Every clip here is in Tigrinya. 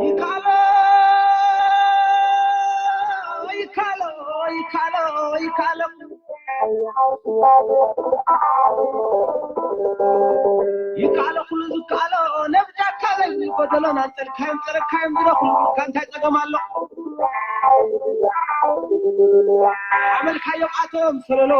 ይካሎ ይካሎ ይካሎ ይካሎ ይካሎ ኩሉ ዝካሎ ነብጃካ ለዚ ጎደሎን ኣንጸልካዮም ጸረካዮም ዝረኽቡ እንታይ ጸገም ኣሎ? ሓመልካዮም ኣቶም ሰለሎ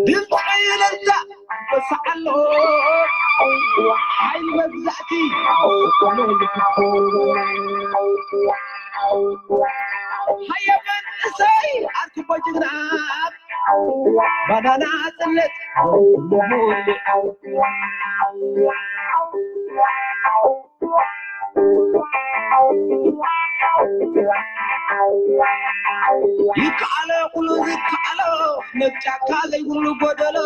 ድምፂ ለዛ ይበስሕ ኣሎ ሓይሊ መግዛእቲ ሃየ መንእሰይ ኣርክቦ ጅግና ባናና ጽነት ይከኣሎ ኩሉ ዝከኣሎ መጫካ ዘይብሉ ጎደሎ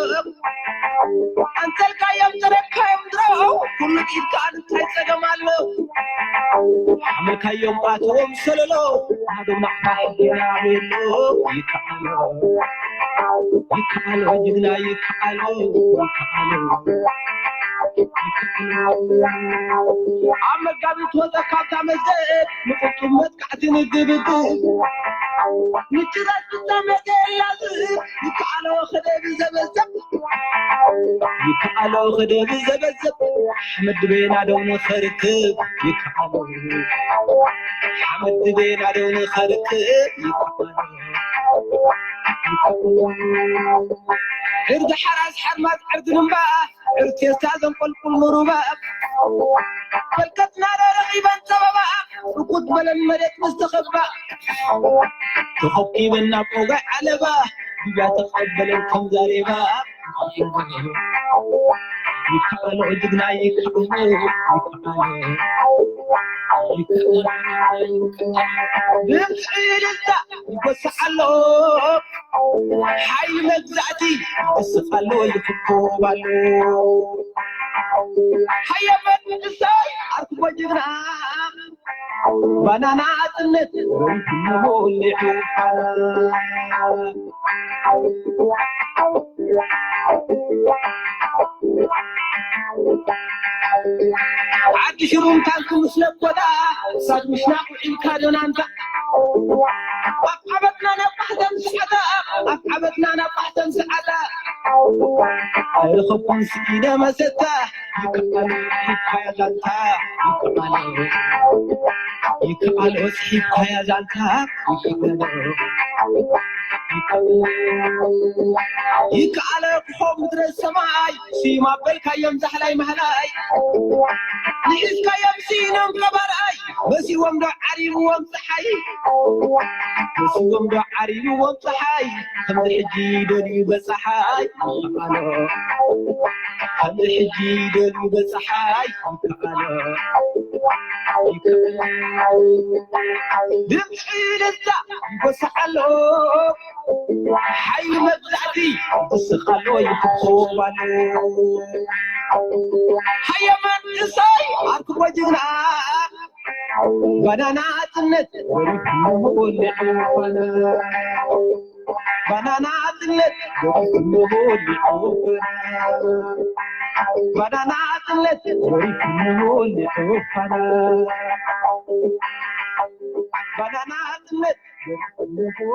ኣንተልካዮም ተረካዮም ድሮ ኩሉ ኢድካ እንታይ ጸገም ኣሎ ሓመልካዮም ኣተዎም ሰለሎ ኣዶ ማዕካ ሕጊና ቤሎ ይከኣሎ ይከኣሎ ጅግና ይከኣሎ ይከኣሎ ኣብ መጋቢት ወፀ ካብታ መስገድ ንቁጡብ መጥቃዕቲ ንግብግብ ምጭራት ዝጠመተ የላዝብ ይከኣሎ ክደብ ዘበዘብ ይከኣሎ ክደብ ዘበዘብ ኣሕመድ ቤና ደሞ ኸርክብ ይከኣሎ ሓመድ ቤና ደሞ ኸርክብ ይከኣሎ ዕርዲ ሓራስ ሓርማዝ ዕርዲ ልምባ ዕርቴስታ ዘንቆልቁል ምሩባ በልከትና ረኺበን ጸበባ ርኩት በለን መሬት ምስ ተኸባ ተኸኪበን ናብ ኦጋይ ዓለባ ድያ ተቐበለን ከም ዛሬባ ይከኣሎ ጅግና ይከኣሎ ይከኣሎ ድምፂ ልልታ ይጎስሕ ኣሎ ሓይሊ መግዛእቲ ይስቕ ኣሎ ይፍኮብ ኣሎ ሃየ መንእሰይ ኣርክቦ ጅግና ባናና ጽነት ወሪድዎ ሊዑ ዓዲ ሽሩም ታንክ ምስ ለኮታ ሳት ምሽናቕ ውዒልካ ዶናንታ ኣብ ዓበትና ናብ ባሕተን ሰዓታ ኣብ ዓበትና ናብ ባሕተን ሰዓታ ኣይረኸብኩን ስኢነ መሰታ ይከኣሎ ይካያ ዛንታ ይከኣሎ ይከኣሎ ስሒብካያ ዛንታ ይከኣሎ ይከኣሎ ክኾ ምድረ ሰማይ ስዩም ኣበልካዮም ዛሕላይ ማህላይ ንሒዝካዮም ስኢኖም ቀባርኣይ መሲዎም ዶ ዓሪብዎም ፀሓይ መሲዎም ዶ ዓሪብዎም ፀሓይ ከምዚ ሕጂ ደልዩ በፀሓይ ይከኣሎ ከምዚ ሕጂ ደልዩ በፀሓይ ይከኣሎ ይከኣሎ ድምፂ ደስታ ይጎስሕ ኣሎ ሓይሊ መግዛእቲ ይስቕ ኣሎ ይፍኮብ ኣሎ ሃየ መንእሰይ ኣርክቦ ጅግና ባናና ጽነት ወሪድዎ ሊዑ ባና ባናና ጽነት ወሪድዎ ሊዑ ባናና ጽነት ወሪድዎ ሊዑ ባና ባናና ጽነት ወሪድዎ ሊዑ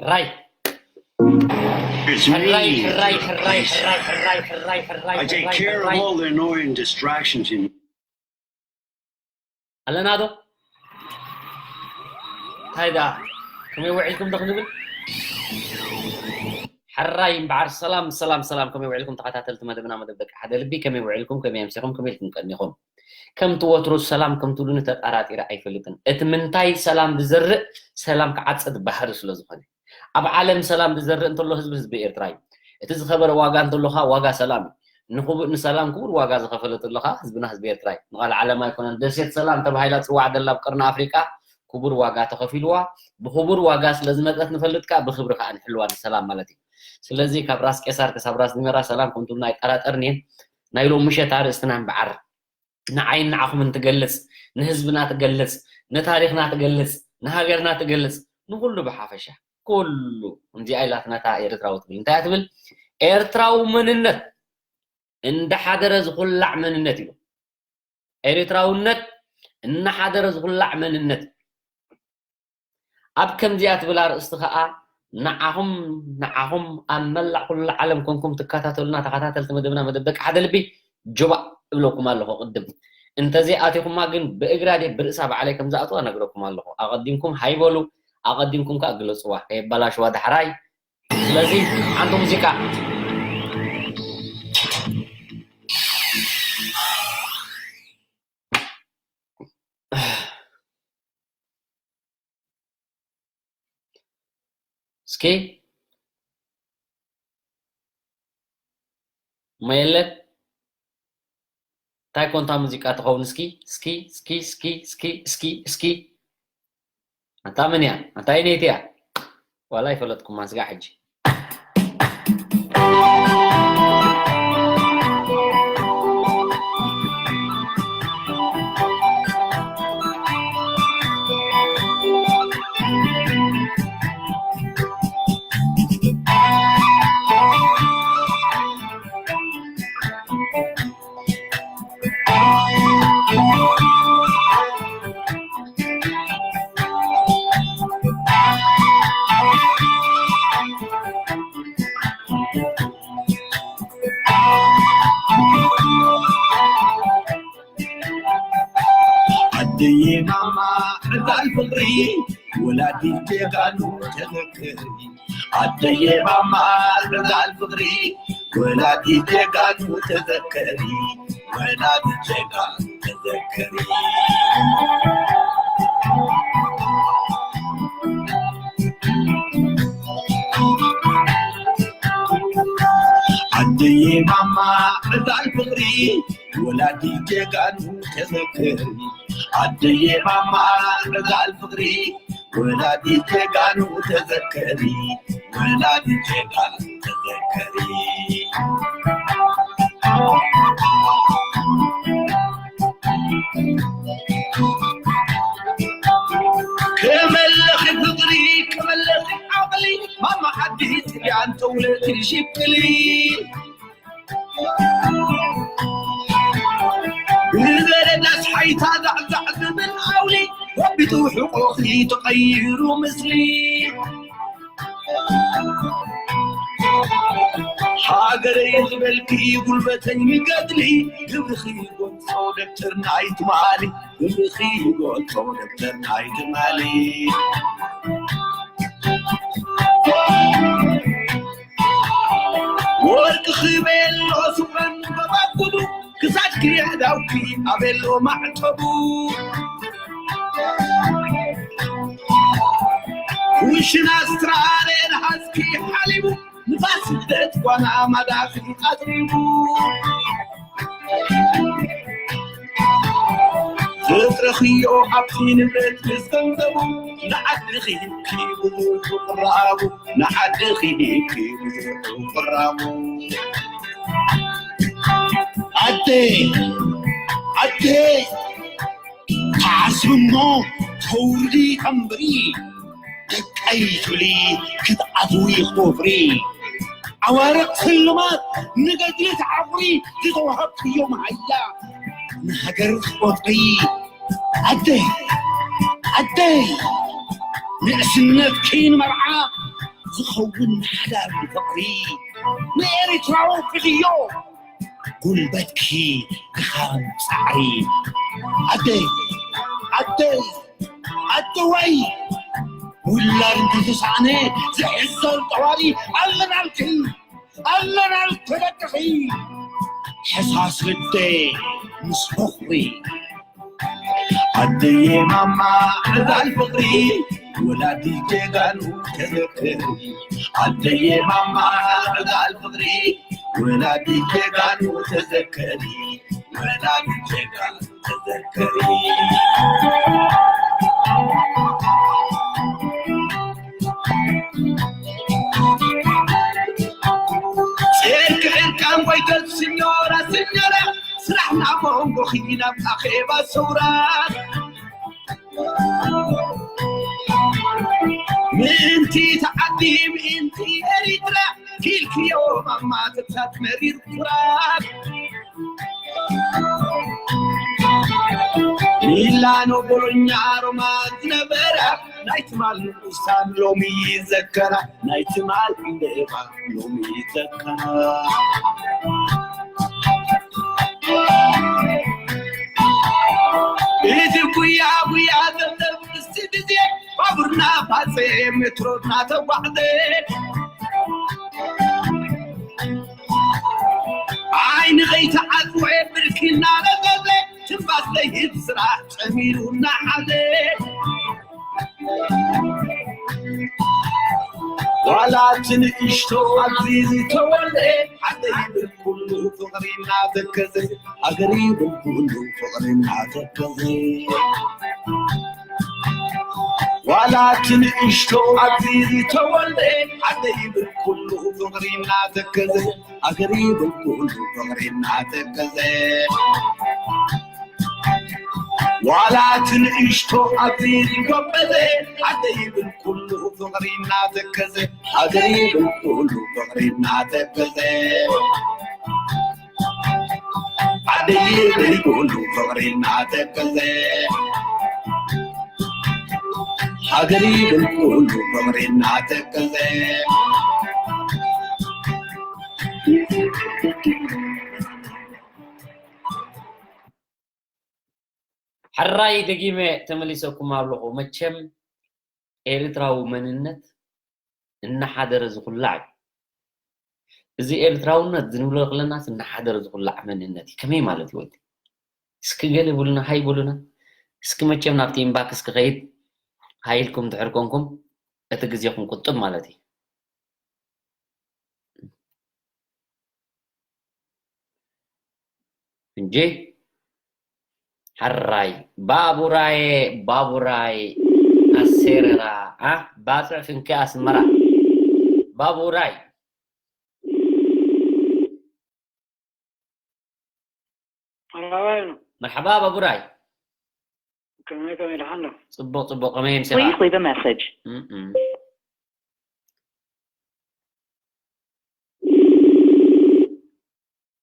ሕራይ። It's me. ሕራይ፣ ሕራይ፣ ሕራይ፣ ሕራይ፣ ሕራይ፣ ሕራይ፣ ሕራይ፣ I take ሕራይ፣ care of ሕራይ። All the annoying distractions in ኣለና ዶ? እንታይ ደኣ? ከመይ ውዒልኩም ዶ ክንብል? ሕራይ እምበዓር፣ ሰላም፣ ሰላም፣ ሰላም፣ ከመይ ውዒልኩም ተኸታተልቲ መደብና፣ መደብ ደቂ ሓደ ልቢ፣ ከመይ ውዒልኩም፣ ከመይ ኣምሲኹም፣ ከመይ ኢልኩም ቀኒኹም? ከምቲ ወትሩ ሰላም ከም ትብሉኒ ተጠራጢረ ኣይፈልጥን። እቲ ምንታይ ሰላም ዝዘርእ ሰላም ክዓጽድ ባህሪ ስለ ዝኾነ። ኣብ ዓለም ሰላም ዝዘርእ እንተሎ ህዝቢ፣ ህዝቢ ኤርትራ እዩ። እቲ ዝኸበረ ዋጋ እንተሎ ኸኣ ዋጋ ሰላም እዩ። ንኽቡ-፣ ንሰላም ክቡር ዋጋ ዝኸፈለ እንተሎ ኸኣ ህዝብና ህዝቢ ኤርትራ እዩ። ንቓል ዓለም ኣይኮነን ደሴት ሰላም ተባሂላ ትጽዋዕ ዘላ ኣብ ቀርኒ ኣፍሪቃ ክቡር ዋጋ ተኸፊልዋ። ብኽቡር ዋጋ ስለ ዝመጸት ንፈልጥ ከኣ ብኽብሪ ከኣ ንሕልዋ ንሰላም ማለት እዩ። ስለዚ ካብ ራስ ቄሳር ክሳብ ራስ ዲመራ ሰላም ከም ትብሉና ኣይጠራጠርን እየ። ናይ ሎም ምሸት ኣርእስትና እምበዓር ንዓይን ንዓኹምን ትገልጽ፣ ንህዝብና ትገልጽ፣ ንታሪኽና ትገልጽ፣ ንሃገርና ትገልጽ፣ ንኹሉ ብሓፈሻ፣ ኩሉ። ከምዚኣ ኢላትና እታ ኤርትራዊ ትብል። እንታይ እያ ትብል? ኤርትራዊ መንነት እንዳሓደረ ዝኹላዕ መንነት እዩ። ኤርትራውነት እናሓደረ ዝኹላዕ መንነት። ኣብ ከምዚኣ ትብል ኣርእስቲ ኸኣ ንዓኹም፣ ንዓኹም ኣብ መላእ ኩሉ ዓለም ኮንኩም ትከታተሉና ተኸታተልቲ መደብና መደብ ደቂ ሓደ ልቢ ጆባእ እብለኩም ኣለኹ። ቅድም እንተዘይኣቲኹማ ግን ብእግራ ድየ ብርእሳ ባዕለይ ከም ዝኣትዋ እነግረኩም ኣለኹ። ኣቐዲምኩም ሃይ በሉ፣ ኣቐዲምኩም ከኣ ግለጽዋ፣ ከየባላሽዋ ዳሕራይ። ስለዚ ሓንቲ ሙዚቃ። እስኪ መየለ እንታይ ኮንታ ሙዚቃ ትኸውን? እስኪ እስኪ እስኪ እስኪ እስኪ እስኪ እስኪ ኣንታ መን እያ? ኣንታ ኣየነይቲ እያ? ዋላ ኣይፈለጥኩማ ስጋዕ ሕጂ። ኣደየ ማማ ዕዳል ፍቕሪ ወላዲት ጀጋኑ ተዘክሪ። ኣደየ ማማ ዕዳል ፍቕሪ ወላዲት ጀጋኑ ተዘክሪ። ወላዲት ጀጋኑ ተዘክሪ። ኣደየ ማማ ዕዳል ፍቕሪ ወላዲት ጀጋኑ ተዘክሪ። ኣደየ ማማ ዕዳል ፍቕሪ ወላዲት ጀጋኑ ተዘከሪ። ወላዲት ጀጋኑ ተዘከሪ። ከመለኺ ፍቕሪ፣ ከመለኺ ዓቕሊ፣ ማማ ዓዲ ጥልያን ተውለቲ ሽቅሊ። ብዘለዳስ ሓይታ ዛዕዛዕ ዝብል ኣውሊ፣ ረቢቱ ሕቆኺ ተቐይሩ ምስሊ። ሃገረይ ዝበልኪ ጉልበተይ ንገድሊ፣ ግብርኺ ይገልጾ ደብተር ናይ ትማሊ፣ ግብርኺ ይገልጾ ደብተር ናይ ትማሊ። ወርቅኺ ቤሎ ስረን በባጉዱ፣ ክሳድኪ ኣእዳውኪ ኣቤሎ ማዕተቡ። ኩሽና ኣስትራልየ ንሓዝኪ ሓሊቡ፣ ንፋስ ልደት ጓና ማዳኺ ኣጥሪቡ። ዘጥረኽዮ ሃብቲ ንብረት ምስ ገንዘቡ፣ ንዓድኺ ሂብኪ ብዙሕ ቅራቡ፣ ንዓድኺ ሂብኪ ብዙሕ ቅራቡ። ኣደይ፣ ኣደይ፣ ተዓስቢ እሞ ተውርዲ ተንብሪ፣ ደቀይ ትብሊ ክትኣትዊ ክትወፍሪ። ዓዋርቕ ስልማት ንገድሊ ተዓቑሪ ዝተዋሃብክዮ መሃያ ንሃገር ትቆጽሪ። ኣደይ፣ ኣደይ፣ ንእስነትኪ ንመርዓ ክኸውን ሓዳር ንፍቕሪ ንኤሪትራዊ ክድዮ ጉልበትኪ ድኻም ጻዕሪ ኣደይ ኣደይ ኣደዋይ ውላድ እንተተሳዕነ ዝሕዘል ጠዋሪ ኣለናልኪ ኣለናልኪ ደቅኺ ሕሳስ ልደ ምስ ፍቕሪ ኣደየ ማማ ዕዳል ፍቕሪ ወላዲ ጀጋኑ ተዘከሪ ኣደየ ማማ ዕዳል ፍቕሪ ወላዲ ጀጋኑ ተዘከሪ ወላዲ ጀጋኑ ተዘከሪ ሰርክ ዕርቃን ጎይተት ስኞራ ስኞራ ስራሕ ናብ መንጎኺ ናብ ኣኼባ ሰውራ ምእንቲ ተዓዲ ምእንቲ ኤሪትራ ኪልክዮ ማማ ትብታት መሪር ኩራት ሚላኖ ቦሎኛ ሮማ ዝነበራ ናይ ትማል ንኡሳን ሎሚ ይዘከራ ናይ ትማል ዕንደባ ሎሚ ይዘከራ እዚ ጉያ ጉያ ዘብለብ ምስቲ ግዜ ባቡርና ፋፀ ሜትሮና ተጓዕዘ ዓይኒ ከይተዓፅወ ብርኪ እናረዘዘ ትንፋስ ዘይህብ ስራሕ ጸሚሩ እናሓዘ ዋላ እቲ ንእሽቶ ኣብዚ ዝተወልደ ሓደ ይብል ኩሉ ፍቕሪ እናተከዘ ሃገር ይብል ኩሉ ፍቕሪ እናተከዘ ዋላ እቲ ንእሽቶ ኣብዚ ዝተወልደ ሓደ ይብል ኩሉ ፍቕሪ እናተከዘ ሃገር ይብል ኩሉ ፍቕሪ እናተከዘ ዋላ እቲ ንእሽቶ ኣብዚ ዝጎበዘ ሓደ ይብል ኩሉ ፍቕሪ እናተከዘ ሃገር ይብል ኩሉ ፍቕሪ እናተከዘ ዓደይ ይብል ኩሉ ፍቕሪ እናተከዘ ሃገር ይብል ኩሉ ፍቕሪ እናተከዘ ሕራይ ደጊመ ተመሊሰኩም ኣለኹ። መቸም ኤርትራዊ መንነት እናሓደረ ዝኹላዕ እዩ። እዚ ኤርትራውነት ዝንብሎ ከለናስ እናሓደረ ዝኹላዕ መንነት እዩ። ከመይ ማለት እዩ ወዲ? እስኪ ገለ ብሉና፣ ሃይ ብሉና። እስኪ መቸም ናብቲ ኢንባክስ ክኸይድ ሃይ ኢልኩም ድሕር ኮንኩም እቲ ግዜኹም ቁጥብ ማለት እዩ። እንጂ ሕራይ ባቡራየ ባቡራይ ኣሴረራ ኣ ባጽዕ ፍንኪ ኣስመራ ባቡራይ መርሓባ እዩ። መርሓባ ባቡራይ ከመይ ከመይ ደሓን ዶ? ጽቡቕ ጽቡቕ ከመይ የምሲኻ? Please leave a message. እም፣ እም።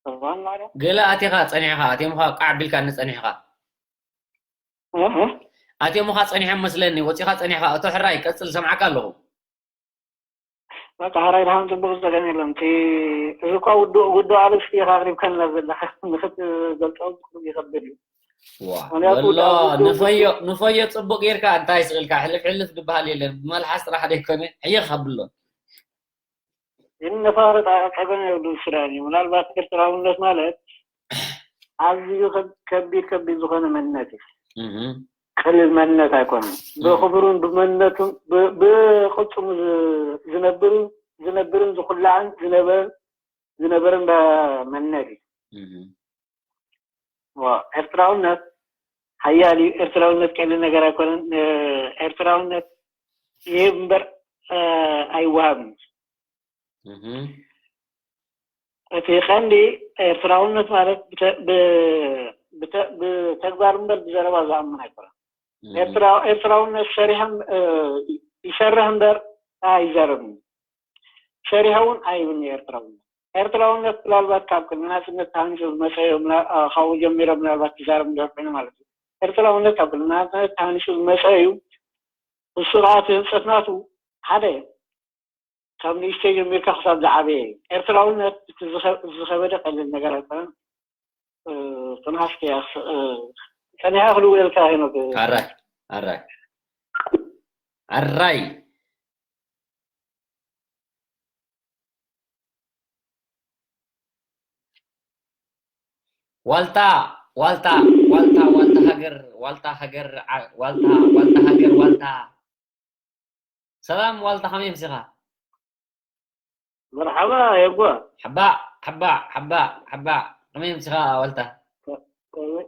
እዋን ማለት ገለ ኣቲኻ ጸኒሕኻ ኣትዮምኻ ቃዕ ቢልካኒ ጸኒሕኻ እህ፣ ኣትዮምኻ ጸኒሖም መስለኒ ወጺኻ ጸኒሕኻ እቶ ሕራይ ቀጽል ሰምዓካ ኣለኹ በቃ ሕራይ ደሓን ጽቡቕ ዝጸገም የለን። እቲ እዚ እኳ ውዱእ ውዱእ ኣርእስቲ ኢኻ ኣቕሪብካልና ዘለኻ ንኽትገልጾ ይኸብድ እዩ። ዋ ምኽንያቱ ወሎ ዳዊት ንፈዮ ንፈዮ ጽቡቅ ጌርካ እንታይ ስእልካ ሕልፍ ሕልፍ ዝበሃል የለን ብመልሓስ ጥራሕ ዘይኮነ ሕይኽ ኣብሎ ግን ነፋርጥ ጸገም የብሉ ሱዳን እዩ። ምናልባት ኤርትራውነት ማለት ኣዝዩ ከብ- ከቢድ ከቢድ ዝኾነ መንነት እዩ። እህ ቀሊል መንነት ኣይኮነን። ብኽብሩን ብመንነቱን ብ- ብቅልጽሙ ዝ- ዝነብርን ዝነብርን ዝኹላዕን ዝነበርን ዝነበርን ዳ- መንነት እዩ። እህ ዋ፣ ኤርትራውነት ሓያል እዩ። ኤርትራውነት ቀሊል ነገር ኣይኮነን። ኤርትራውነት ይህብ እምበር ኣይወሃብን። እቲ ቀንዲ ኤርትራውነት ማለት ብተግባር እምበር ብዘረባ ዝኣምን ኣይኮነን። ኤርትራውነት ሰሪሖም ይሰርሕ እምበር ኣይዘረብን። ሰሪሖ እውን ኣይብን ኤርትራውነት። ኤርትራውነት ምናልባት ካብ ቅድሚ ናጽነት ተሃኒጹ ዝመጸ እዩ። ምና- እ፣ ካብኡ ጀሚረ ምናልባት ክዛረብ እንድሕር ኮይኑ ማለት እዩ። ኤርትራውነት ካብ ቅድሚ ናጽነት ተሃኒጹ ዝመጸ እዩ። ንሱ ከዓ እቲ ህንጸት ናቱ ሓደ ካብ ንእሽተይ ጀሚርካ ክሳብ ዝዓበየ እዩ። ኤርትራውነት እቲ ዝኸ-፣ ዝኸበደ ቀሊል ነገር ኣይኮነን። እ፣ ጽንሓት ከይኣስ-፣ እ፣ ጸኒሓ ክልውየልካ ሄኖክ። ኣራይ፣ ኣራይ፣ ኣራይ። ዋልታ፣ ዋልታ፣ ዋልታ፣ ዋልታ ሃገር፣ ዋልታ ሃገር፣ ዓ-፣ ዋልታ፣ ዋልታ ሃገር፣ ዋልታ። ሰላም ዋልታ፣ ከመይ ኣምሲኻ? መርሓባ የጓ። ሓባእ፣ ሓባእ፣ ሓባእ፣ ሓባእ። ከመይ ኣምሲኻ ዋልታ? ከ-፣ ከመይ፣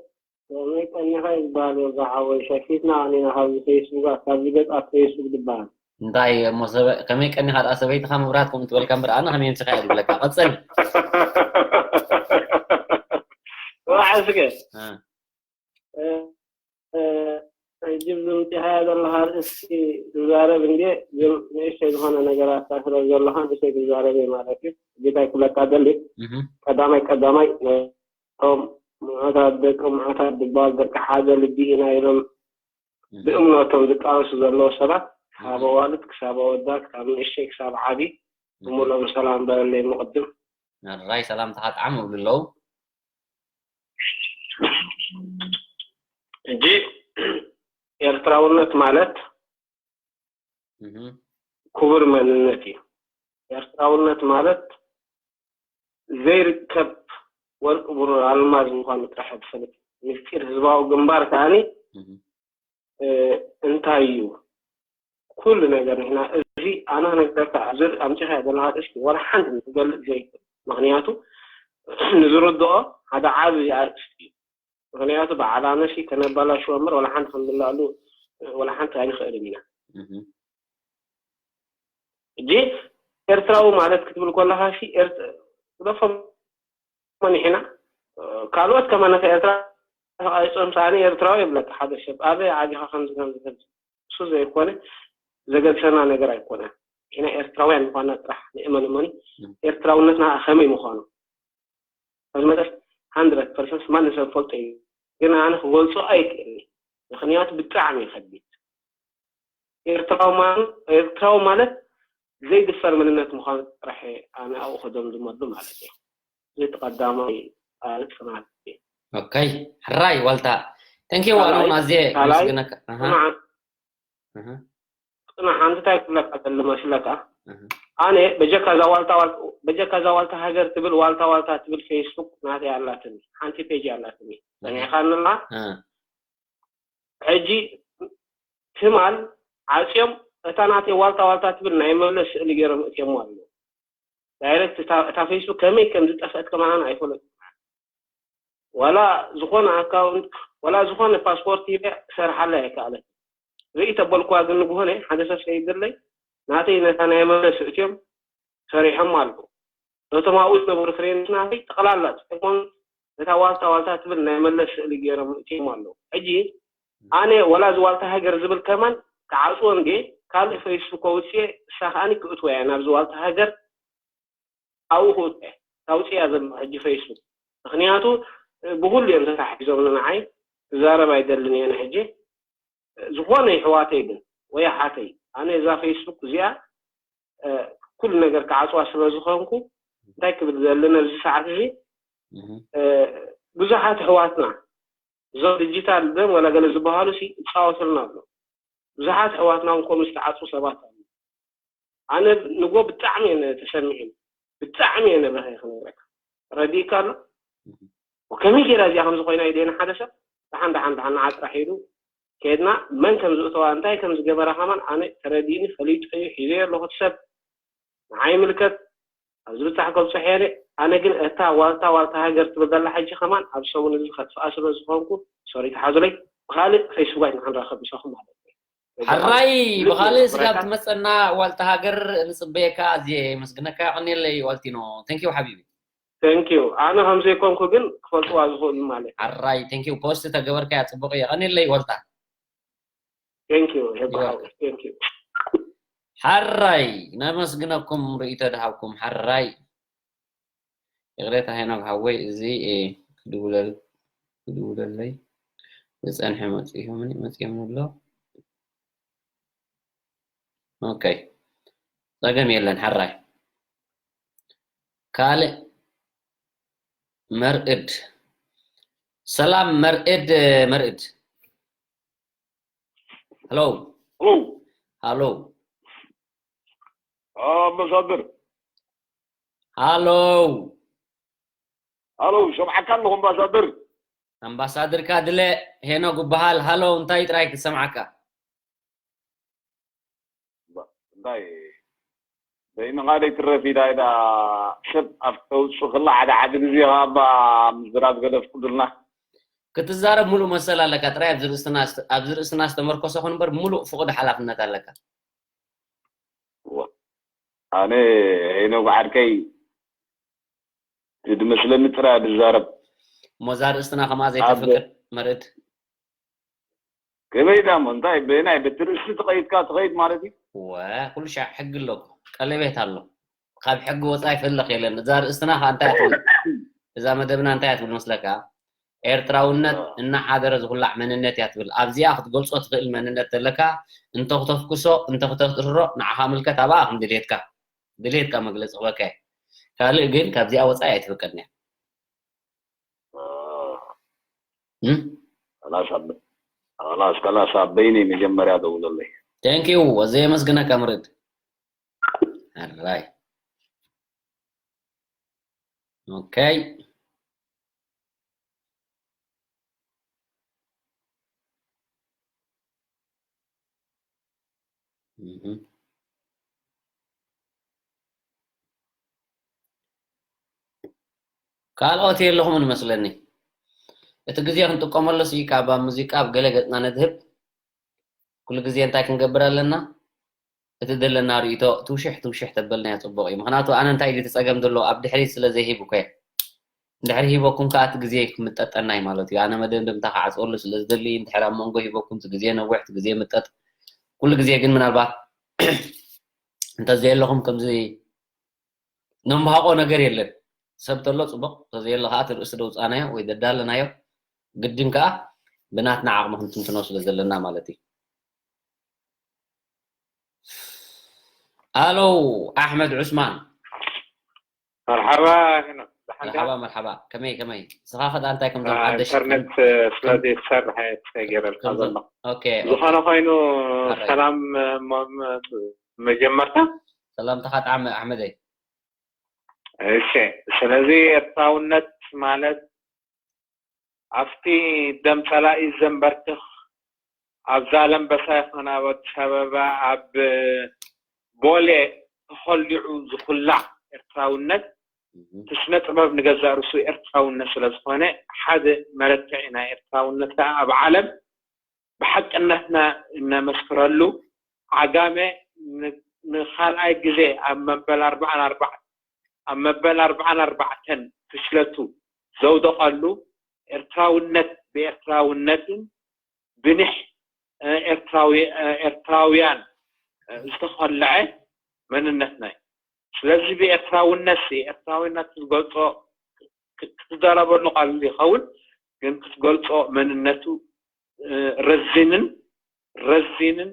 ከመይ ቀኒኻ ይበሃል የጓ ሓወይ። ሸኪትና ኣኒና ካብዚ ፌስቡክ፣ ካብዚ ገጽ ኣብ ፌስቡክ ዝበሃል። እንታይ እሞ ሰበ-፣ ከመይ ቀኒኻ ደኣ ሰበይትኻ ምብራት ከምኡ ትበልካ እምበር ኣነ ከመይ ኣምሲኻ እየ ዝብለካ። ቀጽል። ዋሕ እስከ። እ። እ፣ እ፣ ሕጂ ብዝምፅእኻዮ ዘለኻ ኣርእስቲ ዝዛረብ እንድየ፣ ግን ንእሽተይ ዝኾነ ነገራት ስለ ዘለኻ ንእሽተይ ክዛረብ እየ ማለት እዩ። ሕጂ እንታይ ክብለካ ደሊ፣ እህ። ቀዳማይ ቀዳማይ፣ እቶም ምዑታት ደቂ ምዑታት ዝበሃል ደቂ ሓደ ልቢ ኢና ኢሎም እህ። ብእምነቶም ዝቃለሱ ዘለዉ ሰባት፣ ካብ እህ። ኣዋልድ ክሳብ ኣወዳት፣ ካብ ንእሽተይ ክሳብ ዓቢ፣ እህ። ብምልኦም ሰላም በለለይ ምቕድም። ራይ ሰላምታኻ ጣዕም እብሉ ኣለዉ። ሕጂ ኤርትራውነት ማለት እህ። ክቡር መንነት እዩ። ኤርትራውነት ማለት ዘይርከብ ወርቂ ብሩር ኣልማዝ ምዃኑ ጥራሕ ትፈልጥ። ምስጢር ህዝባዊ ግንባር ከኣኒ እህ። እ፣ እንታይ እዩ? ኩሉ ነገር ንሕና፣ እዚ ኣነ ክነግረካ፣ ኣብዚ ኣምጺኻዮ ዘለኻ ኣርእስቲ ዋላ ሓንቲ ክትገልጽ ዘይክእል። ምኽንያቱ ንዝርድኦ ሓደ ዓቢ ኣርእስቲ እዩ። ምኽንያቱ በዓል ኣነሲ ከነባላሽዎ እምበር ዋላ ሓንቲ ክንብላሉ ዋላ ሓንቲ ኣይንኽእልን ኢና። እህ። ሕጂ ኤርትራዊ ማለት ክትብል ከለኻ ሲ ኤርት-፣ ግደፎም፣ መኒሕና፣ ካልኦት ከማን ከ ኤርትራ ተቓይጾም ሰኣኒ ኤርትራዊ ይብለካ ሓደ ሰብ። ኣበይ ዓቢኻ ከምዚ ከምዚ ከምዚ። እሱ ዘይኮነ ዘገድሰና ነገር ኣይኮነን። ንሕና ኤርትራውያን ምዃንና ጥራሕ ንእመን እመኒ። እም። ኤርትራውነትና ከመይ ምዃኑ። ኣብዚ መጠን ሃንድረድ ፐርሰንት ማንም ሰብ ፈልጦ እዩ። ግን ኣነ ክገልጾ ኣይክእልን። ምኽንያቱ ብጣዕሚ እዩ ከቢድ። ኤርትራዊ ማ-፣ ኤርትራዊ ማለት ዘይድፈር መንነት ምዃኑ ጥራሕ እየ ኣነ ኣብኡ ክደምድመሉ ማለት እዩ። እዚ እቲ ቀዳማይ፣ አ፣ ጽናት እዩ። ኦኬ፣ ሕራይ ዋልታ። Thank you፣ ዋላ ካልኣይ፣ እውን ኣዝየ ካልኣይ፣ የመስግነካ። ኣሃ። ጽናት፣ ኣሃ። ጽናት፣ ሓንቲ እንታይ ክብለካ ከሎ መስለካ? ኣሃ። ኣነ በጀካ እዛ ዋልታ ዋልታ፣ በጀካ እዛ ዋልታ ሃገር ትብል፣ ዋልታ ዋልታ ትብል ፌስቡክ ናተይ ኣላትኒ። ሓንቲ ፔጅ ኣላትኒ። ኣሃ። ሰሚዕካኒ ኣለኻ? ኣሃ። ሕጂ ትማል ዓጽዮም እታ ናተይ ዋልታ ዋልታ ትብል ናይ መለስ ስእሊ ገይሮም እትዮሞ ኣለዉ። ዳይሬክት እታ፣ እታ ፌስቡክ ከመይ ከም ዝጠፍአት ከማን ኣይፈለጥኩ። ዋላ ዝኾነ ኣካውንት፣ ዋላ ዝኾነ ፓስፖርት ሂበ ክሰርሓላ ኣይከኣለት። ርኢ ተበልኩዋ ግን ንግሆ ናይ ሓደ ሰብ ሰይድለይ ናተይ ነታ ናይ መለስ እትዮም ሰሪሖም ኣለዉ። ነቶም ኣብኡ ዝነበሩ ፍሬንድስ ናተይ ጠቕላላ ጽሒፎም ነታ ዋልታ ዋልታ ትብል ናይ መለስ ስእሊ ገይሮም እትዮም ኣለዉ። ሕጂ ኣነ ዋላ እዚ ዋልታ ሃገር ዝብል ከማን ክዓጽዎ እንድየ፣ ካልእ ፌስቡክ ኣውጽኤ እሳ ከኣኒ ክእትዎ እያ ናብዚ ዋልታ ሃገር ኣብኡ ክእትዎ እየ። ታውጽያ ዘሎ ሕጂ ፌስቡክ። ምኽንያቱ ብኹሉ እዮም ተታሒዞም ንዓይ ክዛረብ ኣይደልን እየ ንሕጂ። ዝኾነ ይሕዋተይ ግን ወይ ኣሓተይ፣ ኣነ እዛ ፌስቡክ እዚኣ፣ እ፣ ኩሉ ነገር ክዓጽዋ ስለ ዝኾንኩ እንታይ ክብል ዘለ ነብዚ ሰዓት እዚ፣ እህ። እ፣ ብዙሓት ኣሕዋትና እዞም ዲጂታል ደም ወላ ገለ ዝበሃሉ ሲ ይጻወቱልና ኣለዉ። ብዙሓት ኣሕዋትና እውን ከምኡ ዝተዓጽዉ ሰባት ኣለዉ። ኣነ ንጎ ብጣዕሚ እየ ተሰሚዑኒ። ብጣዕሚ እየ ነበኸ ክነግረካ። ረዲእካ ኣሎ? ከመይ ገይራ እዚኣ ከምዚ ኮይና እዩ ደይና ሓደ ሰብ? ደሓን፣ ደሓን፣ ደሓን ንዓ ጥራሕ ኢሉ ከድና መን ከም ዝእተዋ፣ እንታይ ከም ዝገበራ ከማን ኣነ ተረዲእኒ፣ ፈሊጠ እዩ፣ ሒዘዮ ኣለኹ እቲ ሰብ። ንዓይ ይምልከት። ኣብዚ ብጻሕ ከብጽሖ እየ። ኣነ ግን እታ ዋልታ፣ ዋልታ ሃገር ትብል ዘላ ሕጂ ከማን ኣብ ሰሙን እዚ ከጥፍኣ ስለ ዝኾንኩ፣ ሶሪ ተሓዙለይ። ብኻልእ ፌስቡክ ኣይንክንራኸብ ምሳኹም ማለት እዩ። ሕራይ፣ ብኻልእ ስጋብ ትመጸና ዋልታ ሃገር ንጽበየካ፣ ኣዝየ የመስግነካ። የቐንየለይ ዋልቲኖ። Thank you ሓቢቢ። Thank you። ኣነ ከም ዘይኮንኩ ግን ክፈልጥዋ ዝኽእሉ ማለት እዩ። ሕራይ፣ thank you። ፖስት ተገበርካያ ጽቡቕ እዩ። የቐንየለይ ዋልታ። Thank you። የባ You're ሓወይ። Thank you። ሕራይ፣ ነመስግነኩም ርእይቶ ድሃብኩም። ሕራይ። ይቕሬታ ሄኖክ ሓወይ፣ እዚ፣ እ፣ ክድውለል-፣ ክድውለለይ ዝጸንሐ መጺኦምኒ፣ መጺኦምኒ ኣሎ። ኦኬ። ጸገም የለን። ሕራይ ካልእ መር'ድ። ሰላም መር'ድ፣ መር'ድ። ሃሎ። ሃሎ። ሃሎ። ኣምባሳደር። ሃሎ። ሃሎ፣ ሰምዓካ ኣለኹ ኣምባሳደር። ኣምባሳደርካ ድለ ሄኖግ እበሃል። ሃሎ፣ እንታይ ጥራይ ክሰምዓካ? እንታይ በይንኻ ደይ ትረፍ ኢዳ ኢዳ ሰብ ኣብ ተውፅእ ክላ ሓደ ሓደ ግዜ ኻባ ምዝራብ ገደፍ ኩድልና ክትዛረብ ሙሉእ መሰል ኣለካ። ጥራይ ኣብዚ ርእስትና ዝተ-፣ ኣብዚ ርእስትና ዝተመርኮሰ ኹን እምበር ሙሉእ ፍቑድ ሓላፍነት ኣለካ። እዋ፣ ኣነ ሄኖግ ዓርከይ ዝመስለኒ ጥራይ ዝዛረብ። እሞ እዛ ርእስትና ከምኣ ኣብ ዘይተፍቅድ መርድ። ከመይ ዳሞ እንታይ በናይ በቲ ርእሲ ተቐይድካ ትኸይድ ማለት እዩ? ወ፣ ኩሉ ሻዕ ሕጊ ኣሎ እኮ። ቀለቤት ኣሎ። ካብ ሕጊ ወጻኢ ፈለኽ የለን። እዛ ርእስትና ኸኣ እንታይ እያ ትብል? እዛ መደብና እንታይ እያ ትብል መስለካ? ኤርትራውነት እ። እናሓደረ ዝኹላዕ መንነት እያ ትብል። ኣብዚኣ ክትገልጾ ትኽእል መንነት ዘለካ፣ እንተ ክተፍኩሶ፣ እንተ ክተትርሮ፣ ንዓኻ ምልከት ኣብኣ ከም ድሌትካ። ድሌትካ መግለጺ ክበካ እየ። ካልእ ግን ካብዚኣ ወጻኢ ኣይትፍቀድን እያ። እ? ከላስ ኣበ-፣ ከላስ፣ ከላስ ኣበይነይ መጀመርያ ደውለለይ። Thank you። ኣዝየ የመስግነካ ምርድ። ኣራይ። ኦኬ። እህ። ካልኦት የለኹምን መስለኒ። እቲ ግዜ ክንጥቀመሉ ሲ ካብ ኣብ ሙዚቃ ኣብ ገለ ገጽና ነድህብ። ኩሉ ግዜ እንታይ ክንገብር ኣለና? እቲ ዘለና ርእይቶ ትውሽሕ ትውሽሕ ተበልናዮ ጽቡቕ እዩ። ምኽንያቱ ኣነ እንታይ ድዩ እቲ ጸገም ዘሎ ኣብ ድሕሪት ስለ ዘይሂብኩ እየ። እንድሕር ሂበኩም ከኣ እቲ ግዜ ክምጠጠና እዩ ማለት እዩ። ኣነ መደምደምታ ክዓጽወሉ ስለ ዝደሊ እንድሕር ኣብ መንጎ ሂበኩም እቲ ግዜ ነዊሕ እቲ ግዜ ምጠጥ። ኩሉ ግዜ ግን ምናልባት እንተዘየለኹም ከምዚ ነምሃቆ ነገር የለን። ሰብ ተሎ ጽቡቕ፣ ተዘየሎ ከኣ እቲ ርእሲ ደውጻናዮ ወይ ደዳለናዮ ግድን ከኣ ብናትና ዓቕሚ ክንትንትኖ ስለ ዘለና ማለት እዩ። ኣሎ ኣሕመድ ዑስማን። መርሓባ ሄኖክ፣ ደሓን ዲኻ? መርሓባ፣ መርሓባ። ከመይ፣ ከመይ? ንስኻ ኸ እንታይ ከምዞም አ፣ ሓደሽቲ ኢንተርኔት፣ እ፣ ስለ ከም-፣ ዘይሰርሕ እየ ተሰጊረልካ ከምዞም ዘለኹ። ኦኬ፣ ኦኬ። ዝኾነ ኮይኑ፣ ኣራይ። ሰላም፣ እ፣ ሞ-፣ ም-፣ መጀመርታ። ሰላምታኻ ጣዕመ ኣሕመደይ። እሺ፣ ስለዚ ኤርትራውነት ማለት ኣብቲ ደም ጸላኢ ዘንበርክኽ፣ ኣብ ዛላምበሳ ይኹን ኣብ ኣዲስ ኣበባ፣ ኣብ ቦሌ ተኾሊዑ ዝኹላዕ ኤርትራውነት፣ እህ። እቲ ስነ ጥበብ ንገዛእ ርእሱ ኤርትራውነት ስለ ዝኾነ፣ ሓደ መለክዒ ናይ ኤርትራውነት ከኣ ኣብ ዓለም ብሓቅነትና እነመስክረሉ፣ ዓጋመ ን-፣ ንኻልኣይ ግዜ ኣብ መበል ኣርብዓን ኣርባዕተን፣ ኣብ መበል ኣርብዓን ኣርባዕተን ፍሽለቱ ዘውደቐሉ፣ ኤርትራውነት ብኤርትራውነትን ብኒሕ፣ እ፣ ኤርትራዊ-፣ እ፣ ኤርትራውያን፣ እ፣ ዝተኾልዐ መንነትና እዩ። ስለዚ ብኤርትራውነት ሲ፣ ኤርትራውነት ክትገልጾ፣ ክ-፣ ክትዛረበሉ ቀሊል ይኸውን፣ ግን ክትገልጾ መንነቱ፣ እ፣ ረዚንን፣ ረዚንን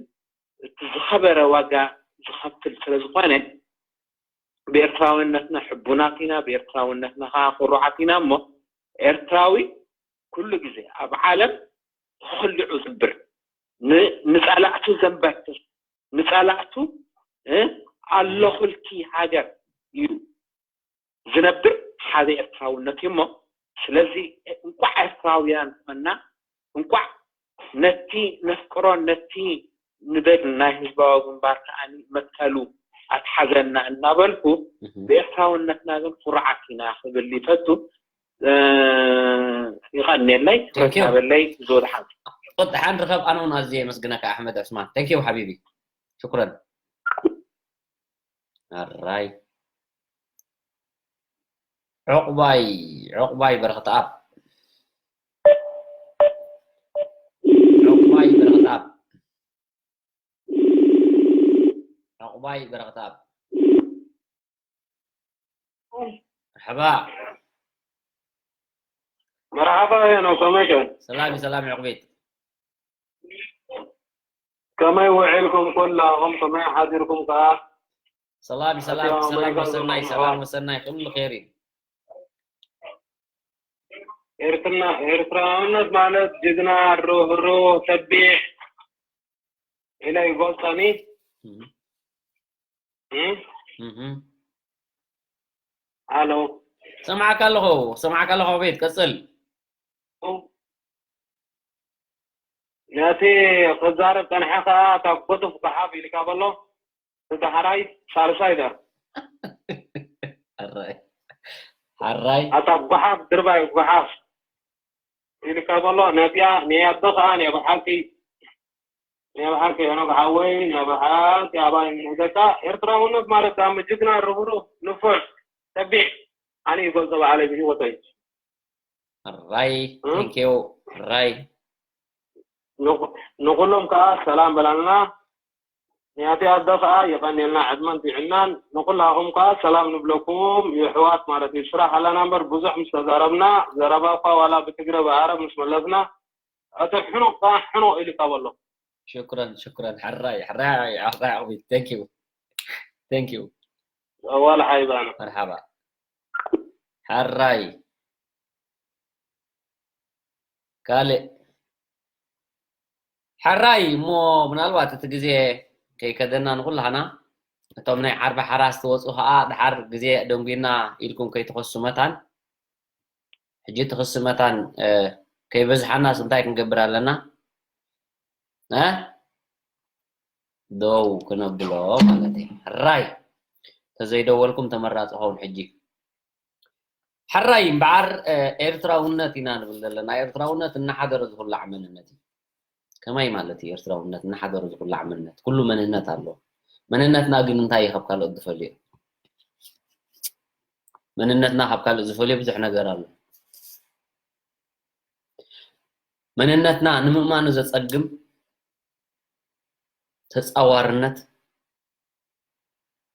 እቲ ዝኸበረ ዋጋ ዝኸፍል ስለ ዝኾነ፣ ብኤርትራውነትና ሕቡናት ኢና፣ ብኤርትራውነትና ከኣ ኩሩዓት ኢና እሞ፣ ኤርትራዊ ኩሉ ግዜ ኣብ ዓለም ተኾሊዑ ዝነብር፣ ን-፣ ንጸላእቱ ዘንበርክኽ፣ ንጸላእቱ፣ እ፣ ኣለኹልኪ ሃገር ኢሉ ዝነብር ሓደ ኤርትራውነት እዩ እሞ፣ ስለዚ እንቋዕ ኤርትራውያን ኾንና፣ እንቋዕ ነቲ ነፍቅሮ፣ ነቲ ንደሊ ናይ ህዝባዊ ግንባር ከኣ መትከሉ ኣትሓዘና እናበልኩ፣ እህ። ብኤርትራውነትና ግን ኩርዓት ኢና ክብል ይፈቱ። እ፣ ይቐንየለይ፣ Thank you። ትረካበለይ፣ ዝወድሓን። ደሓን ርኸብ፣ ኣነ እውን ኣዝየ የመስግነካ ኣሕመድ ዑስማን። Thank you ሓቢቢ። ሽኩረን። ኣራይ። ዑቕባይ፣ ዑቕባይ በረኸተኣብ። ዑቕባይ በረኸተኣብ። ዑቕባይ በረኸተኣብ። መርሓባ። መርሓባ ሄኖ፣ ከመይ ከ? ሰላም፣ ሰላም ዑቕቤት። ከመይ ውዒልኩም ኩላኹም? ከመይ ሓዲርኩም ከኣ? ሰላም ሰላም ሰላም ወሰናይ ሰላም ወሰናይ ኩሉ ኸይር እዩ። ኤርትራውነት ማለት ጅግና፣ ርህሩህ፣ ሰቢሕ ኢለ ይገልጾኒ። ኣሎ ሰማዕካ ኣለኹ ሰማዕካ ኣለኹ። ቤት ቀጽል። ነቲ ክዛረብ ጸንሐ ከኣ ካብ ኮትፍ ጓሓፍ ኢልካ በሎ። እቲ ሓራይ ሳልሳይ ዳ ሓራይ ሓራይ ኣታ ጓሓፍ ድርባይ ጓሓፍ ኢልካ በሎ። ነቲኣ ናይ ኣቦ ከኣ ናይ ብሓቂ ናይ ብሓቂ ሄኖክ ሓወይ ናይ ብሓቂ ኣባይ ንህደካ። ኤርትራውነት ማለት ኣብ ጅግና ርህሩህ ንፉዕ ሰቢሕ ኣነ ይገልጾ በዓለይ ብህይወተይ። ሕራይ thank you ሕራይ ንኩሎም ከዓ ሰላም በላልና። ንያቲ ኣዶ ከዓ የቀንየልና ዕድመን ጥዕናን። ንኩላኩም ከዓ ሰላም ንብለኩም የሕዋት ማለት እዩ። ስራሕ ኣለና እምበር ብዙሕ ምስ ተዛረብና ዘረባ እኳ ዋላ ብትግረ ብኣረብ ምስ መለስና እቲ ሕኑቅ ከዓ ሕኑቅ ኢሉ ይቀበሎ። ሽኩረን ሽኩረን ሕራይ ሕራይ ሕራይ ዓቕቢት thank you thank you ዋላ ሓይባና መርሓባ ሕራይ ካልእ ሕራይ እሞ ምናልባት እቲ ግዜ ከይከደና ንኩላህና እቶም ናይ ዓርቢ ሓራስ ትወፁ ከዓ ድሓር ግዜ ደንጉና ኢልኩም ከይትኸሱ መታን ሕጂ ትኽሲ መታን ከይበዝሓናስ እንታይ ክንገብር ኣለና እ ደው ክነብሎ ማለት እዩ ሕራይ ተዘይደወልኩም ተመራፂ ኸውን ሕጂ ሕራይ እምበዓር ኤርትራውነት ኢና ንብል ዘለና ኤርትራውነት እናሓደረ ዝኹላዕ መንነት እዩ ከመይ ማለት እዩ ኤርትራውነት እናሓደረ ዝኹላዕ መንነት ኩሉ መንነት ኣሎ መንነትና ግን እንታይ እዩ ካብ ካልኦት ዝፈልዮ መንነትና ካብ ካልእ ዝፈልዮ ብዙሕ ነገር ኣሎ መንነትና ንምእማኑ ዘጸግም ተጻዋርነት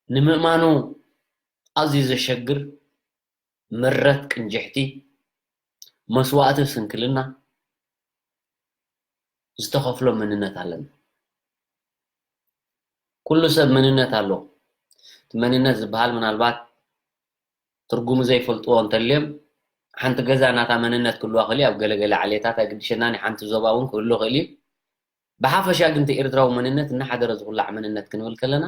ንምእማኑ ኣዝዩ ዘሸግር ምረት ቅንጅሕቲ መስዋእቲ ስንክልና ዝተኸፍሎ መንነት ኣለና ኩሉ ሰብ መንነት ኣለዎ እቲ መንነት ዝበሃል ምናልባት ትርጉሙ ዘይፈልጥዎ እንተልዮም ሓንቲ ገዛ ናታ መንነት ክህልዋ ክእል ኣብ ገለገለ ዓሌታት ኣይግድሸናን ሓንቲ ዞባ እውን ክህሉ ክእል እዩ ብሓፈሻ ግን እቲ ኤርትራዊ መንነት እናሓደረ ዝኩላዕ መንነት ክንብል ከለና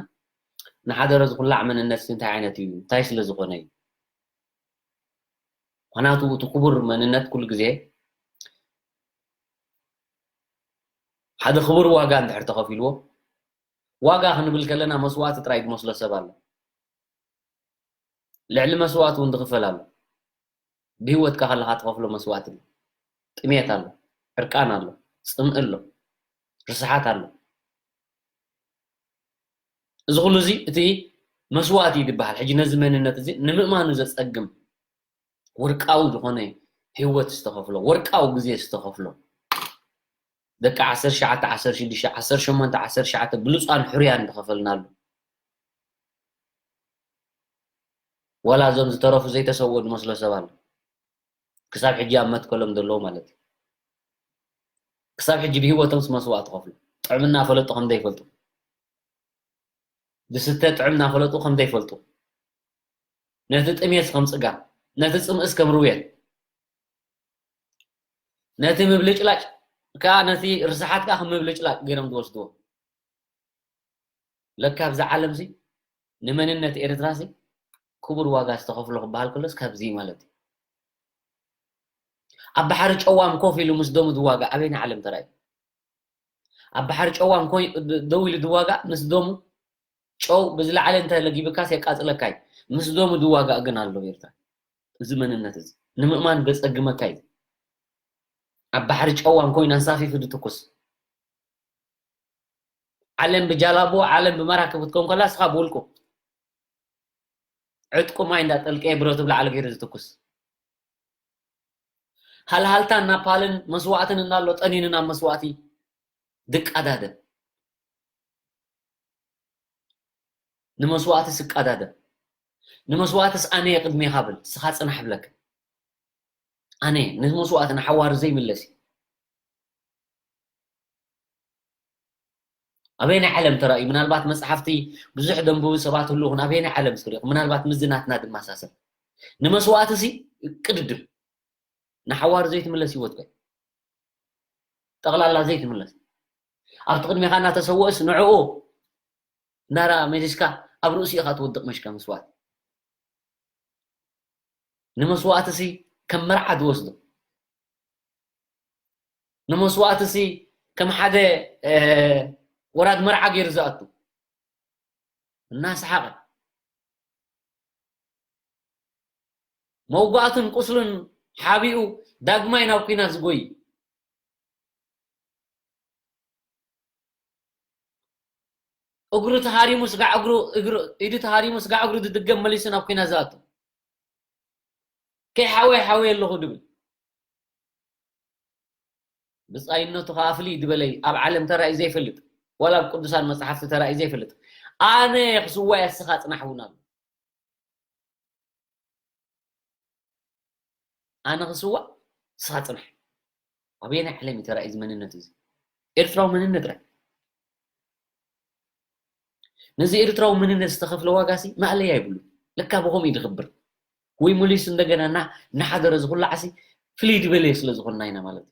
እናሓደረ ዝኩላዕ መንነት እንታይ ዓይነት እዩ እንታይ ስለ ዝኾነ እዩ ምክንያቱ እቲ ክቡር መንነት ኩሉ ግዜ ሓደ ክቡር ዋጋ እንድሕር ተኸፊልዎ ዋጋ ክንብል ከለና መስዋእቲ ጥራይ ዝመስሎ ሰብ ኣሎ ልዕሊ መስዋእቲ እውን ዝኽፈል ኣሎ ብህይወትካ ከለካ ትኸፍሎ መስዋእቲ ኣሎ ጥሜት ኣሎ ዕርቃን ኣሎ ፅምኢ ኣሎ ርስሓት ኣሎ እዚ ኩሉ እዚ እቲ መስዋእቲ እዩ ዝበሃል ሕጂ ነዚ መንነት እዚ ንምእማኑ ዘፀግም ወርቃዊ ዝኾነ ህይወት ዝተኸፍሎ ወርቃዊ ግዜ ዝተኸፍሎ ደቂ ዓሰርተ ትሽዓተ ዓሰርተ ሽዱሽተ ዓሰርተ ሸሞንተ ዓሰርተ ትሽዓተ ብሉፃን ሕሩያን ዝኸፈልናሉ ዋላ እዞም ዝተረፉ ዘይተሰውኦ ዝመስሎ ሰብ ኣሎ ክሳብ ሕጂ ኣብ መትከሎም ዘለዉ ማለት እዩ ክሳብ ሕጂ ብህይወቶም ስመስዋእቲ ከፍሉ ጥዕምና ፈለጡ ከም ዘይፈልጡ ዝስተ ጥዕም እናፈለጡ ከም ዘይፈልጡ ነቲ ጥሜት ከም ፅጋብ ነቲ ፅምእስ ከም ርውየት ነቲ ምብልጭላጭ ከዓ ነቲ ርስሓት ከዓ ከም ምብልጭላጭ ገይሮም ዝወስድዎ ለካ ኣብዚ ዓለም ዚ ንመንነት ኤርትራ ዚ ክቡር ዋጋ ዝተኸፍሎ ክበሃል ከሎስ ካብዚ ማለት እዩ ኣብ ባሕሪ ጨዋም ኮፍ ኢሉ ምስ ደሙ ዝዋጋእ ኣበይና ዓለም ተራእዩ ኣብ ባሕሪ ጨዋም ኮይ ደው ኢሉ ዝዋጋእ ምስ ደሙ ጨው ብዝለዓለ እንተ ለጊብካስ የቃፅለካ እዩ ምስ ደሙ ዝዋጋእ ግን ኣሎ ኤርትራ እዚ መንነት እዚ ንምእማን ዘፀግመካ እዩ ኣብ ባሕሪ ጨዋም ኮይኑ ኣንሳፊፉ ዝትኩስ ዓለም ብጃላቦ ዓለም ብመራክብ ክትከውን ከላ ስኻ ብውልቁ ዕጥቁ ማይ እንዳጠልቀየ ብረቱ ብላዕሊ ገይሩ ዝትኩስ ሃልሃልታን ናፓልን መስዋእትን እናሎ ጠኒኑ ናብ መስዋእቲ ድቃዳደም ንመስዋእትስ እቃዳደም ንመስዋእትስ ኣነ እየ ቅድሜኻ ብል ስኻ ፅናሕ ብለክ ኣነ ንመስዋእቲ ንሓዋሩ ዘይምለስ እዩ ኣበየናይ ዓለም ተራእዩ? ምናልባት መጽሓፍቲ ብዙሕ ደንብቡ ሰባት ህልው ይኹን፣ ኣበየናይ ዓለም ስሪቑ? ምናልባት ምስዚ ናትና ድመሳሰል። ንመስዋእቲ ሲ ቅድድም ንሓዋሩ ዘይትምለስ ህይወት ኮይ። ጠቕላላ ዘይትምለስ። ኣብቲ ቅድሜኻ እናተሰወእስ ንዕኡ እናራ መሊስካ ኣብ ርእሲ ኢኻ ትወድቕ መሽካ መስዋእቲ። ንመስዋእቲ ሲ ከም መርዓ ዝወስዶ። ንመስዋእቲ ሲ ከም ሓደ፣ እ፣ ወራድ መርዓ ገይሩ ዝኣቱ። እናሰሓቐ። መውጋእቱን ቁስሉን ሓቢኡ ዳግማይ ናብ ኲናት ዝጎይ። እግሩ ተሃሪሙ ስጋዕ እግሩ፣ እግሩ፣ ኢዱ ተሃሪሙ ስጋዕ እግሩ ዝድገም መሊሱ ናብ ኲናት ዝኣቱ። ከይሓወየ ሓወየ ኣለኹ ድብል። ብጻይነቱ ከኣ ፍልይ ዝበለ እዩ። ኣብ ዓለም ተራእዩ ዘይፈልጥ፣ ዋላ ኣብ ቅዱሳን መጽሓፍቲ ተራእዩ ዘይፈልጥ። ኣነ ክስዋእ እየ፣ እስኻ ጽናሕ እውን ኣሎ። ኣነ ክስዋእ፣ እስኻ ጽናሕ። ኣበየናይ ዓለም እዩ ተራእዩ እዚ መንነት እዚ? ኤርትራዊ መንነት ራይ። ነዚ ኤርትራዊ መንነት ዝተኸፍለ ዋጋ ሲ ማእለያ የብሉ። ለካ ብኸምኡ እዩ ዝኽብር። ወይ መሊሱ እንደገና እና እናሓደረ ዝኹላዕ ሲ ፍልይ ዝበለ ስለ ዝኾንና ኢና ማለት እዩ።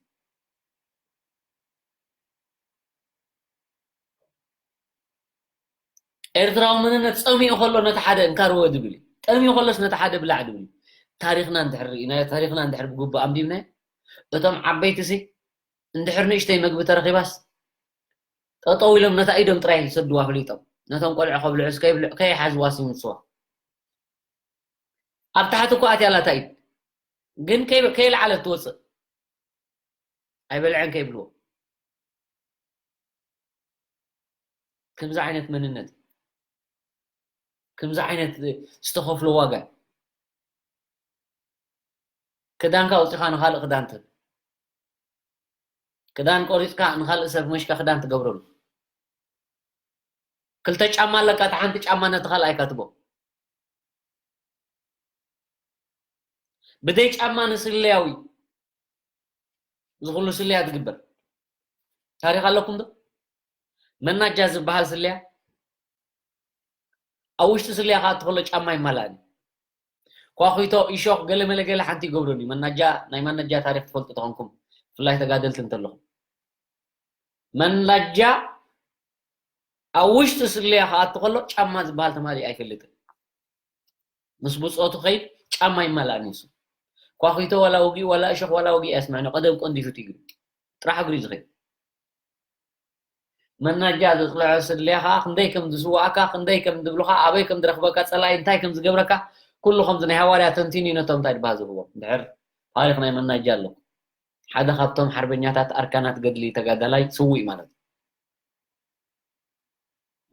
ኤርትራዊ መንነት ጸሚኡ ከሎ ነቲ ሓደ እንካርወ ድብል እዩ። ጠሚኡ ከሎስ ነቲ ሓደ ብላዕ ድብል እዩ። ታሪኽና እንድሕር ርኢናዮ፣ ታሪኽና እንድሕር ብግቡእ ኣንቢብናዮ፣ እቶም ዓበይቲ ሲ እንድሕር ንእሽተይ መግቢ ተረኺባስ፣ ጠጠው ኢሎም ነታ ኢዶም ጥራይ ዝሰድዋ ኣፍሊጦም። ነቶም ቆልዑ ከብልዑስ ከይብልዑ፣ ከይሓዝዋስ ይምስዋ። ኣብ ታሕቲ እኮ ኣትያ ኣላ እታ ኢድ። ግን ከይ-፣ ከይለዓለት ትወጽእ። ኣይበልዐን ከይብልዎ። ከምዚ ዓይነት መንነት፣ ከምዚ ዓይነት ዝተኸፍሎ ዋጋ። ክዳንካ ኣውጺኻ ንኻልእ ክዳን ትህብ። ክዳን ቆሪጽካ ንኻልእ ሰብ መሽካ ክዳን ትገብረሉ። ክልተ ጫማ ኣለካ፣ እታ ሓንቲ ጫማ ነቲ ካልኣይካ ትቦ። ብደይ ጫማ ንስለያዊ ዝኹሉ ስለያ ትግበር። ታሪኽ ኣለኩም ዶ? መናጃ ዝበሃል ስለያ ኣብ ውሽጢ ስለያ ከኣ እትኸሎ ጫማ ይማላእኒ። ኳኺቶ፣ እሾኽ፣ ገለ መለ ገለ ሓንቲ ይገብረኒ። መናጃ፣ ናይ መናጃ ታሪኽ ትፈልጡ ተኾንኩም፣ ብፍላይ ተጋደልቲ እንተለኹም። መናጃ ኣብ ውሽጢ ስለያ ከኣ እትኸሎ ጫማ ዝበሃል ተማሊኡ ኣይፈልጥን። ምስ ብጾቱ ኸይድ ጫማ ይማላእኒ ንሱ። ኳኺቶ ዋላ ውግእ ዋላ እሾኽ ዋላ ውግእ ኣየስምዕን። ቀደም ቆንዲፉ ትይግሪ። ጥራሕ እግሪ ዝኸይድ። መናጃ ዘጽልዖ ስድልያ ኸኣ ክንደይ ከም ዝስዋእካ፣ ክንደይ ከም ዝብሉኻ፣ ኣበይ ከም ዝረኽበካ፣ ጸላኢ እንታይ ከም ዝገብረካ፣ ኩሉ ከምዚ ናይ ሃዋርያ ተንቲኑ እዩ ነቶም እንታይ ድበሃል ዝህቦም። እንድሕር ታሪኽ ናይ መናጃ ኣለኩም። ሓደ ካብቶም ሓርበኛታት ኣርካናት ገድሊ ተጋዳላይ ስዉእ ማለት እዩ።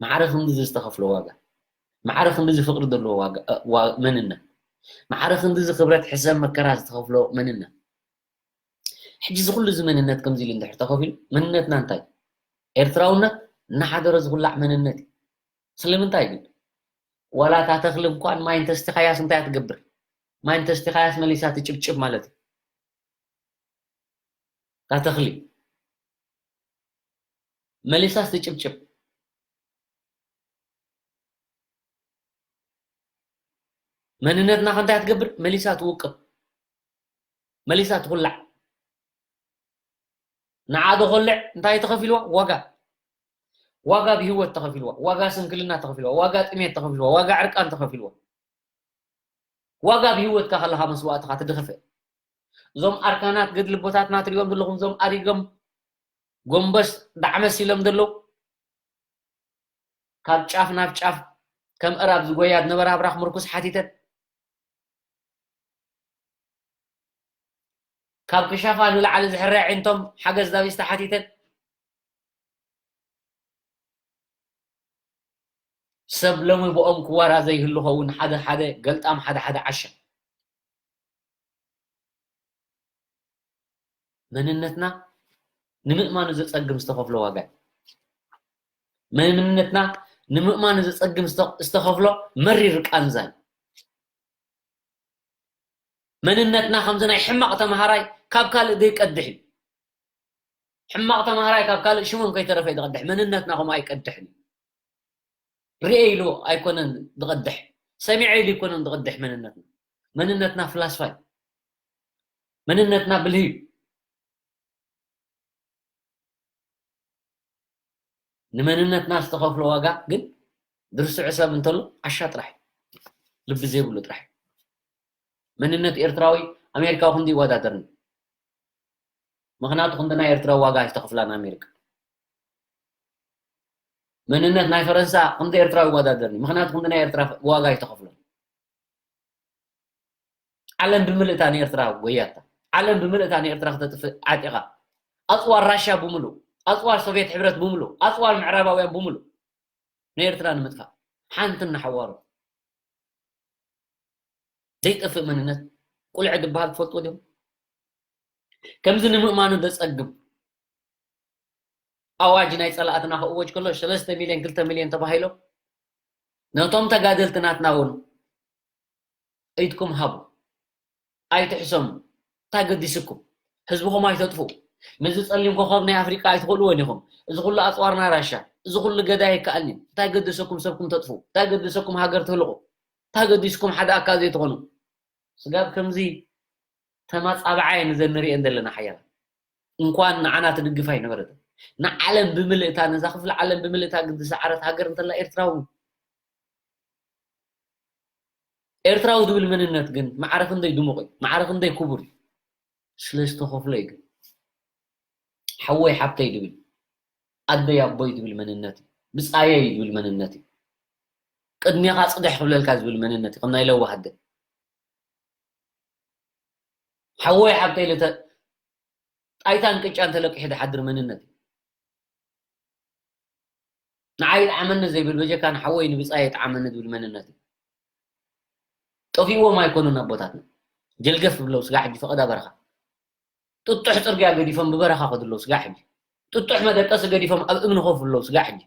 ማዕረ ክንድዚ ዝተኸፍሎ ዋጋ፣ ማዕረ ክንድዚ ፍቕሪ ዘለዎ ዋጋ፣ እ፣ ዋ-፣ መንነት፣ ማዕረ ክንድዚ ክብረት ሕሰብ መከራ ዝተኸፍሎ መንነት። ሕጂ እዚ ኩሉ እዚ መንነት ከምዚ ኢሉ እንድሕር ተኸፊሉ፣ መንነትና እንታይ? ኤርትራውነት እናሓደረ ዝኹላዕ መንነት እዩ። ስለምንታይ ግን? ዋላ እታ ተኽሊ እንኳን ማይ እንተስቲኻያስ እንታይ እያ ትገብር? ማይ እንተስቲኻያስ መሊሳ ትጭብጭብ ማለት እዩ። እታ ተኽሊ መሊሳስ ትጭብጭብ። መንነትና ከ እንታይ ትገብር? መሊሳ ትውቅብ፣ መሊሳ ትኹላዕ። ንዓ ዶ ኮልዕ እንታይ ተኸፊልዋ? ዋጋ። ዋጋ ብህይወት ተኸፊልዋ፣ ዋጋ ስንክልና ተኸፊልዋ፣ ዋጋ ጥሜት ተኸፊልዋ፣ ዋጋ ዕርቃን ተኸፊልዋ። ዋጋ ብህይወትካ ከለኻ መስዋእትኻ ትድኽፍእ። እዞም ኣርካናት ገድሊ ቦታትና ትሪኦም ዘለኹም፣ እዞም ኣሪጎም ጎንበስ ዳዕመስ ኢሎም ዘለዉ፣ ካብ ጫፍ ናብ ጫፍ ከም እራብ ዝጎያ ዝነበራ ኣብራኽ ምርኩስ ሓቲተን፣ ካብ ክሻፋ ንላዕሊ ዝሕረ ኣዒንቶም ሓገዝ ዳቢስታ ሓቲተን፣ ሰብ ሎሚ ብኦም ክዋራ ዘይህሉ ኸውን ሓደ ሓደ ገልጣም ሓደ ሓደ ዓሻ። መንነትና ንምእማኑ ዘጸግም ዝተኸፍሎ ዋጋ እዩ። መንነትና ንምእማኑ ዘጸግም ዝተ-፣ ዝተኸፍሎ መሪር ቃንዛ እዩ። መንነትና ከምዚ ናይ ሕማቕ ተምሃራይ ካብ ካልእ ዘይቀድሕ እዩ። ሕማቕ ተማሃራይ ካብ ካልእ ሽሞም ከይተረፈ እዩ ዝቐድሕ። መንነትና ከምኡ ኣይቀድሕን እዩ። ርኤ ኢሉ ኣይኮነን ዝቐድሕ፣ ሰሚዐ ኢሉ ኣይኮነን ዝቐድሕ መንነትና። መንነትና ፍላስፋ እዩ። መንነትና ብልሂ እዩ። ንመንነትና ዝተኸፍሎ ዋጋ ግን ዝርስዑ ሰብ እንተሎ ዓሻ ጥራሕ እዩ። ልቢ ዘይብሉ ጥራሕ እዩ። መንነት ኤርትራዊ ኣሜሪካዊ ክንዲ ይወዳደርኒ። ምኽንያቱ ክንዲ ናይ ኤርትራዊ ዋጋ ኣይተኸፍላን ኣሜሪካ። መንነት ናይ ፈረንሳ ክንዲ ኤርትራዊ ይወዳደርኒ። ምኽንያቱ ክንዲ ናይ ኤርትራ ዋጋ ኣይተኸፍሎን። ዓለም ብምልእታ ንኤርትራ ጎያታ። ዓለም ብምልእታ ንኤርትራ ክተጥፍእ ዓጢቓ። ኣጽዋር ራሻ ብምሉእ፣ ኣጽዋር ሶቪየት ሕብረት ብምሉእ፣ ኣጽዋር ምዕራባውያን ብምሉእ ንኤርትራ ንምጥፋእ። ሓንቲ እናሓዋሩ። ዘይጠፍእ መንነት ቁልዐ ዝበሃል ትፈልጥዎ ዲኹም? ከምዚ ንምእማኑ ዘጸግም ኣዋጅ ናይ ጸላእትና ክእወጅ ከሎ ሰለስተ ሚልዮን ክልተ ሚልዮን ተባሂሎም ነቶም ተጋደልቲ ናትና እውን ኢድኩም ሃቡ። ኣይትሕሰሙ። እንታይ ገዲስኩም? ህዝብኹም ኣይተጥፍኡ። ነዚ ጸሊም ኮኸብ ናይ ኣፍሪቃ ኣይትኽእልዎን ኢኹም። እዚ ኩሉ ኣጽዋርና ራሻ፣ እዚ ኩሉ ገዳይ ኣይከኣልን እዩ። እንታይ ገደሰኩም ሰብኩም ተጥፍኡ? እንታይ ገደሰኩም ሃገር ትህልቑ? እንታይ ገዲስኩም ሓደ ኣካል ዘይትኾኑ? ስጋብ ከምዚ ተማጻብዓ እየን እዘን ንሪኤን ዘለና ሓያላት። እንኳን ንዓና ትድግፍ ኣይነበረትን። ንዓለም ብምልእታ፣ ነዛ ክፍሊ ዓለም ብምልእታ ግን ዝሰዓረት ሃገር እንተላ ኤርትራዊ። ኤርትራዊ ዝብል መንነት ግን ማዕረ ክንደይ ድሙቕ እዩ፣ ማዕረ ክንደይ ክቡር እዩ። ስለ ዝተኸፍሎ እዩ ግን። ሓወይ ሓብተይ ዝብል፣ ኣደይ ኣቦይ ዝብል መንነት እዩ። ብጻየይ ዝብል መንነት እዩ። ቅድሜኻ ጽድሕ ክብለልካ ዝብል መንነት እዩ። ከም ናይ ለዋህ ኣደ። ሓወይ ሓብተይ ኢለ ተ-፣ ጣይታን ቅጫን ተለቂሑ ዝሓድር መንነት እዩ። ንዓይ ይጥዓመኒ ዘይብል በጀካ ንሓወይ ንብጻይ ይጥዓመኒ ዝብል መንነት እዩ። ጠፊእዎም ኣይኮኑን ኣቦታትና። ጀልገፍ ብለው ስጋ ሕጂ ፈቐዳ በረኻ። ጥጡሕ ጽርግያ ገዲፎም ብበረኻ ከድለው ስጋ ሕጂ። ጥጡሕ መደቀሲ ገዲፎም ኣብ እምኒ ኮፍ ብለው ስጋ ሕጂ።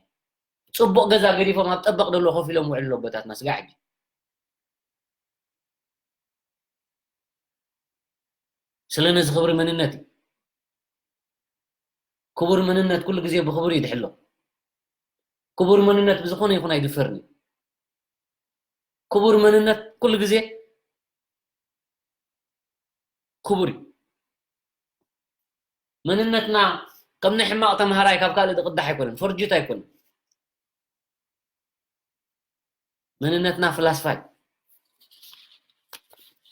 ጽቡቕ ገዛ ገዲፎም ኣብ ጠበቕ ደሎ ኮፍ ኢሎም ውዕሉ ኣቦታትና ስጋ ሕጂ። ስለ ነዚ ክብሪ መንነት እዩ። ክቡር መንነት ኩሉ ግዜ ብኽብሪ እዩ ዝሕሎ። ክቡር መንነት ብዝኾነ ይኹን ኣይድፈርን እዩ። ክቡር መንነት ኩሉ ግዜ ክቡር እዩ። መንነትና ከም ናይ ሕማቕ ተምሃራይ ካብ ካልእ ዝቕዳሕ ኣይኮነን፣ ፎርጅት ኣይኮነን። መንነትና ፍላስፋ እዩ።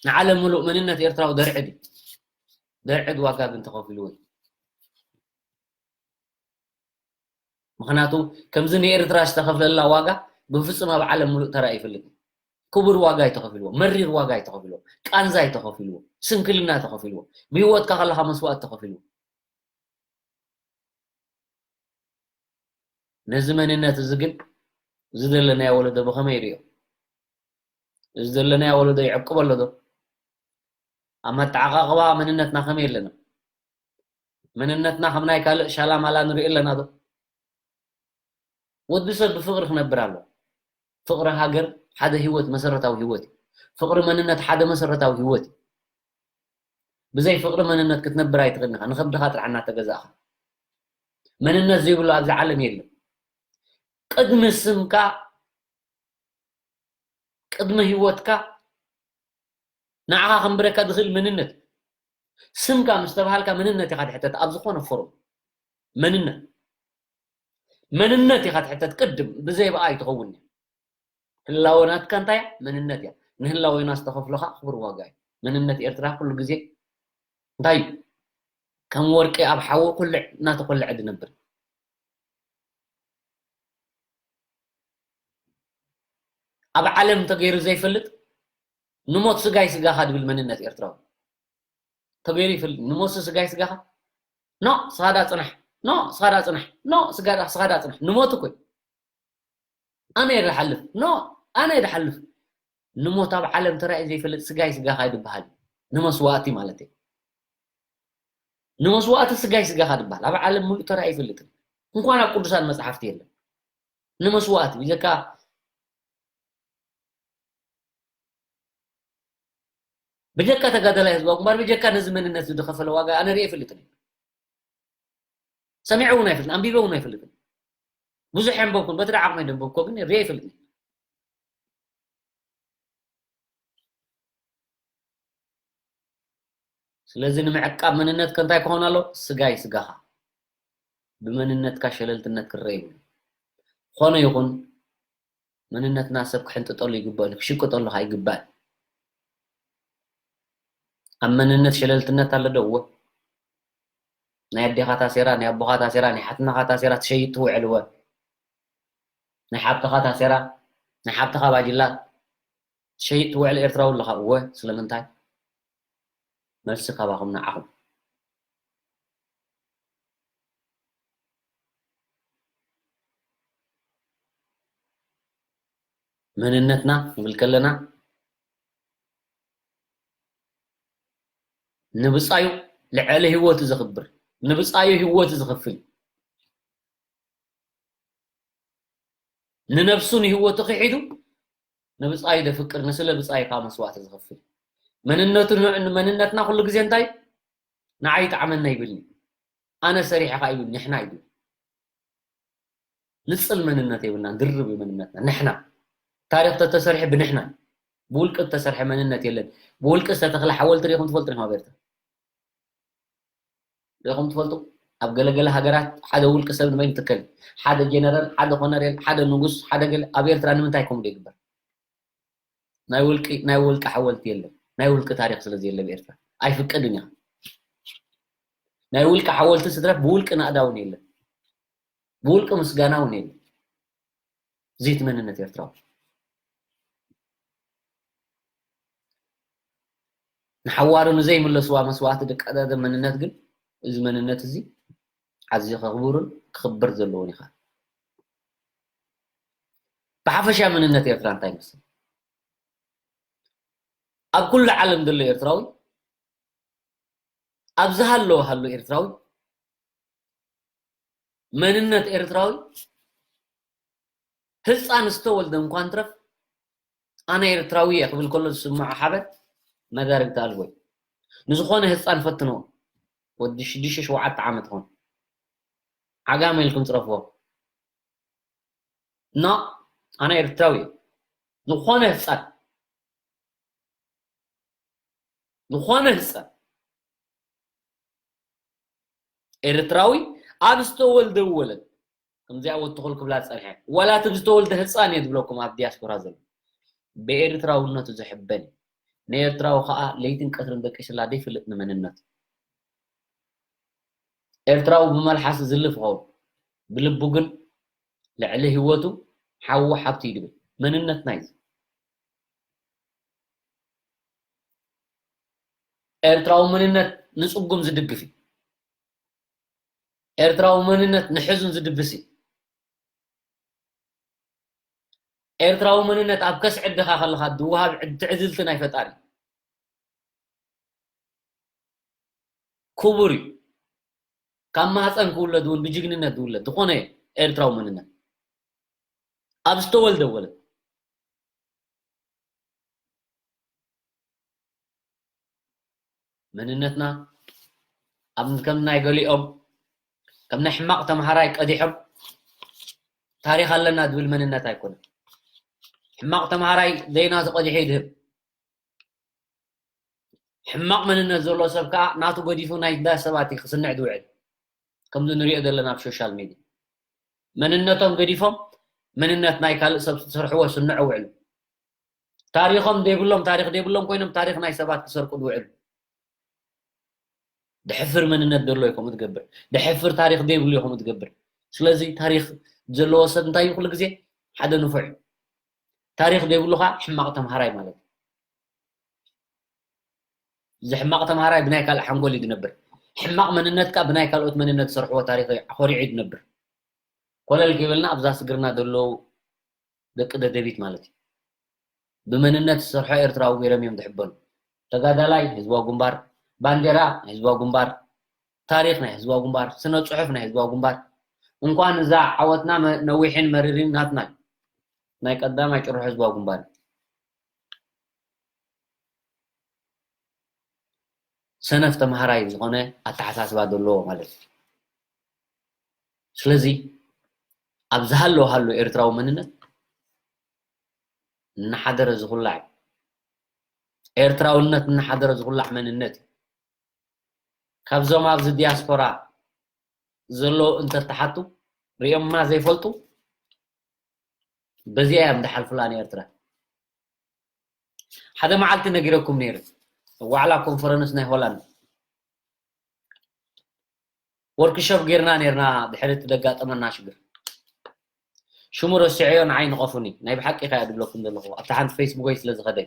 ንዓለም ምሉእ መንነት ኤርትራዊ ደርዕድ እዩ። ደርዕድ ዋጋ ግን ተኸፊልዎ እዩ። ምኽንያቱ ከምዚ ንኤርትራ ዝተኸፍለላ ዋጋ ብፍጹም ኣብ ዓለም ምሉእ ተራእዩ ኣይፈልጥን። ክቡር ዋጋ እዩ ተኸፊልዎ፣ መሪር ዋጋ እዩ ተኸፊልዎ፣ ቃንዛ እዩ ተኸፊልዎ፣ ስንክልና ተኸፊልዎ፣ ብህይወትካ ከለኻ መስዋእቲ ተኸፊልዎ። ነዚ መንነት እዚ ግን እዚ ዘለናዮ ወለዶ ብኸመይ ይርእዮ? እዚ ዘለናዮ ወለዶ ይዕቅቦ ኣሎ ዶ? ኣብ መተዓቓቕባ መንነትና ከመይ ኣለና? መንነትና ከም ናይ ካልእ ሻላማላ ንርኢ ኣለና ዶ? ወዲ ሰብ ብፍቕሪ ክነብር ኣሎ። ፍቕሪ ሃገር ሓደ ህይወት፣ መሰረታዊ ህይወት እዩ። ፍቕሪ መንነት ሓደ መሰረታዊ ህይወት እዩ። ብዘይ ፍቕሪ መንነት ክትነብር ኣይትኽእልን ኢኻ። ንኸብድኻ ጥራሕ እናተገዛእኻ። መንነት ዘይብሉ ኣብዚ ዓለም የለን። ቅድሚ ስምካ፣ ቅድሚ ህይወትካ ንዓኻ ከንብረካ ዝኽእል መንነት። ስምካ ምስ ተባሃልካ መንነት ኢኻ ትሕተት ኣብ ዝኾነ ፎርም። መንነት። መንነት ኢኻ ትሕተት ቅድም፣ ብዘይ ብኣ ኣይትኸውን እያ። ህላወ ናትካ እንታይ እያ? መንነት እያ። ንህላወና ዝተኸፍሎ ኸዓ ክቡር ዋጋ እዩ። መንነት ኤርትራ ኩሉ ግዜ እንታይ እዩ? ከም ወርቂ ኣብ ሓዊ ኩልዕ እናተኮልዐ ዝነብር። ኣብ ዓለም ተገይሩ ዘይፈልጥ ንሞት ስጋይ ስጋኻ ዝብል መንነት ኤርትራዊ። ተገይሩ ይፈልጥ። ንሞት ስጋይ ስጋኻ። ኖ፣ ስኻ ዳ ጽናሕ። ኖ፣ ስኻ ዳ ጽናሕ። ኖ፣ ስጋ ዳ-፣ ስኻ ዳ ጽናሕ። ንሞት እኮ እዩ። ኣነ እየ ዝሓልፍ። ኖ፣ ኣነ እየ ዝሓልፍ። ንሞት ኣብ ዓለም ተራእዩ ዘይፈልጥ ስጋይ ስጋኻ ይድበሃል። ንመስዋእቲ ማለት እዩ። ንመስዋእቲ ስጋይ ስጋኻ ድበሃል። ኣብ ዓለም ሙሉእ ተራእዩ ኣይፈልጥን። እንኳን ኣብ ቅዱሳን መጽሓፍቲ የለን። ንመስዋእቲ፣ ብጀካ፣ ብጀካ ተጋዳላይ ህዝባዊ ግንባር፣ ብጀካ ነዚ መንነት ዝኸፈለ ዋጋ ኣነ ርእየ ኣይፈልጥን እየ። ሰሚዐ እውን ኣይፈልጥን፣ ኣንቢበ እውን ኣይፈልጥን። ብዙሕ የንበብኩን፣ በቲ ዓቕመይ ደንበብኮ ግን ርየ ኣይፈልጥን። ስለዚ ንምዕቃብ መንነትካ እንታይ ክኸውን ኣሎ? ስጋይ ስጋኻ። ብመንነትካ ሸለልትነት ክረአ የብሉን። ዝኾነ ይኹን መንነትና ሰብ ክሕንጥጠሉ ይግባእ፣ ክሽቅጠሉ ከኣ ይግባእ። ኣብ መንነት ሸለልትነት ኣሎ ዶ? እወ። ናይ ኣዴኻ ታሴራ፣ ናይ ኣቦኻ ታሴራ፣ ናይ ሓትነኻ ታሴራ ትሸይጥ ትውዕል፣ እወ። ናይ ሓብትኻ ታሴራ፣ ናይ ሓብትኻ ባጅላ ትሸይጥ ትውዕል ኤርትራዊ ኣለኻ፣ እወ። ስለምንታይ? መልሲ ካባኹም ንዓኹም። መንነትና ንብል ከለና ንብጻዩ ልዕሊ ህይወቱ ዘኽብር፣ ንብጻዩ ህይወቱ ዝኽፍል፣ ንነብሱ ንህይወቱ ክሒዱ ንብጻዩ ዘፍቅር፣ ንስለ ብጻዩ ካብ መስዋእቲ ዝኽፍል፣ መንነቱ ን-፣ መንነትና ኩሉ ግዜ እንታይ? ንዓይ ይጥዓመና ይብል። ኣነ ሰሪሐ ከኣ ይብል፣ ንሕና ይብል። ንጽል መንነት የብልናን፣ ድርብ እዩ መንነትና። ንሕና። ታሪኽ ተተሰርሐ ብንሕና። ብውልቂ እተሰርሐ መንነት የለን። ብውልቂ ዝተተኽለ ሓወልቲ ርኢኹም ትፈልጡ ዲኹም ኣብ ኤርትራ? ርኢኹም ትፈልጡ? ኣብ ገለገለ ሃገራት ሓደ ውልቂ ሰብ ንበይኑ ይትከል። ሓደ ጀነራል፣ ሓደ ኮነሬል፣ ሓደ ንጉስ፣ ሓደ ገለ፣ ኣብ ኤርትራ ንምንታይ ከምኡ ይግበር? ናይ ውልቂ፣ ናይ ውልቂ ሓወልቲ የለን። ናይ ውልቂ ታሪኽ ስለ ዘየለ ኣብ ኤርትራ ኣይፍቀድን ኢኻ። ናይ ውልቂ ሓወልቲ ስድራ ብውልቂ ናእዳ እውን የለን። ብውልቂ ምስጋና እውን የለን። እዚ እቲ መንነት ኤርትራዊ። ንሓዋሩ ንዘይምለስዋ መስዋእቲ ደቂ ቀዳደም መንነት ግን፣ እዚ መንነት እዚ ኣዝዩ ከኽብርን ክኽበር ዘለዎን ኢኻ። ብሓፈሻ መንነት ኤርትራ እንታይ ይመስል? ኣብ ኩሉ ዓለም ዘሎ ኤርትራዊ፣ ኣብዚ ሃለወ ሃሎ ኤርትራዊ፣ መንነት ኤርትራዊ፣ ህጻን ዝተወልደ እንኳን ትረፍ፣ ኣነ ኤርትራዊ እየ ክብል ከሎ ዝስምዖ ሓበን መዳርግቲ ኣልቦ እዩ። ንዝኾነ ህጻን ፈትንዎ፣ ወዲ ሽዱሽተ ሸውዓተ ዓመት ይኹን፣ ዓጋመ ኢልኩም ጽረፍዎ። ኖ፣ ኣነ ኤርትራዊ እየ። ዝኾነ ህጻን፣ ዝኾነ ህጻን ኤርትራዊ ኣብ ዝተወልደ ወለድ፣ ከምዚኣ ወትኹል ክብላ ዝጸንሐ፣ ዋላ እቲ ዝተወልደ ህጻን እየ ዝብለኩም ኣብ ዲያስፖራ ዘሎ፣ ብኤርትራውነቱ ዝሕበን እዩ። ንኤርትራዊ ከኣ ለይትን ቀትርን ደቂስላ ዘይፈልጥ ንመንነቱ። ኤርትራዊ ብመልሓስ ዝልፍ ይኸውን፣ ብልቡ ግን ልዕሊ ህይወቱ ሓዉ ሓብቲ እዩ ዝብል መንነትና እዩ። ኤርትራዊ መንነት ንጽጉም ዝድግፍ እዩ። ኤርትራዊ መንነት ንሕዙን ዝድብስ እዩ። ኤርትራዊ መንነት ኣብ ከስዒ ኣደኻ ከለኻ ዝወሃብ ዕድ-፣ ትዕዝልቲ ናይ ፈጣሪ ክቡር እዩ። ካብ ማህፀን ክውለድ እውን ብጅግንነት ዝውለድ ዝኾነ ኤርትራዊ መንነት ኣብ ዝተወልደ ወለድ መንነትና ኣብ ከም ናይ ገሊኦም ከም ናይ ሕማቕ ተምሃራይ ቀዲሖም ታሪኽ ኣለና ዝብል መንነት ኣይኮነን። ሕማቕ ተምሃራይ ዘይናቱ ቀዲሑ ይድህብ። ሕማቕ መንነት ዘለዎ ሰብ ከዓ ናቱ ገዲፉ ናይ እንዳ ሰባት እዩ ክስንዕ ዝውዕል። ከምዚ ንሪኦ ዘለና ኣብ ሶሻል ሚድያ መንነቶም ገዲፎም መንነት ናይ ካልእ ሰብ ዝሰርሕዎ ዝስንዑ ውዕሉ። ታሪኾም ዘይብሎም፣ ታሪኽ ዘይብሎም ኮይኖም ታሪኽ ናይ ሰባት ክሰርቁ ዝውዕሉ። ድሕፍር መንነት ዘሎ እዩ ከምኡ ትገብር። ድሕፍር ታሪኽ ዘይብሉ እዩ ከምኡ ትገብር። ስለዚ ታሪኽ ዘለዎ ሰብ እንታይ እዩ ኩሉ ግዜ? ሓደ ንፉዕ እዩ። ታሪኽ ዘይብሉ ከዓ ሕማቕ ተምሃራይ ማለት እዩ። እዚ ሕማቕ ተምሃራይ ብናይ ካልእ ሓንጎል እዩ ዝነብር። ሕማቕ መንነት ከዓ ብናይ ካልኦት መንነት ዝሰርሕዎ ታሪኽ ኮሪዑ እዩ ዝነብር። ኮለል ከይበልና ኣብዛ ስግርና ዘለዉ ደቂ ደደቢት ማለት እዩ። ብመንነት ዝሰርሖ ኤርትራዊ ገይሮም እዮም ዝሕበኑ። ተጋዳላይ ህዝባዊ ግንባር፣ ባንዴራ ናይ ህዝባዊ ግንባር፣ ታሪኽ ናይ ህዝባዊ ግንባር፣ ስነ ጽሑፍ ናይ ህዝባዊ ግንባር። እንኳን እዛ ዓወትና መ-፣ ነዊሕን መሪርን ናትና እዩ። ናይ ቀዳማይ ጭርሖ ህዝባዊ ግንባር እዩ። ሰነፍ ተምሃራይ ዝኾነ ኣተሓሳስባ ዘለዎ ማለት እዩ። ስለዚ ኣብ ዝሃለወ ሃሎ ኤርትራዊ መንነት እናሓደረ ዝኹላዕ እዩ። ኤርትራውነት እናሓደረ ዝኹላዕ መንነት እዩ። ካብዞም ኣብዚ ዲያስፖራ ዘለዉ እንተተሓቱ ሪኦማ ዘይፈልጡ በዚኣ እዮም ዝሓልፉላ ንኤርትራ። ሓደ መዓልቲ ነጊረኩም ነይረ። ዋዕላ ኮንፈረንስ ናይ ሆላንድ ወርክሾፕ ጌርና ነርና ድሕሪ እቲ ደጋጠመና ሽግር። ሽሙ ረሲዐዮ ንዓይ ንቐፉኒ። ናይ ብሓቂ ከያ ድብለኩም ዘለኹ ኣብቲ ሓንቲ ፌስቡከይ ስለ ዝኸደ።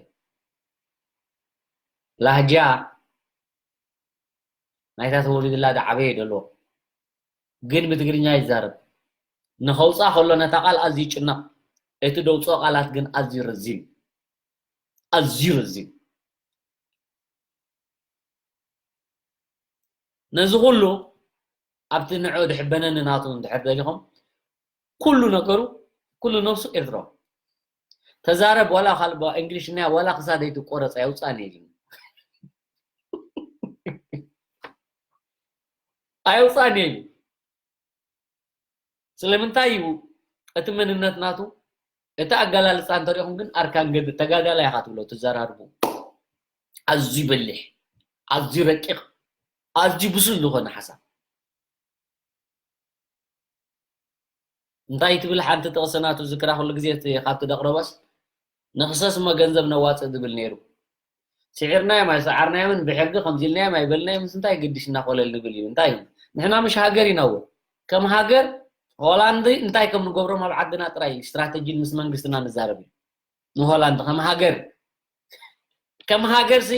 ላህጃ ናይታ ተወሊድላ ዝዓበየ ደሎ ግን ብትግርኛ ይዛረብ። ንኸውፃ ከሎ ነታ ቃል ኣዝዩ ይጭነቕ። እቲ ደውፅኦ ቃላት ግን ኣዝዩ ረዚን ኣዝዩ ረዚን። ነዚ ኩሉ ኣብቲ ንዑ ድሕበነኒ ናቱ እንድሕር ደሊኹም ኩሉ ነገሩ ኩሉ ነብሱ ኤርትራዊ። ተዛረብ ዋላ ካልባ እንግሊሽኛ ዋላ ክሳደይ ትቆረፅ ኣይውፃን ኢሉ ኣይውፃን ኢሉ። ስለምንታይ እዩ እቲ መንነት ናቱ እቲ ኣገላልፃ እንተሪኹም ግን ኣርካን ገድ ተጋዳላይ ኢኻ ትብሎ ትዘራርቡ ኣዝዩ በሊሕ ኣዝዩ ረቂቕ ኣዝዩ ብሱል ዝኾነ ሓሳብ እንታይ ትብል ሓንቲ ጥቕሲ ናቱ ዝክራ ኩሉ ግዜ እቲ ካብቲ ደቕረቦስ ንኽሰስ እሞ ገንዘብ ነዋፅእ ዝብል ነይሩ። ስዒርናዮም ኣይሰዓርናዮምን ብሕጊ ከምዚ ኢልናዮም ኣይበልናዮምስ እንታይ ግድሽ እናኾለል ንብል እዩ እንታይ እዩ ንሕና ምሽ ሃገር ኢና እወ ከም ሃገር ሆላንድ እንታይ ከም ንገብሮም ኣብ ዓድና ጥራይ ስትራተጂን ምስ መንግስትና ንዛረብ እዩ ንሆላንድ ከም ሃገር ከም ሃገር ሲ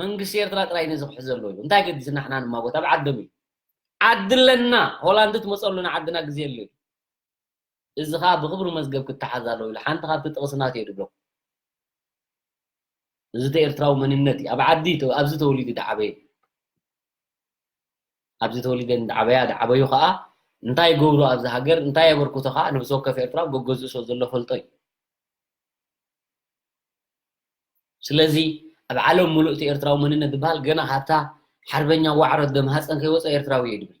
መንግስቲ ኤርትራ ጥራይ ነዚ ክሕዘሉ እዩ እንታይ ገዲስና ሕና ንማጎት ኣብ ዓዶም እዩ ዓዲ ኣለና ሆላንድ ትመፀሉ ንዓድና ግዜ ኣሎ እዩ እዚ ከዓ ብክብሪ መዝገብ ክተሓዝ ኣለዎ ኢሉ ሓንቲ ካብቲ ጥቕስናት እየ ድብሎ እዚ እቲ ኤርትራዊ መንነት እዩ ኣብ ዓዲ ኣብዚ ተወሊዱ ድዓበየ ኣብዚ ተወሊደ ድዓበያ ድዓበዩ ከዓ እንታይ ይገብሩ ኣብዚ ሃገር እንታይ የበርክቶ ከዓ ነብሲ ወከፍ ኤርትራዊ ገገዝኡ ሰብ ዘሎ ፈልጦ እዩ ስለዚ ኣብ ዓለም ሙሉእ እቲ ኤርትራዊ መንነት ዝበሃል ገና ካብታ ሓርበኛ ዋዕሮ ደም ሃፀን ከይወፀ ኤርትራዊ እየ ድብል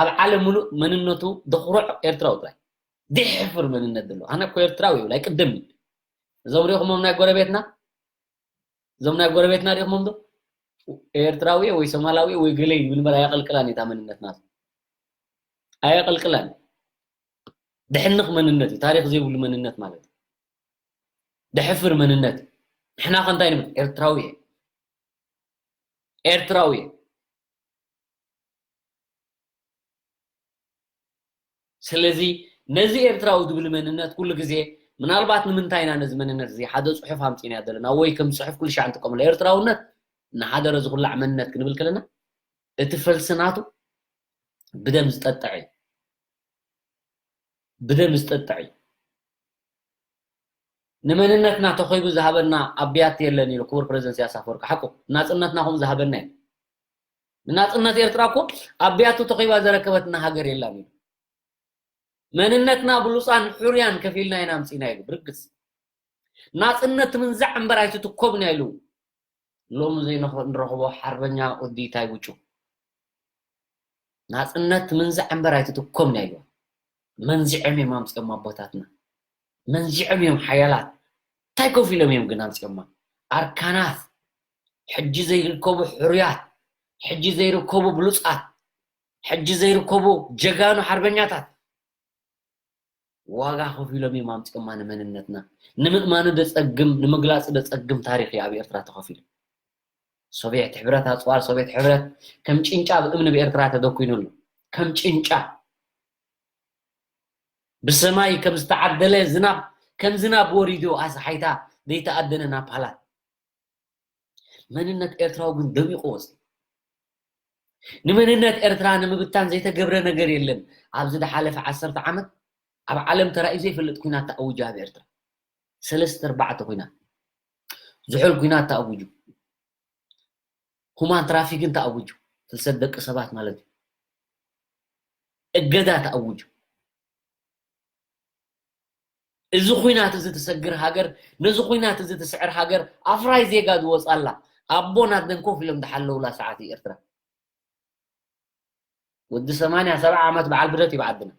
ኣብ ዓለም ሙሉእ መንነቱ ደኹርዕ ኤርትራዊ ጥራይ ደሕፍር መንነት ዘለዎ ኣነ እኮ ኤርትራዊ ይብል ኣይቅደም እዞም ሪእኹሞም ናይ ጎረቤትና እዞም ናይ ጎረቤትና ሪእኹሞም ዶ ኤርትራዊ ወይ ሶማላዊ ወይ ገለ ይብል እምበር ኣየቐልቅላን እታ መንነት ናቱ ኣየቐልቅላን ደሕንኽ መንነት እዩ ታሪኽ ዘይብሉ መንነት ማለት እዩ ደሕፍር መንነት ንሕና ከ እንታይ ንብል ኤርትራዊ እየ ኤርትራዊ እየ ስለዚ ነዚ ኤርትራዊ ዝብል መንነት ኩሉ ግዜ ምናልባት ንምንታይ ኢና ነዚ መንነት እዚ ሓደ ፅሑፍ ኣምፂእና ዘለና ወይ ከም ፅሑፍ ኩሉ ሻዕ ንጥቀመሉ ኤርትራውነት ንሓደረ ዝኹላዕ መንነት ክንብል ከለና እቲ ፈልሲ ናቱ ብደም ዝጠጥዕ እዩ ብደም ዝጠጥዕ እዩ ንመንነትና ተኾይቡ ዝሃበና ኣብያት የለን ኢሉ ክቡር ፕሬዚደንት ኢሳያስ ኣፈወርቂ ሓቁ ናፅነትና ከምኡ ዝሃበና እዩ ንናፅነት ኤርትራ እኮ ኣብያቱ ተኾይባ ዘረከበትና ሃገር የላን ኢሉ መንነትና ብሉፃን ሕሩያን ከፊልና ኢና ኣምፂና ኢሉ ብርግፅ ናፅነት ምንዛዕ እምበር ኣይትትኮብን እያ ኢሉ ሎሚ ዘይንረኽቦ ሓርበኛ ወዲ ታይ ውጩ ናፅነት ምንዛዕ እምበር ኣይትትኮብን እያ ኢሉ መንዚዖም እዮም ኣምፂኦም ኣቦታትና መንዚዖም እዮም ሓያላት እንታይ ኮፍ ኢሎም እዮም ግን ኣምፂኦማ ኣርካናት ሕጂ ዘይርከቡ ሕሩያት ሕጂ ዘይርከቡ ብሉፃት ሕጂ ዘይርከቡ ጀጋኑ ሓርበኛታት ዋጋ ከፊሎም እዮም ኣምፂኦማ ንመንነትና ንምእማኑ ደፀግም ንምግላፂ ደፀግም ታሪክ እዩ ኣብ ኤርትራ ተኸፊሉ ሶቪየት ሕብረት ኣፅዋር ሶቪየት ሕብረት ከም ጭንጫ ብእምኒ ብኤርትራ ተደኩይኑ ኣሎ ከም ጭንጫ ብሰማይ ከም ዝተዓደለ ዝናብ ከም ዝናብ ወሪዱ ኣስሓይታ ዘይተኣደነ ናፓላት መንነት ኤርትራዊ ግን ደሚቑ ወፂ ንመንነት ኤርትራ ንምብታን ዘይተገብረ ነገር የለን ኣብዚ ዝሓለፈ ዓሰርተ ዓመት ኣብ ዓለም ተራእዩ ዘይፈልጥ ኩናት ተኣውጁ ኣብ ኤርትራ ሰለስተ ኣርባዕተ ኩናት ዝሑል ኩናት ተኣውጁ ሁማን ትራፊክን ተኣውጁ ፍልሰት ደቂ ሰባት ማለት እዩ እገዳ ተኣውጁ እዚ ኩናት እዚ ትሰግር ሃገር ነዚ ኩናት እዚ ትስዕር ሃገር ኣፍራይ ዜጋ ዝወፃላ ኣቦን ኣደን ኮፍ ኢሎም ዝሓለውላ ሰዓት እዩ ኤርትራ ወዲ ሰማንያ ሰብዓ ዓመት በዓል ብረት እዩ ብዓድና።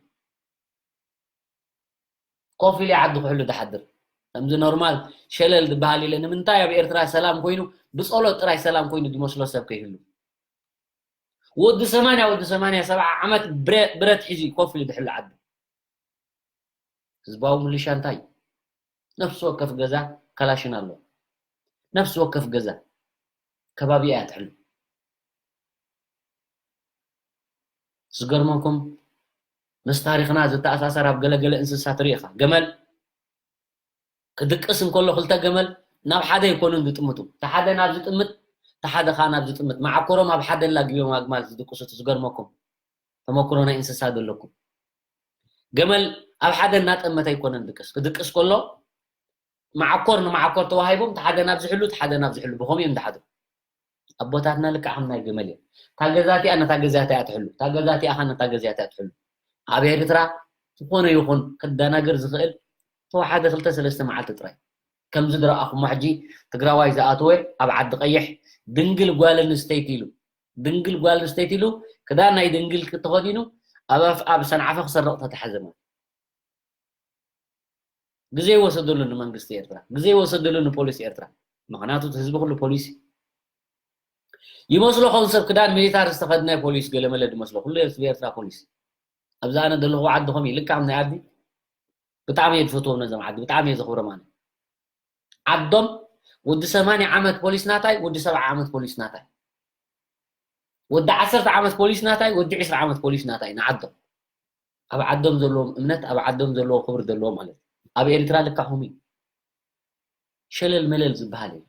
ኮፍ ኢሉ ዓዲ ክሕሉ ዝሓድር። ከምዚ ኖርማል ሸለል ዝበሃል የለ። ንምንታይ ኣብ ኤርትራ ሰላም ኮይኑ፣ ብጸሎት ጥራይ ሰላም ኮይኑ ዝመስሎ ሰብ ከይህሉ? ወዲ ሰማንያ፣ ወዲ ሰማንያ ሰብዓ ዓመት ብረ-፣ ብረት ሒዙ ኮፍ ኢሉ ዝሕሉ ዓዲ። ህዝባዊ ምልሻ እንታይ እዩ? ነፍሲ ወከፍ ገዛ ካላሽን ኣሎ። ነፍሲ ወከፍ ገዛ ከባቢ እያ ትሕሉ። ዝገርመኩም፣ ምስ ታሪኽና ዝተኣሳሰር ኣብ ገለገለ እንስሳ ትርኢ ኢኻ። ገመል ክድቅስ እንከሎ ክልተ ገመል ናብ ሓደ ኣይኮኑን ዝጥምቱ። እቲ ሓደ ናብ ዝጥምት፣ እቲ ሓደ ኸዓ ናብ ዝጥምት። መዓኮሮም ኣብ ሓደ ኣላጊቦም ኣግማል ዝድቅሱ። ዝገርመኩም፣ ተመክሮ ናይ እንስሳ ዘለኩም። ገመል ኣብ ሓደ እናጠመተ ኣይኮነን ዝድቅስ። ክድቅስ ከሎ መዓኮር ንመዓኮር ተዋሂቦም፣ እቲ ሓደ ናብ ዝሕሉ፣ እቲ ሓደ ናብ ዝሕሉ፣ ብኸምኡ እዮም ዝሓድሩ። ኣቦታትና ልክዕ ከም ናይ ገመል እዮም። እታ ገዛ እቲኣ ነታ ገዛ እቲኣ ትሕሉ፣ እታ ገዛ እቲኣ ኸኣ ነታ ገዛ እቲኣ ትሕሉ። ኣብ ኤርትራ ዝኾነ ይኹን ክደናገር ዝኽእል ተወሓደ ክልተ ሰለስተ መዓልቲ ጥራይ። ከምዚ ዝረኣኹሞ ሕጂ ትግራዋይ ዝኣተወ ኣብ ዓዲ ቀይሕ ድንግል ጓል ኣንስተይቲ ኢሉ፣ ድንግል ጓል ኣንስተይቲ ኢሉ ክዳን ናይ ድንግል ተኸዲኑ ኣብ ኣፍ-፣ ኣብ ሰንዓፈ ክሰርቕ ተታሕዘ ማለት። ግዜ ይወሰደሉ ንመንግስቲ ኤርትራ፣ ግዜ ይወሰደሉ ንፖሊስ ኤርትራ። ምኽንያቱ እቲ ህዝቢ ኩሉ ፖሊስ እዩ። ይመስሎ ኸውን ሰብ ክዳን ሚሊታሪ ዝተኸድነ ፖሊስ ገለመለ ዝመስሎ፣ ኩሉ ህዝቢ ኤርትራ ፖሊስ። ኣብዚ ኣነ ዘለኹ ዓዲ ከምኡ እዩ፣ ልክዕ ናይ ዓዲ ብጣዕሚ እየ ዝፈትዎም ነዞም ዓዲ፣ ብጣዕሚ እየ ዘኽብሮም ኣነ። ዓዶም ወዲ ሰማንያ ዓመት ፖሊስ ናታይ፣ ወዲ ሰብዓ ዓመት ፖሊስ ናታይ፣ ወዲ ዓሰርተ ዓመት ፖሊስ ናታይ፣ ወዲ ዕስራ ዓመት ፖሊስ ናታይ ንዓዶም። ኣብ ዓዶም ዘለዎም እምነት፣ ኣብ ዓዶም ዘለዎ ክብሪ ዘለዎም ማለት እዩ። ኣብ ኤርትራ ልክዕ ከምኡ እዩ። ሸለል መለል ዝበሃል የለን።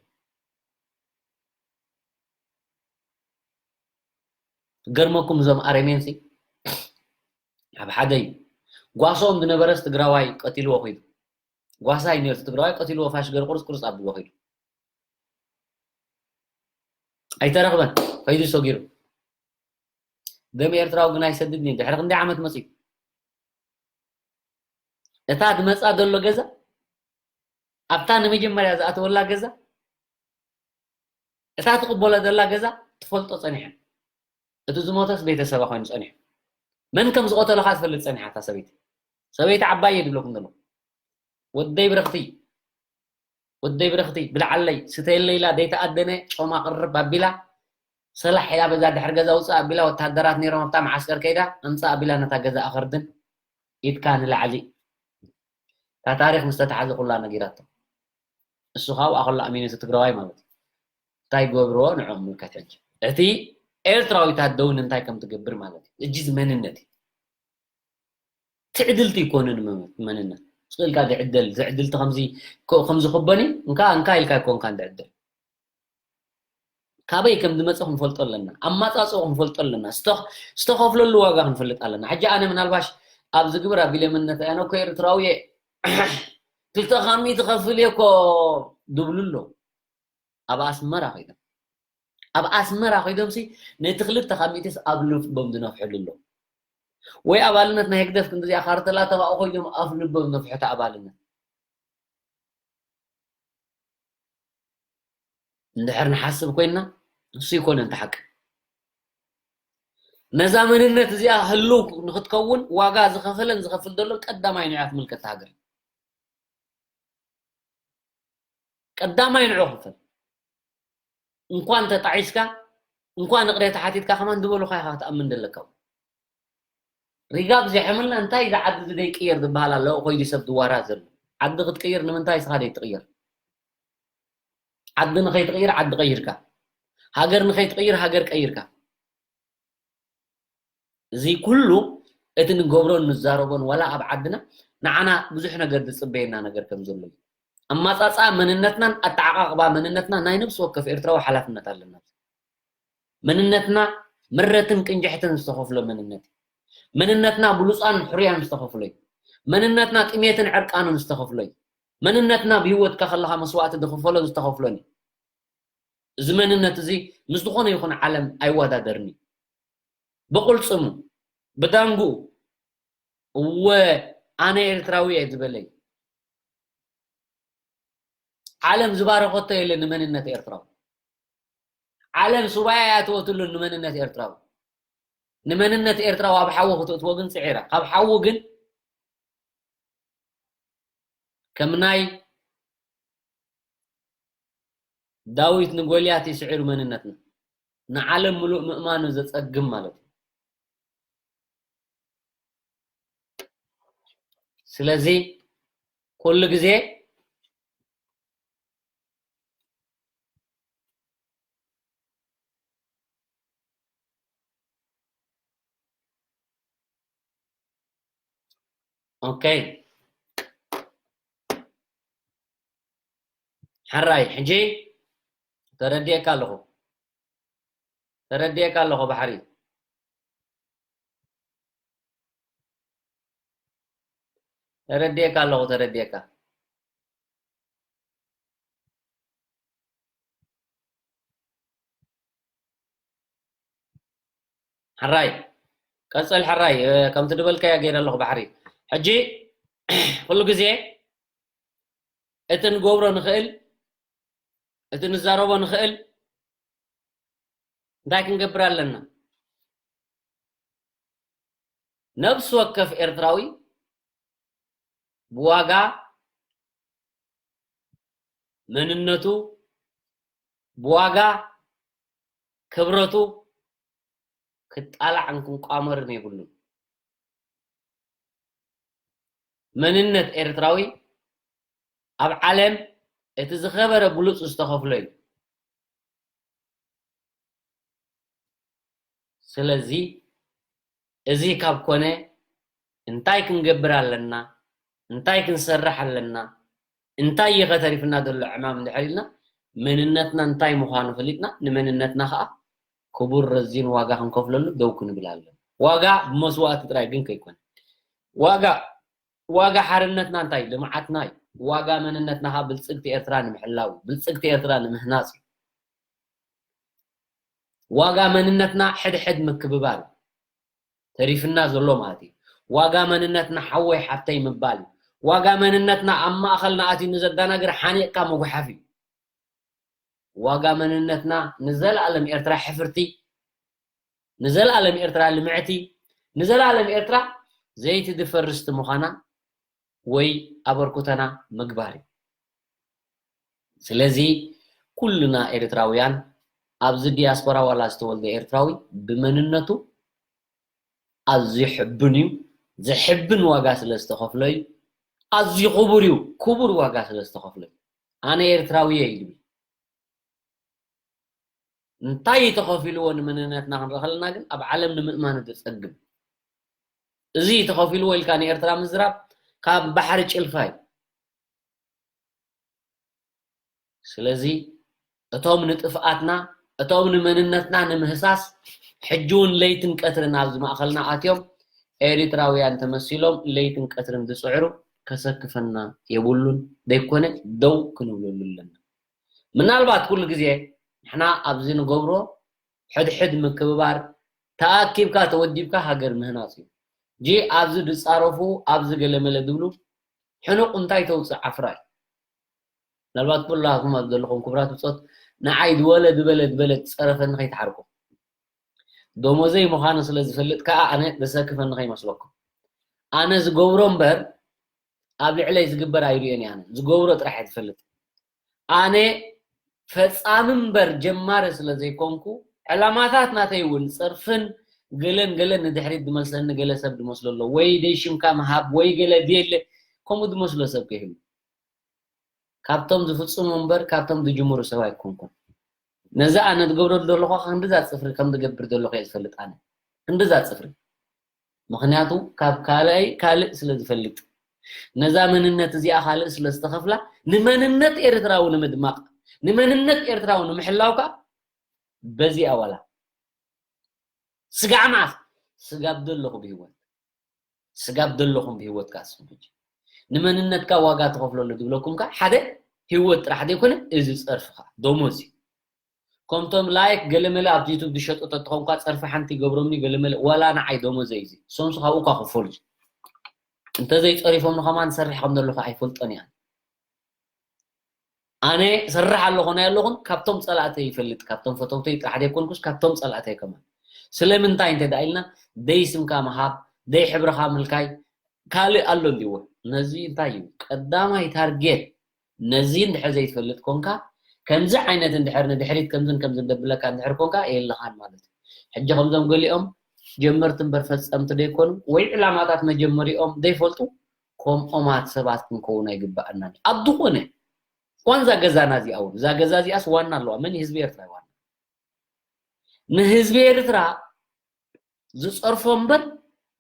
ገርመኩም እዞም ኣረሜንሲ ኣብ ሓደ እዩ። ጓሶም ዝነበረስ ትግራዋይ ቀቲልዎ ኸይዱ። ጓሳይ ነርሱ ትግራዋይ ቀቲልዎ ፋሽ ገይሩ ቁርጽ ቁርጽ ኣብልዎ ኸይዱ። ኣይተረኽበን፣ ኸይዱ ሰጊሩ። ደም ኤርትራዊ ግን ኣይሰድድን እዩ። ድሕሪ ክንደይ ዓመት መጺኡ? እታ ዝመጻ ዘሎ ገዛ፣ ኣብታ ንመጀመርያ ዝኣተወላ ገዛ፣ እታ ትቕበሎ ዘላ ገዛ ትፈልጦ ጸኒሐ። እቲ ዝሞተስ ቤተሰባ ኮይኑ ጸኒሑ። መን ከም ዝቐተሎ ኸኣ ትፈልጥ ጸኒሓ እታ ሰበይቲ። ሰበይቲ ዓባይ እየ ዝብለኩም ዘለኹ። ወደይ ብረኽቲ፣ ወደይ ብረኽቲ፣ ብልዓለይ፣ ስተየለይ ኢላ ዘይተኣደነ ጮማ ቅርብ ኣቢላ፣ ሰላሕ ኢላ በዛ ድሕሪ ገዛ ውፅእ ኣቢላ፣ ወታደራት ነይሮም ኣብታ መዓስከር ከይዳ፣ ኣምፅእ ኣቢላ ነታ ገዛ ኣኸርድን ኢድካ ንላዕሊ። እታ ታሪኽ ምስ ተተሓዘ ኩላ ነጊራቶ። እሱ ኻብኣ ከሎ ኣሚኑ እቲ ትግራዋይ ማለት እዩ። እንታይ ገብርዎ ንዕኦም ምልከት ሕጂ። እቲ ኤርትራዊታት ደው ንምንታይ ከም ትገብር ማለት እዩ። እጅ መንነት እዩ። ትዕድልቲ ይኮንን መ-፣ መንነት። ስቕ ኢልካ ዝዕደል፣ ዝዕድልቲ ከምዚ ኮ-፣ ከምዚ ክበኒ፣ እንካ፣ እንካ ኢልካ ኣይኮንካን ዝዕደል። ካበይ ከም ዝመጸ ክንፈልጦ ኣለና። ኣማጻጽኦ ክንፈልጦ ኣለና። ዝተኽ-፣ ዝተኸፍለሉ ዋጋ ክንፈልጥ ኣለና። ሕጂ ኣነ ምናልባሽ ኣብዚ ግብር ኣቢለ መንነት ኣነ እኮ ኤርትራዊ እየ። ክልተ ካብ ሚእቲ ከፍል እየ እኮ ዝብሉ ኣለዉ። ኣብ ኣስመራ ኸይዶም። ኣብ ኣስመራ ኸይዶምሲ ነቲ ክልተ ካብ ሚእትስ ኣብ ልቦም ዝነፍሕሉ ኣለዉ። ወይ ኣባልነት ናይ ህግደፍ ክንዲዚኣ ካርተላ ተባኡ ኸይዶም ኣብ ልቦም ነፍሑ እቲ ኣባልነት። እንድሕር ንሓስብ ኮይንና፣ እሱ ይኮነ እንተ ሓቂ። ነዛ መንነት እዚኣ ህልው ንክትከውን ዋጋ ዝኸፈለን ዝኸፍል ዘሎን ቀዳማይ ንዕኣ ትምልከት ሃገር። ቀዳማይ ንዑ ክፈል። እንኳን ተጣዒስካ፣ እንኳን ይቕሬታ ሓቲትካ ከማን ዝበሉኻ ኢኻ ክትኣምን ዘለካ። ሪጋ ብዘይሕምልና እንታይ እዚ ዓዲ እዚ ዘይቅየር ዝበሃል ኣሎ፣ ኮይዲ ሰብ ዝዋራ ዘሎ። ዓዲ ክትቅይር ንምንታይ እስኻ ዘይትቕየር? ዓዲ ንኸይትቕይር ዓዲ ቀይርካ፣ ሃገር ንኸይትቕይር ሃገር ቀይርካ። እዚ ኩሉ እቲ ንገብሮን ንዛረቦን ዋላ ኣብ ዓድና ንዓና ብዙሕ ነገር ዝጽበየና ነገር ከም ዘሎ እዩ። ኣማጻጽኣ መንነትናን ኣተዓቓቕባ መንነትና ናይ ነብሲ ወከፍ ኤርትራዊ ሓላፍነት ኣለና። መንነትና ምረትን ቅንጅሕትን ዝተኸፍሎ መንነት እዩ። መንነትና ብሉጻን ሕሩያን ዝተኸፍሎ እዩ። መንነትና ጥሜትን ዕርቃንን ዝተኸፍሎ እዩ። መንነትና ብህይወትካ ከለኻ መስዋእቲ ዝኽፈሎ ዝተኸፍሎን እዩ። እዚ መንነት እዚ ምስ ዝኾነ ይኹን ዓለም ኣይወዳደርን እዩ። ብቕልጽሙ፣ ብዳንግኡ፣ እወ ኣነ ኤርትራዊ እየ ዝበለ እዩ። ዓለም ዝባረኸቶ የለን ንመንነት ኤርትራዊ። ዓለም ሱባኤ ኣየእተወትሉን ንመንነት ኤርትራዊ። ንመንነት ኤርትራዊ ኣብ ሓዊ ክትእትዎ ግን ጽዒራ። ካብ ሓዊ ግን ከም ናይ ዳዊት ንጎልያት ይስዕሩ መንነትና። ንዓለም ምሉእ ምእማኑ ዘጸግም ማለት እዩ። ስለዚ ኩሉ ግዜ ኦኬ። ሕራይ፣ ሕጂ ተረዲኤካ ኣለኹ። ተረዲኤካ ኣለኹ ባሕሪ። ተረዲኤካ ኣለኹ፣ ተረዲኤካ። ሕራይ፣ ቀጽል ሕራይ፣ እ፣ ከምቲ ድበልካዮ ገይረ ኣለኹ ባሕሪ። ሕጂ፣ ኩሉ ግዜ እቲ ንገብሮ ንኽእል፣ እቲ ንዛረቦ ንኽእል፣ እንታይ ክንገብር ኣለና? ነብሲ ወከፍ ኤርትራዊ ብዋጋ መንነቱ፣ ብዋጋ ክብረቱ ክጣላዕን ክንቋመርን የብሉን። መንነት ኤርትራዊ ኣብ ዓለም እቲ ዝኸበረ ብሉጽ ዝተኸፍሎ እዩ። ስለዚ እዚ ካብ ኮነ እንታይ ክንገብር ኣለና? እንታይ ክንሰርሕ ኣለና? እንታይ እዩ ከተሪፍና ዘሎ ዕማም እንድሕር ኢልና መንነትና እንታይ ምዃኑ ፈሊጥና ንመንነትና ከዓ ክቡር ረዚን ዋጋ ክንከፍለሉ ደው ክንብል ኣለና። ዋጋ ብመስዋእቲ ጥራይ ግን ከይኮነ ዋጋ ዋጋ ሓርነትና እንታይ? ልምዓትና እዩ። ዋጋ መንነትና ከዓ ብልጽግቲ ኤርትራ ንምሕላው እዩ። ብልጽግቲ ኤርትራ ንምህናጽ እዩ። ዋጋ መንነትና ሕድሕድ ምክብባር እዩ። ተሪፍና ዘሎ ማለት እዩ። ዋጋ መንነትና ሓወይ ሓፍተይ ምባል እዩ። ዋጋ መንነትና ኣብ ማእኸልና ኣትዩ ንዘዳናግር ሓኒቕካ ምጉሓፍ እዩ። ዋጋ መንነትና ንዘለኣለም ኤርትራ ሕፍርቲ፣ ንዘለኣለም ኤርትራ ልምዕቲ፣ ንዘለኣለም ኤርትራ ዘይትድፈር ርስቲ ምዃና ወይ ኣበርኩተና ምግባር እዩ። ስለዚ ኩልና ኤርትራውያን ኣብዚ ዲያስፖራ ዋላ ዝተወልደ ኤርትራዊ ብመንነቱ ኣዝዩ ሕቡን እዩ። ዘሕብን ዋጋ ስለ ዝተኸፍሎ እዩ። ኣዝዩ ክቡር እዩ። ክቡር ዋጋ ስለ ዝተኸፍሎ እዩ። ኣነ ኤርትራዊ እየ እዩ ዝብል። እንታይ እዩ ተኸፊልዎ ንመንነትና ክንርኢ ከለና ግን ኣብ ዓለም ንምእማን ዘጸግም። እዚ እዩ ተኸፊልዎ ኢልካ ንኤርትራ ምዝራብ ካብ ባሕሪ ጭልፋ እዩ። ስለዚ እቶም ንጥፍኣትና፣ እቶም ንመንነትና ንምህሳስ ሕጂ እውን ለይትን ቀትርን ኣብዚ ማእኸልና ኣትዮም ኤሪትራውያን ተመሲሎም ለይትን ቀትርን ዝጽዕሩ ከሰክፈና የብሉን። ዘይኮነ ደው ክንብለሉ ኣለና። ምናልባት ኩሉ ግዜ ንሕና ኣብዚ ንገብሮ ሕድሕድ ምክብባር ተኣኪብካ ተወዲብካ ሃገር ምህናጽ እዩ። ጂ ኣብዚ ዝጻረፉ ኣብዚ ገለመለ ዝብሉ ሕኑቕ እንታይ ተውፅእ ዓፍራ እዩ። ምናልባት ኩላኹም ኣብ ዘለኹም ክቡራት ብጾት ንዓይ ዝበለ ዝበለ ዝበለ ዝጸረፈኒ ከይትሓርቁ። ደሞዘይ ምዃኑ ስለ ዝፈልጥ ከኣ ኣነ ዘሰክፈኒ ከይመስለኩም። ኣነ ዝገብሮ እምበር ኣብ ልዕለይ ዝግበር ኣይርእዮን እየ። ኣነ ዝገብሮ ጥራሕ እየ ዝፈልጥ። ኣነ ፈጻሚ እምበር ጀማሪ ስለ ዘይኮንኩ ዕላማታት ናተይ እውን ጸርፍን ገለን ገለን ንድሕሪት ዝመልሰኒ ገለ ሰብ ዝመስሎ ኣሎ ወይ ደይ ሽምካ ምሃብ ወይ ገለ ቤለ ከምኡ ዝመስሎ ሰብ ከይህሉ ካብቶም ዝፍጽሙ እምበር ካብቶም ዝጅምሩ ሰብ ኣይኮንኩን። ነዚ ኣነ ዝገብረሉ ዘለኹ ክንድዛ ጽፍሪ ከም ዝገብር ዘለኹ እየ ዝፈልጥ ኣነ። ክንድዛ ጽፍሪ። ምኽንያቱ ካብ ካልኣይ ካልእ ስለ ዝፈልጥ። ነዛ መንነት እዚኣ ካልእ ስለ ዝተኸፍላ ንመንነት ኤርትራዊ ንምድማቕ፣ ንመንነት ኤርትራዊ ንምሕላው ከኣ በዚኣ ዋላ ስጋዕ መዓስ ስጋብ ዘለኹ ብህይወት። ስጋብ ዘለኹም ብህይወት ከኣ ንስኹም ሕጂ ንመንነትካ ዋጋ ትኸፍለሉ ዝብለኩም ከኣ ሓደ ህይወት ጥራሕ ዘይኮነ እዚ ጸርፍኻ ደሞዝ እዩ። ከምቶም ላይክ ገለመለ ኣብ ዩቱብ ዝሸጡ ተትኾንኳ ጸርፊ ሓንቲ ይገብሮምኒ ገለመለ ዋላ ንዓይ ደሞዘይ እዚ ሰምሱ ካብኡ እኳ ክፈሉ እንተዘይጸሪፎም ንኸማን ሰርሕ ከም ዘለኹ ኣይፈልጦን እያ። ኣነ ሰርሕ ኣለኹ ናይ ኣለኹን ካብቶም ጸላእተይ ይፈልጥ ካብቶም ፈተውተይ ጥራሕ ዘይኮንኩስ ካብቶም ጸላእተይ ከማን ስለምንታይ እንተ ደኣ ኢልና፣ ደይ ስምካ ምሃብ፣ ደይ ሕብርኻ ምልካይ፣ ካልእ ኣሎ እንዲዎ። ነዚ እንታይ እዩ? ቀዳማይ ታርጌት፣ ነዚ እንድሕር ዘይትፈልጥ ኮንካ፣ ከምዚ ዓይነት እንድሕር ንድሕሪት ከምዝን ከምዝን ደብለካ እንድሕር ኮንካ፣ የለኻን ማለት እዩ። ሕጂ ከምዞም ገሊኦም ጀመርቲ እምበር ፈጸምቲ ደይኮኑ፣ ወይ ዕላማታት መጀመሪኦም ደይፈልጡ፣ ከምኦማት ሰባት ክንከውን ኣይግባኣናን። ኣብ ዝኾነ፣ ኳንዛ ገዛና እዚኣ እውን፣ እዛ ገዛ እዚኣስ ዋና ኣለዋ። መን እዩ? ህዝቢ ኤርትራ እዩ ዋና። ንህዝቢ ኤርትራ ዝጸርፎ እምበር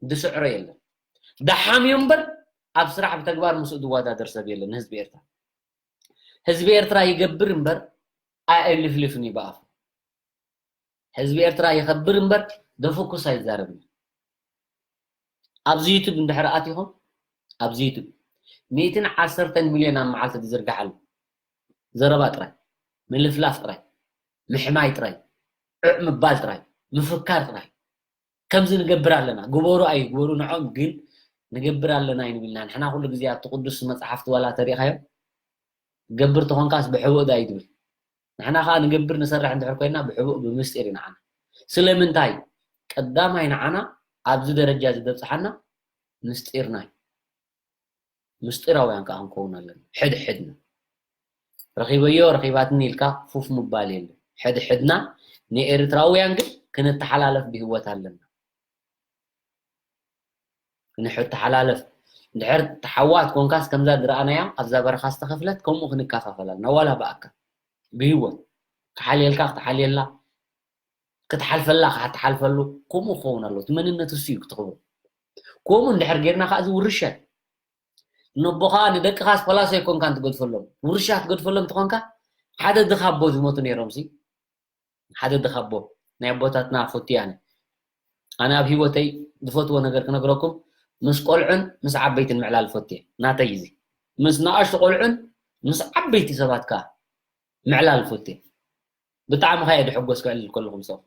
ዝስዕሮ የለን። ደሓምዮ እምበር ኣብ ስራሕ ብተግባር ምስኡ ዝወዳደር ሰብ የለን። ህዝቢ ኤርትራ፣ ህዝቢ ኤርትራ ይገብር እምበር ኣየልፍልፍን እዩ ብኣፉ። ህዝቢ ኤርትራ ይኸብር እምበር ደፍኩስ ኣይዛረብን። ኣብዚ ዩቱብ እንድሕር ኣቲኹም፣ ኣብዚ ዩቱብ ሚእትን ዓሰርተን ሚልዮን ኣብ መዓልቲ ዝዝርጋሕ ኣሎ። ዘረባ ጥራይ፣ ምልፍላፍ ጥራይ፣ ምሕማይ ጥራይ፣ ዕዕ ምባል ጥራይ፣ ምፍካር ጥራይ። ከምዚ ንገብር ኣለና፣ ግበሩ ኣይግበሩ ንዖም ግን ንገብር ኣለና ኣይንብልና። ንሕና ኩሉ ግዜ ኣብቲ ቅዱስ መጽሓፍቲ ዋላ ተሪእኻዮ፣ ገብር ተኾንካስ ብሕቡእ ዶ ኣይትብል። ንሕና ከኣ ንገብር ንሰርሕ እንድሕር ኮይና ብሕቡእ ብምስጢር ኢና ንዓና። ስለምንታይ? ቀዳማይ ንዓና ኣብዚ ደረጃ እዚ ዘብጽሓና ምስጢርና እዩ። ምስጢራውያን ከኣ ክንከውን ኣለና። ሕድሕድና። ረኺበዮ፣ ረኺባትኒ ኢልካ ፉፍ ምባል የለን። ሕድሕድና ንኤርትራውያን ግን ክንተሓላለፍ ብህይወት ኣለና። ክንተሓላለፍ። እንድሕር ተሓዋት ኮንካስ ከምዛ ዝረኣናያ ኣብዛ በረኻ ዝተኸፍለት ከምኡ ክንከፋፈል ኣለና። ዋላ ብኣካ። ብህይወት። ክሓልየልካ ክትሓልየላ፣ ክትሓልፈላ ክትሓልፈሉ፣ ከምኡ ክኸውን ኣለዎ። እቲ መንነት እሱ እዩ ክተኽብሮ። ከምኡ እንድሕር ጌርና ከኣ እዚ ውርሻ እዩ። ነቦኻ ንደቅኻስ ፖላስ ኣይኮንካን ትገድፈሎም። ውርሻ ትገድፈሎም እንተኾንካ፣ ሓደ ድኻ ኣቦ ዝሞቱ ነይሮም ሲ፣ ሓደ ድኻ ኣቦ፣ ናይ ኣቦታትና ፈትየ ኣነ። ኣነ ኣብ ህይወተይ ዝፈትዎ ነገር ክነግረኩም፣ ምስ ቆልዑን ምስ ዓበይትን ምዕላል ፈትየ። ናተይ እዚ። ምስ ንኣሽቱ ቆልዑን ምስ ዓበይቲ ሰባት ከኣ ምዕላል ፈትየ። ብጣዕሚ ከኣ እየ ዝሕጎስ ክዕልል ከለኹ ምስኦም።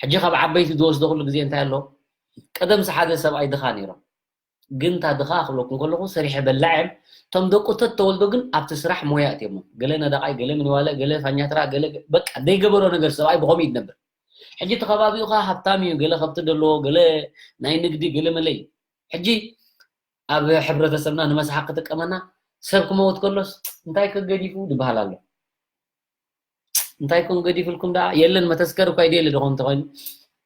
ሕጂ ካብ ዓበይቲ ዝወስዶ ኩሉ ግዜ እንታይ ኣሎ? ቀደምሲ ሓደ ሰብኣይ ድኻ ነይሮም። ግን እታ ድኻ ክብለኩም ከለኹ ሰሪሐ በላዕ እየም። እቶም ደቁ ተተወልዶ ግን ኣብቲ ስራሕ ሞያ እትዮሞ። ገለ ነዳቓይ፣ ገለ ምንዋለ፣ ገለ ፋኛትራ፣ ገለ በቃ ዘይገበሮ ነገር ሰብኣይ ብኸምኡ እዩ ዝነብር። ሕጂ እቲ ከባቢኡ ከኣ ሃብታም እዩ፣ ገለ ከብቲ ደለዎ፣ ገለ ናይ ንግዲ፣ ገለ መለይ። ሕጂ ኣብ ሕብረተሰብና ንመስሓቅ ክጥቀመና ሰብ ክመውት ከሎስ እንታይ ከገዲፉ ዝበሃል ኣሎ። እንታይ ኮን ገዲፍልኩም ደኣ? የለን መተስከር እኳ ይደሊ ዶ ከምቲ ኮይኑ?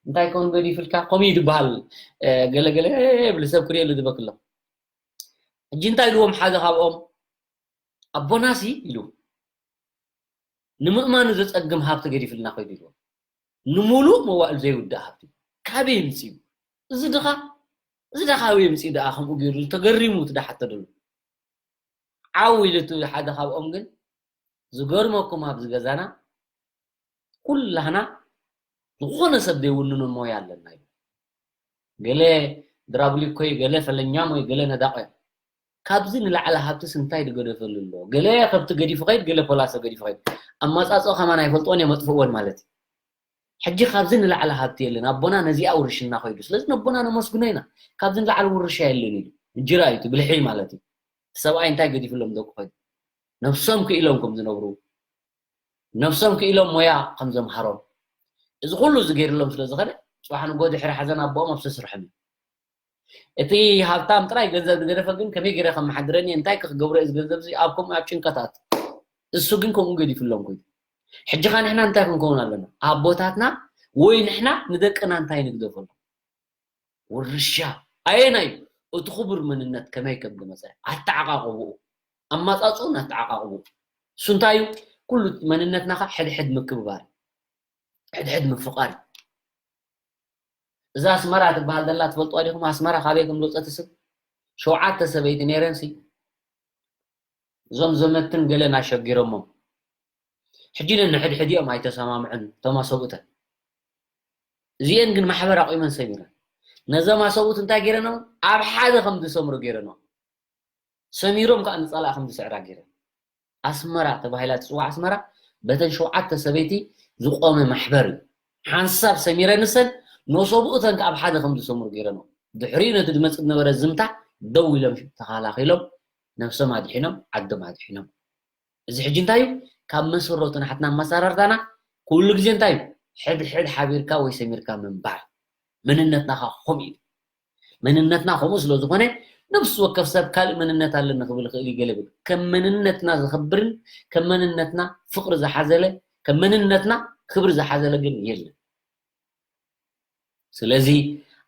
እንታይ ኮን ገዲፍልካ? ከምኡ እዩ ዝበሃል። እ፣ ገለ ገለ ብልሰብ ክርእየሉ ዝበክሎ። ሕጂ እንታይ ኢልዎም ሓደ ካብኦም? ኣቦናሲ ኢሉ። ንምእማኑ ዘጸግም ሃብቲ ገዲፍልና ከይዱ ኢልዎም። ንምሉእ መዋእል ዘይውዳእ ሃብቲ። ካበይ የምጽኡ? እዚ ድኻ፣ እዚ ድኻ ካበይ የምጽኡ ደኣ ከምኡ ገይሩ ተገሪሙ እቲ ደሓተደሉ። ዓው ኢሉ እቲ ሓደ ካብኦም ግን ዝገርመኩም ኣብዚ ገዛና ኩላህና ዝኾነ ሰብ ዘይውንኖ ሞያ ኣለና እዩ። ገለ ድራብሊኮ እዩ፣ ገለ ፈለኛም ወይ ገለ ነዳቕ እዩ። ካብዚ ንላዕሊ ሃብትስ እንታይ ዝገደፈሉ ኣሎ? ገለ ከብቲ ገዲፉ ኸይድ፣ ገለ ፖላሰ ገዲፉ ኸይድ። ኣመጻጽኦ ከማን ኣይፈልጥዎን እዮም፣ ኣጥፍእዎን ማለት እዩ። ሕጂ ካብዚ ንላዕሊ ሃብቲ የለን፣ ኣቦና ነዚኣ ውርሽና ኸይዱ። ስለዚ ነቦና ነመስግኖ ኢና። ካብዚ ንላዕሊ ውርሻ የለን ኢሉ። እንጅራ እዩ እቲ ብልሒ ማለት እዩ። እቲ ሰብኣይ እንታይ ገዲፍሎም ደቁ ኸይዱ? ነብሶም ክኢሎም ከም ዝነብሩ፣ ነብሶም ክኢሎም ሞያ ከም ዘምሃሮም፣ እዚ ኩሉ እዚ ገይርሎም ስለ ዝኸደ፣ ጽባሕ ንግሆ ድሕሪ ሓዘን ኣቦኦም ኣብ ስርሖም እዩ። እቲ ሃብታም ጥራይ ገንዘብ ዝገደፈ ግን ከመይ ገይረ ከመሓድረኒ፣ እንታይ ክገብሮ እዚ ገንዘብ እዚ ኣብ ከምኡ ኣብ ጭንቀታት። እሱ ግን ከምኡ ገዲፍሎም ኮይኑ። ሕጂ ኸ ንሕና እንታይ ክንከውን ኣለና? ኣቦታትና ወይ ንሕና ንደቅና እንታይ ንግደፈሎም? ውርሻ ኣየናይ እቲ ክቡር መንነት ከመይ ከም ዝመጸ ኣተዓቃቅብኡ፣ ኣመጻጽኡን ኣተዓቃቅብኡ። እሱ እንታይ እዩ? ኩሉ መንነትና ኸ ሕድሕድ ምክብባር፣ ሕድሕድ ምፍቃር። እዛ ኣስመራ ትበሃል ዘላ ትፈልጥዋ ዲኹም? ኣስመራ ካበይ ከም ዝወጸት ስም ሸውዓተ ሰበይቲ ነይረን ሲ እዞም ዘመትን ገለን ኣሸጊሮሞም። ሕጂ ነንሕድሕዲኦም ኣይተሰማምዑን እቶም ኣሰብኡተን። እዚኤን ግን ማሕበር ኣቑመን ሰሚረን። ነዞም ኣሰብኡት እንታይ ገይረኖም? ኣብ ሓደ ከም ዝሰምሩ ገይረኖም። ሰሚሮም ከዓ ንጸላእ ከም ዝስዕራ ገይረን። ኣስመራ ተባሂላ ትጽዋዕ ኣስመራ በተን ሸውዓተ ሰበይቲ ዝቆመ ማሕበር እዩ። ሓንሳብ ሰሚረን ንሰን ነሰብኡተን ከዓ ኣብ ሓደ ከም ዝሰምሩ ገይረኖም። ድሕሪኡ ነቲ ዝመጽእ ዝነበረ ዝምታ ደው ኢሎም ተኸላኺሎም ነብሶም ኣድሒኖም ዓዶም ኣድሒኖም። እዚ ሕጂ እንታይ እዩ? ካብ መሰረቱ ናሕትና ኣመሰራርታና ኩሉ ግዜ እንታይ እዩ? ሕድሕድ ሓቢርካ ወይ ሰሚርካ ምንባር። መንነትና ኸዓ ከምኡ እዩ። መንነትና ከምኡ ስለ ዝኾነ፣ ነፍሲ ወከፍ ሰብ ካልእ መንነት ኣለኒ ክብል ይኽእል እዩ፣ ገለ ይብል። ከም መንነትና ዘኽብርን ከም መንነትና ፍቕሪ ዝሓዘለ፣ ከም መንነትና ክብሪ ዝሓዘለ ግን የለን። ስለዚ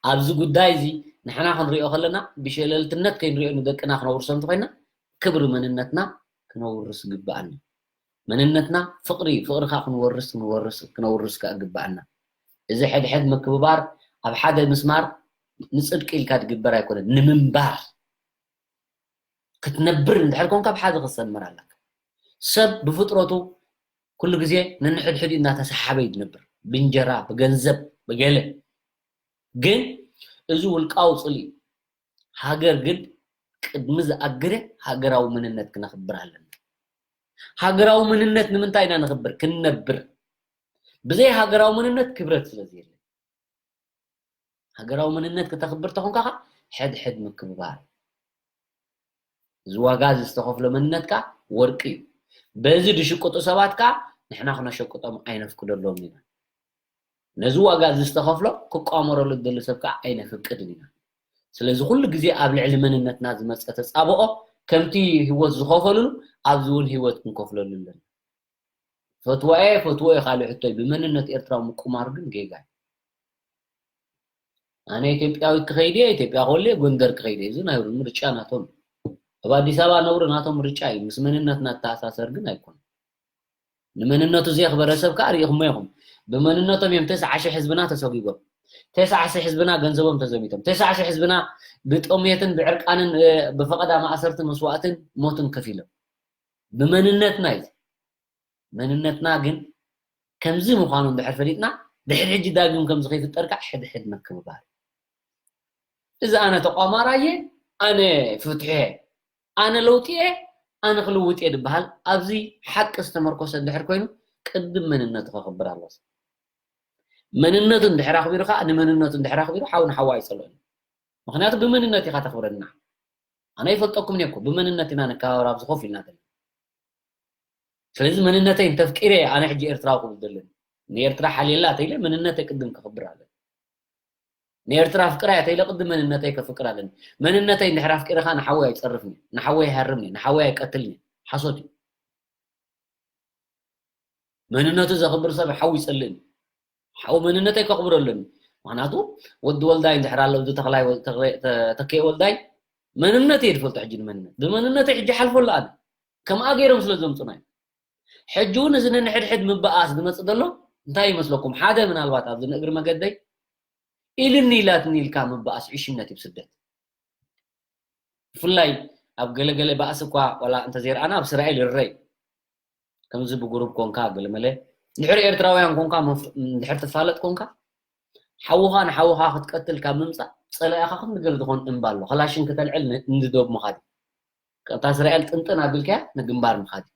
ኣብዚ ጉዳይ እዚ ንሕና ክንሪኦ ከለና ብሸለልትነት ከይንሪኦ ንደቅና ክነውርሶ እንተኾይና ክብሪ መንነትና ክነውርስ ይግብኣና። መንነትና ፍቕሪ፣ ፍቕሪ ከዓ ክንወርስ፣ ክንወርስ፣ ክነውርስ ከዓ ይግብኣና። እዚ ሕድሕድ ምክብባር ኣብ ሓደ ምስማር ንጽድቂ ኢልካ ትግበር ኣይኮነን፣ ንምንባር ክትነብር እንድሕር ኮንካ ብሓደ ክትሰምር ኣለካ። ሰብ ብፍጥረቱ ኩሉ ግዜ ነንሕድሕድ እናተሰሓበ እዩ ዝነብር፣ ብእንጀራ፣ ብገንዘብ፣ ብገለ። ግን እዚ ውልቃዊ ጽልኢ። ሃገር ግን ቅድሚ ዝኣገደ ሃገራዊ መንነት ክነኽብር ኣለና። ሃገራዊ መንነት ንምንታይ ኢና ነኽብር? ክንነብር። ብዘይ ሃገራዊ መንነት ክብረት ስለ ዘየለ። ሃገራዊ መንነት ክተኽብር ተኾንካ ኸዓ ሕድሕድ ምክብባር። እዚ ዋጋ እዚ ዝተኸፍሎ መንነትካ ወርቂ እዩ። በዚ ዝሽቅጡ ሰባት ከዓ ንሕና ክነሸቅጦም ኣይነፍቅደሎም ኢና። ነዚ ዋጋ እዚ ዝተኸፍሎ ክቋመረሉ ዝደሊ ሰብ ከዓ ኣይነፍቅድን ኢና። ስለዚ ኩሉ ግዜ ኣብ ልዕሊ መንነትና ዝመፀ ተፃብኦ ከምቲ ህይወት ዝኸፈልሉ ኣብዚ እውን ህይወት ክንከፍለሉ ኣለና። ፈትዋ እየ፣ ፈትዎ እየ ካልእ ሕቶ እዩ። ብመንነት ኤርትራዊ ምቁማር ግን ጌጋ እዩ። ኣነ ኢትዮጵያዊት ክኸይድ እየ፣ ኢትዮጵያ ክወልድ እየ፣ ጎንደር ክኸይድ እየ። እዚ ናይ ምርጫ ናቶም። ኣብ ኣዲስ ኣበባ ነብሪ ናቶም ምርጫ እዩ። ምስ መንነትና እተኣሳሰር ግን ኣይኮነን። ንመንነቱ ዘየኽበረ ሰብ ከዓ ርኢኹሞ ኢኹም። ብመንነቶም እዮም ተስዓ ሺሕ ህዝብና ተሰጒጎም። ተስዓ ሺሕ ህዝብና ገንዘቦም ተዘሚቶም። ተስዓ ሺሕ ህዝብና ብጥሜትን ብዕርቃንን፣ እ፣ ብፈቐዳ ማእሰርትን መስዋእትን ሞትን ከፊሎም። ብመንነትና እዩ። መንነትና ግን ከምዚ ምዃኑ እንድሕር ፈሊጥና፣ ድሕሪ ሕጂ ዳግም ከምዚ ከይፍጠር ከዓ ሕድሕድ ምክብባር። እዚ ኣነ ተቋማራየ፣ ኣነ ፍትሐ፣ ኣነ ለውጢየ፣ ኣነ ክልውጥ እየ ዝበሃል ኣብዚ ሓቂ ዝተመርኮሰ እንድሕር ኮይኑ፣ ቅድም መንነቱ ከኽብር ኣለዎ። መንነቱ እንድሕር ኣኽቢሩ ከዓ፣ ንመንነቱ እንድሕር ኣኽቢሩ፣ ሓው ንሓው ኣይጸልኦን። ምኽንያቱ ብመንነት ኢኻ ተኽብረና። ኣነ ይፈልጠኩም እየ እኮ፣ ብመንነት ኢና ንከባበር ኣብዚ ኮፍ ኢልና ዘለና። ስለዚ መንነተይ እንተፍቂረ፣ ኣነ ሕጂ ኤርትራዊ ክብል ዘለኒ። ንኤርትራ ሓልየላ ተይለ መንነተይ ቅድም ከኽብር ኣለኒ። ንኤርትራ ኣፍቅራ እያ ተይለ ቅድም መንነተይ ከፍቅር ኣለኒ። መንነተይ እንድሕር ኣፍቂርኻ ንሓወይ ኣይጸርፍን እየ፣ ንሓወይ ኣይሃርምን እየ፣ ንሓወይ ኣይቀትልን እየ። ሓሶት እዩ። መንነቱ ዘኽብር ሰብ ሓው ይጸልእን እዩ። ሓው መንነተይ ከኽብሮ ኣለኒ። ምኽንያቱ ወዲ ወልዳይ እንድሕር ኣሎ፣ እዚ ተኽላይ ወ-፣ ተኽለ-፣ ተ-፣ ተከየ ወልዳይ መንነተይ እየ ዝፈልጦ ሕጂ ንመንነት። ብመንነተይ ሕጂ ሓልፎ ኣሎ ኣነ። ከምኣ ገይሮም ስለ ዘምጹና እዩ። ሕጂ እውን እዚ ነንሕድሕድ ምብኣስ ዝመጽእ ዘሎ እንታይ ይመስለኩም? ሓደ ምናልባት ኣብዚ ንእግሪ መገደይ ኢልኒ ኢላትኒ ኢልካ ምብኣስ ዕሽነት እዩ ስደት። ብፍላይ ኣብ ገለገለ ባእሲ እኳ ዋላ እንተዘይረኣና ኣብ እስራኤል ይረይ። ከምዚ ብጉሩብ ኮንካ ገለመለ ድሕሪ ኤርትራውያን ኮንካ መፍ-፣ ድሕሪ ትፋለጥ ኮንካ ሓውኻ ንሓውኻ ክትቀትል ካብ ምምጻእ ጸላኢኻ ከም ገለ ዝኾን እምባ ኣሎ። ከላሽን ክተልዕል ን-፣ ንዶብ ምኻድ እዩ። ቀጥታ እስራኤል ጥንጥን ኣቢልካያ ንግንባር ምኻድ እዩ።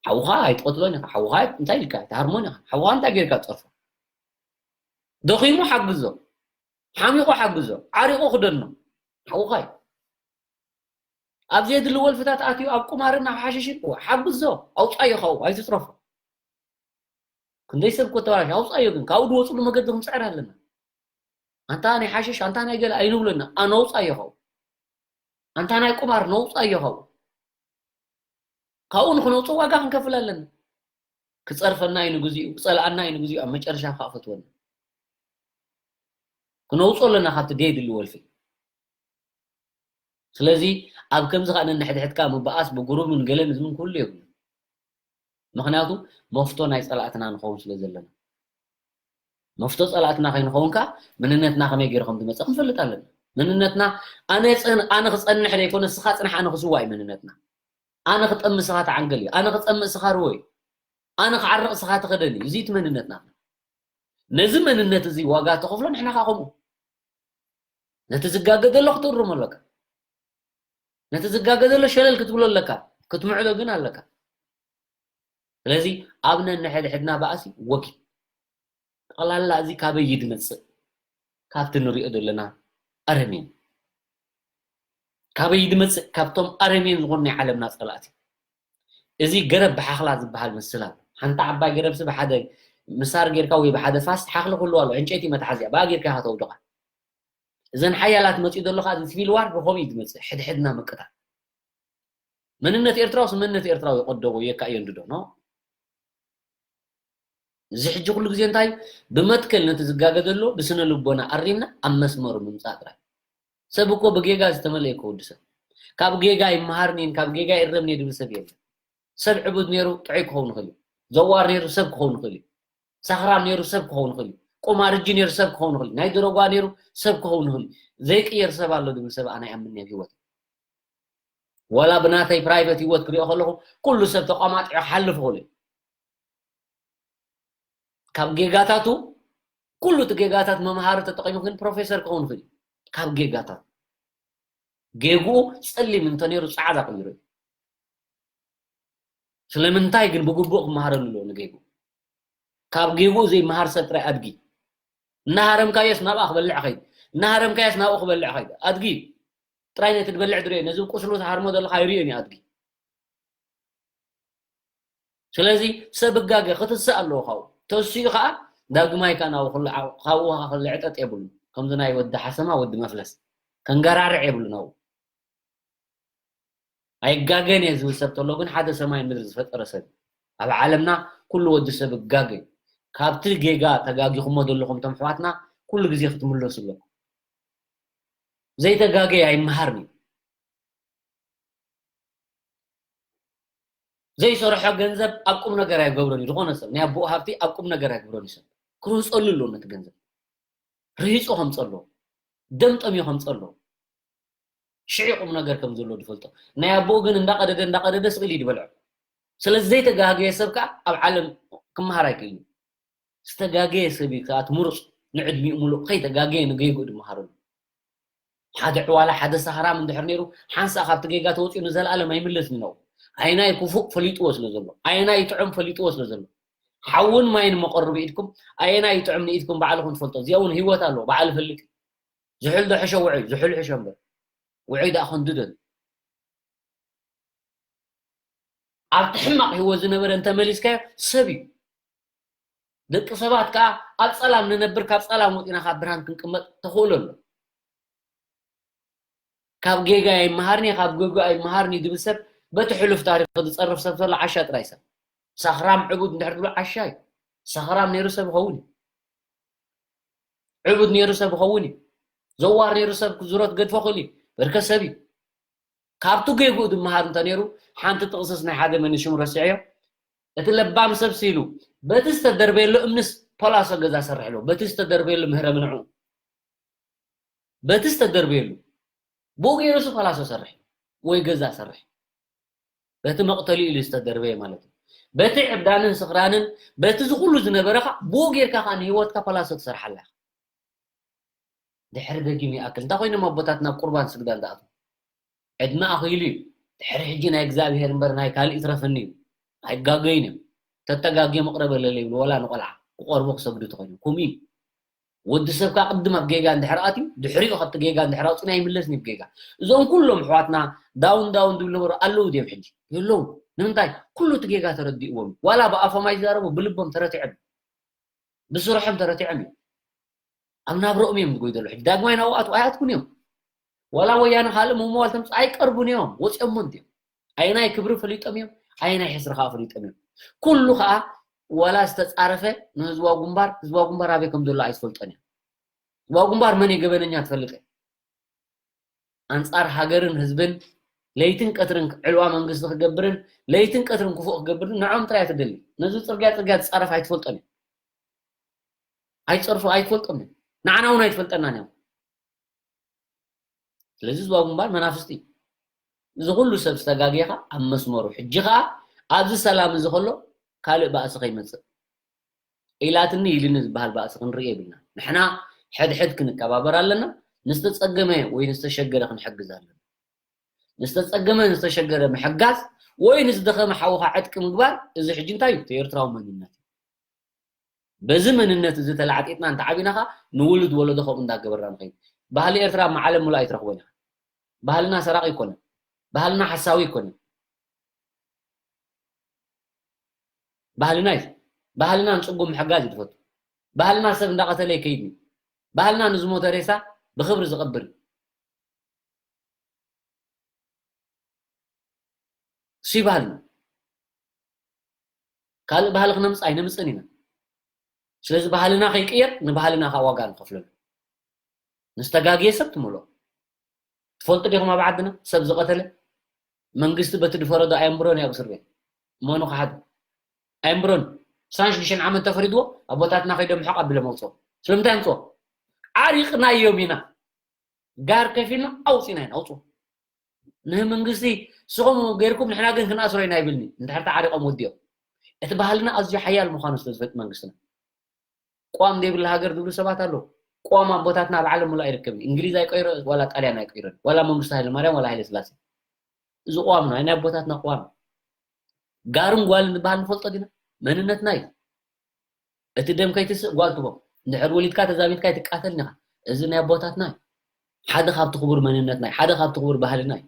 ሓውኻ ኣይትቀትሎን ኢኻ። ሓውኻ እንታይ ኢልካ ኣይትሃርሞን ኢኻ። ሓውኻ እንታይ ጌርካ ትጸርፎ? ደኺሙ ሓግዞ። ሓሚቑ ሓግዞ። ዓሪቑ ክደኖ። ሓውኻ እዩ። ኣብ ዘየድሊ ወልፍታት ኣትዩ ኣብ ቁማርን ኣብ ሓሽሽን እወ፣ ሓግዞ። ኣውጻዮ ካብኡ፣ ኣይትጽረፎ። ክንደይ ሰብ እኮ ተባላሽ፣ ኣውጻዮ ግን ካብኡ ዝወጽሉ መገዲ ክንጽዕር ኣለና። ኣንታ ናይ ሓሽሽ፣ ኣንታ ናይ ገለ ኣይንብሎና፣ ኣነውጻዮ ካብኡ። ኣንታ ናይ ቁማር ነውጻዮ ካብኡ። ካብኡ ንኽነውጽእ ዋጋ ክንከፍል ኣለና። ክጸርፈና እዩ ንግዚኡ፣ ክጸልኣና እዩ ንግዚኡ፣ ኣብ መጨረሻ ከዓ ክፈትወና። ክነውጽኦ ኣለና ካብቲ ደየድሊ ወልፊ። ስለዚ ኣብ ከምዚ ከዓ ነንሕድሕድካ ምብኣስ ብጉሩብን ገለን ዝምን ኩሉ የብሉን። ምኽንያቱ መፍቶ ናይ ጸላእትና ንኸውን ስለ ዘለና። መፍቶ ጸላእትና ከይንኸውን ከዓ መንነትና ከመይ ገይሩ ከም ዝመጽእ ክንፈልጥ ኣለና። መንነትና ኣነ ጽን-፣ ኣነ ክጸንሕ ዘይኮነ ንስኻ ጽንሕ ኣነ ክስዋእ እዩ መንነትና። ኣነ ክጠሚ ንስኻ ተዓንገል እዩ። ኣነ ክጸምእ ንስኻ ርወ እዩ። ኣነ ክዓርቕ ንስኻ ተኸደን እዩ። እዚ እቲ መንነትና። ነዚ መንነት እዚ ዋጋ ተኸፍሎ ንሕና ከዓ ከምኡ። ነቲ ዝጋገ ዘሎ ክትእርሞ ኣለካ። ነቲ ዝጋገ ዘሎ ሸለል ክትብሎ ኣለካ። ክትምዕዶ ግን ኣለካ። ስለዚ ኣብ ነንሕድሕድና ባእሲ ወጊድ። ጠቕላላ እዚ ካበይ እዩ ዝመጽእ? ካብቲ ንሪኦ ዘለና ኣረሜን። ካበይ እዩ ዝመጽእ? ካብቶም ኣረሜን ዝኾኑ ናይ ዓለምና ጸላእቲ። እዚ ገረብ ብሓኽላ ዝበሃል ምስል ኣሎ። ሓንቲ ዓባይ ገረብሲ ብሓደ ምሳር ጌርካ ወይ ብሓደ ፋስ ሓኽሊ ክህልዋ ኣሎ፣ ዕንጨይቲ መትሓዚያ፣ ብኣ ጌርካ ኢኻ ተውድቓ። እዘን ሓያላት መፂኡ ዘሎ ከዓ፣ እዚ ሲቪል ዋር ብኸምኡ እዩ ዝመፅእ፣ ሕድሕድና ምቅታል። መንነት ኤርትራውስ መንነት ኤርትራዊ ይቐደቦ፣ የካ የንድዶ፣ ኖ? እዚ ሕጂ ኩሉ ግዜ እንታይ፣ ብመትከል ነቲ ዝጋገ ዘሎ ብስነ ልቦና ኣሪምና ኣብ መስመሩ ምምፃእ ጥራይ። ሰብ እኮ ብጌጋ ዝተመልአ እኮ ወዲ ሰብ። ካብ ጌጋ ይመሃርኒን ካብ ጌጋ ይእረምኒ ድብል ሰብ የለን። ሰብ ዕቡድ ነይሩ ጥዑይ ክኸውን ይኽእል እዩ። ዘዋር ነይሩ ሰብ ክኸውን ይኽእል እዩ። ሳኽራም ነይሩ ሰብ ክኸውን ይኽእል እዩ። ቁማርጂ ነይሩ ሰብ ክኸውን ይኽእል እዩ። ናይ ድረጓ ነይሩ ሰብ ክኸውን ይኽእል እዩ። ዘይቅየር ሰብ ኣሎ ድብል ሰብ ኣነ ኣይኣምንን ኣብ ህይወት። ዋላ ብናተይ ፕራይቨት ህይወት ክሪኦ ከለኹ ኩሉ ሰብ ተቋማጢዑ ክሓልፍ ይኽእል እዩ። ካብ ጌጋታቱ ኩሉ እቲ ጌጋታት መምሃሪ ተጠቒሙ ግን ፕሮፌሰር ክኸውን ይኽእል እዩ። ካብ ጌጋታት ጌግኡ ጸሊም እንተነይሩ ጻዕዳ ቀይሩ እዩ። ስለምንታይ ግን ብግቡእ ክመሃረሉ ኣለዎ ንጌግኡ። ካብ ጌግኡ ዘይመሃር ሰብ ጥራይ ኣድጊ። እናሃረምካዮስ ናብኣ ክበልዕ ኸይድ፣ እናሃረምካዮስ ናብኡ ክበልዕ ኸይድ። ኣድጊ ጥራይ ነቲ ትበልዕ ድርዮ፣ ነዚ ቁስሉ ትሃርሞ ዘለኻ ኣይርእዮን እዩ ኣድጊ። ስለዚ ሰብ እጋገ ክትስእ ኣለዎ ካብኡ። ተሲኡ ከዓ ዳግማይ ከዓ ናብኡ ክልዓ-፣ ካብኡ ከዓ ክልዕጠጥ የብሉን። ከምዚ ናይ ወዲ ሓሰማ ወዲ መፍለስ ከንገራርዕ የብሉን ኣብኡ። ኣይጋገን እየ ዝብል ሰብ ተሎ ግን ሓደ ሰማይ ምድሪ ዝፈጠረ ሰብ እዩ። ኣብ ዓለምና ኩሉ ወዲ ሰብ እጋገ እዩ። ካብቲ ጌጋ ተጋጊኹሞ ዘለኹም እቶም ኣሕዋትና ኩሉ ግዜ ክትምለሱ ኣለኩም። ዘይተጋገየ ኣይመሃርን እዩ። ዘይሰርሖ ገንዘብ ኣብ ቁም ነገር ኣይገብሮን እዩ። ዝኾነ ሰብ ናይ ኣቦኡ ሃብቲ ኣብ ቁም ነገር ኣይገብሮን እዩ። ሰብ ክርህፀሉ ኣለዎ ነቲ ገንዘብ። ርሂፁ ከምፀ ኣለዎ። ደም ጠምዮ ከምፀ ኣለዎ። ሽዒ ቁም ነገር ከም ዘሎ ዝፈልጦ። ናይ ኣቦኡ ግን እንዳቐደደ እንዳቐደደ ስቕ ኢሉ እዩ ዝበልዖ። ስለዚ ዘይተጋገየ ሰብ ከዓ ኣብ ዓለም ክመሃር ኣይክእልን እዩ። ዝተጋገየ ሰብ እዩ ከኣ እቲ ምሩፅ ንዕድሚኡ ሙሉእ ከይተጋገየ ንጌግኡ ድመሃረሉ። ሓደ ዕዋላ ሓደ ሳኽራም እንድሕር ነይሩ ሓንሳእ ካብቲ ጌጋ ተወፂኡ ንዘለኣለም ኣይምለስን እዩ ናብኡ። ኣየናይ ክፉእ ፈሊጥዎ ስለ ዘሎ፣ ኣየናይ ጥዑም ፈሊጥዎ ስለ ዘሎ። ሓውን ማይን መቐርቢ ኢድኩም ኣየናይ ጥዑም ንኢድኩም ባዕልኹም ትፈልጦ። እዚኣ እውን ህይወት ኣለዎ፣ ባዕሉ ይፈልጥ እዩ። ዝሑል ዶ ሕሾ ውዑይ፣ ዝሑል ሕሾ እምበር። ውዑይ ደኣ ክንድዶ እዩ። ኣብቲ ሕማቕ ህይወት ዝነበረ እንተመሊስካዮ ሰብ እዩ። ደቂ ሰባት ከኣ ኣብ ጸላም ንነብር፣ ካብ ጸላም ወጺና ካብ ብርሃን ክንቅመጥ ተኽእሎ ኣሎ። ካብ ጌጋ ኣይመሃርኒ፣ ካብ ጌጋ ኣይመሃርኒ ዝብል ሰብ በቲ ሕሉፍ ታሪኽ ዝጸርፍ ሰብ ዘሎ ዓሻ ጥራይ ሰብ። ሳኽራም ዕቡድ እንድሕር ትብሎ ዓሻ እዩ። ሳኽራም ነይሩ ሰብ ይኸውን እዩ። ዕቡድ ነይሩ ሰብ ይኸውን እዩ። ዘዋር ነይሩ ሰብ ክዝሮ ትገድፎ ክእል እዩ። በርከ ሰብ እዩ። ካብቱ ጌግኡ ዝመሃር እንተ ነይሩ፣ ሓንቲ ጥቕስስ ናይ ሓደ መን ሽሙ ረሲዐዮ፣ እቲ ለባም ሰብ ሲሉ በቲ ዝተደርበየሉ እምንስ ፖላሶ ገዛ ሰርሕ ኣሎ። በቲ ዝተደርበየሉ ምህረ ምንዑ። በቲ ዝተደርበየሉ ብኡ ገይሩስ ፓላሶ ሰርሕ ወይ ገዛ ሰርሕ። በቲ መቕተሊኡ ኢሉ ዝተደርበየ ማለት እዩ። በቲ ዕብዳንን ስኽራንን በቲ ዝኹሉ ዝነበረኻ ብኡ ጌርካ ከዓ ንህይወትካ ፓላሶ ትሰርሓላ ኢኻ። ድሕሪ ደጊም ይኣክል እንታይ ኮይኖም ኣቦታት ናብ ቁርባን ስግዳን ዝኣትዉ? ዕድመ ኣኺሉ እዩ። ድሕሪ ሕጂ ናይ እግዚኣብሄር እምበር ናይ ካልእ ይትረፈኒ እዩ። ኣይጋገይን እዮም። ተተጋግየ መቕረብ ኣለለ ይብሉ ወላ ንቆልዓ ክቆርቡ ክሰግዱ ተኾይኖም። ከምኡ እዩ። ወዲ ሰብ ከኣ ቅድም ኣብ ጌጋ እንድሕር ኣትዩ ድሕሪኡ ካብቲ ጌጋ እንድሕር ኣውፅና ይምለስን እዩ ጌጋ። እዞም ኩሎም ኣሕዋትና ዳውን ዳውን ዝብሉ ነበሩ ኣለዉ ድዮም ሕጂ? የለዉ። ንምንታይ? ኩሉ እቲ ጌጋ ተረዲእዎም እዩ። ዋላ ብኣፎም ኣይዛረቡ ብልቦም ተረቲዖም እዩ። ብስርሖም ተረቲዖም እዮም። ኣብ ናብረኦም እዮም ዝጎይ ዘለዉ። ሕጂ ዳግማይ ናብኡ ኣትው ኣይኣትኩን እዮም። ዋላ ወያነ ካልእ ምምዋል ተምፅእ ኣይቀርቡን እዮም። ወፂኦሞ እንድዮም። ኣየናይ ክብሪ ፈሊጦም እዮም፣ ኣየናይ ሕስሪ ከዓ ፈሊጦም እዮም። ኩሉ ከዓ ዋላ ዝተፃረፈ ንህዝባዊ ግንባር፣ ህዝባዊ ግንባር ኣበይ ከም ዘሎ ኣይዝፈልጦን እዮም። ህዝባዊ ግንባር መን እዩ ገበነኛ ትፈልጥ እየ። ኣንፃር ሃገርን ህዝብን ለይትን ቀትርን ዕልዋ መንግስቲ ክገብርን ለይትን ቀትርን ክፉእ ክገብርን ንዖም ጥራይ ትደሊ። ነዚ ፅርግያ ፅርግያ ዝፃረፍ ኣይትፈልጦን እዩ። ኣይፀርፉ ኣይትፈልጦም እዩ። ንዓና እውን ኣይትፈልጠናን እዮም። ስለዚ ህዝባዊ ግንባር መናፍስቲ እዩ። እዚ ኩሉ ሰብ ዝተጋግየ ከዓ ኣብ መስመሩ። ሕጂ ከዓ ኣብዚ ሰላም እዚ ከሎ ካልእ ባእሲ ከይመፅእ ኢላትኒ ኢልኒ ዝበሃል ባእሲ ክንርኢ የብልና። ንሕና ሕድሕድ ክንከባበር ኣለና። ንዝተፀገመ ወይ ንዝተሸገረ ክንሕግዝ ኣለና። ንዝተፀገመ ንዝተሸገረ ምሕጋዝ ወይ ንዝደኸመ ሓውኻ ዕጥቂ ምግባር እዚ ሕጂ እንታይ እዩ? እቲ ኤርትራዊ መንነት እዩ። በዚ መንነት እዚ ተላዕጢጥና እንተዓቢና ኸዓ ንውሉድ ወለዶ ከምኡ እንዳገበርና ንኸይድ። ባህሊ ኤርትራ ኣብ ዓለም ሙሉእ ኣይትረኽቦን ኢኻ። ባህልና ሰራቒ ኣይኮነን። ባህልና ሓሳዊ ኣይኮነን። ባህልና እዩ። ባህልና ንፅጉም ምሕጋዝ እዩ ዝፈቱ። ባህልና ሰብ እንዳቐተለ ይከይድ እዩ። ባህልና ንዝሞተ ሬሳ ብኽብሪ ዝቐብር እዩ። እሱ እዩ ባህልና። ካልእ ባህሊ ክነምፅእ ኣይነምፅእን ኢና። ስለዚ ባህልና ከይቅየር ንባህልና ከዓ ዋጋ ንኸፍለሉ። ንዝተጋግየ ሰብ ትመልኦ። ትፈልጡ ዲኹም ኣብ ዓድና ሰብ ዝቐተለ መንግስቲ በቲ ዝፈረዶ ኣየንብሮን እዩ ኣብ እስር ቤት። መኑ ክሓዱ ኣየንብሮን። ዕስራን ሽዱሽተን ዓመት ተፈሪድዎ ኣቦታትና ከይዶም ሕቕ ኣቢሎም ኣውፅኦ። ስለምንታይ ኣምፅኦ? ዓሪቕናዮም ኢና። ጋር ከፊልና ኣውፂና ኢና ኣውፅኦ። ንህ መንግስቲ ስኹም ገይርኩም ንሕና ግን ክንኣስሮ ኢና ይብልኒ። እንድሕር ተዓሪቖም ወዲኦም። እቲ ባህልና ኣዝዩ ሓያል ምዃኑ ስለ ዝፈልጥ መንግስትና። ቅዋም ዘይብላ ሃገር ዝብሉ ሰባት ኣለዉ። ቅዋም ኣቦታትና ኣብ ዓለም ሙሉእ ኣይርከብን። እንግሊዝ ኣይቀይሮ ዋላ ጣልያን ኣይቀይሮን። ዋላ መንግስቱ ሃይለማርያም ዋላ ሃይለ ስላሴ። እዚ ቅዋም ነው። ናይ ኣቦታትና ቅዋም። ጋርን ጓልን ዝበሃል ንፈልጦ ዲና? መንነትና እዩ። እቲ ደም ከይትስእ ጓል ትቦ። እንድሕር ወሊድካ ተዛሚድካ ኣይትቃተልን ኢኻ። እዚ ናይ ኣቦታትና እዩ። ሓደ ካብቲ ክቡር መንነትና እዩ። ሓደ ካብቲ ክቡር ባህልና እዩ።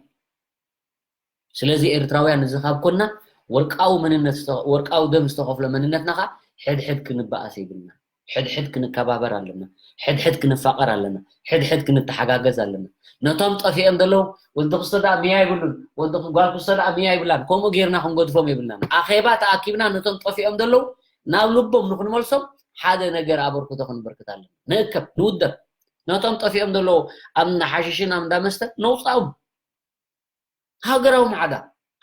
ስለዚ ኤርትራውያን እዚ ካብ ኮና ወርቃዊ መንነት ዝተ-፣ ወርቃዊ ደም ዝተኸፍሎ መንነትና ኸዓ ሕድሕድ ክንበኣስ የብልና። ሕድሕድ ክንከባበር ኣለና። ሕድሕድ ክንፋቐር ኣለና። ሕድሕድ ክንተሓጋገዝ ኣለና። ነቶም ጠፊኦም ዘለዉ ወዲ ክስቶ ደኣ ሚያ ይብሉን፣ ወዲ ጓል ክስቶ ደኣ ሚያ ይብላን። ከምኡ ጌርና ክንገድፎም የብልናን። ኣኼባ ተኣኪብና ነቶም ጠፊኦም ዘለዉ ናብ ልቦም ንክንመልሶም ሓደ ነገር ኣበርክቶ ክንበርክት ኣለና። ንእከብ፣ ንውደብ። ነቶም ጠፊኦም ዘለዉ ኣብ እንዳ ሓሽሽን ኣብ እንዳ መስተ ነውፅኦም። ሃገራዊ ማዕዳ፣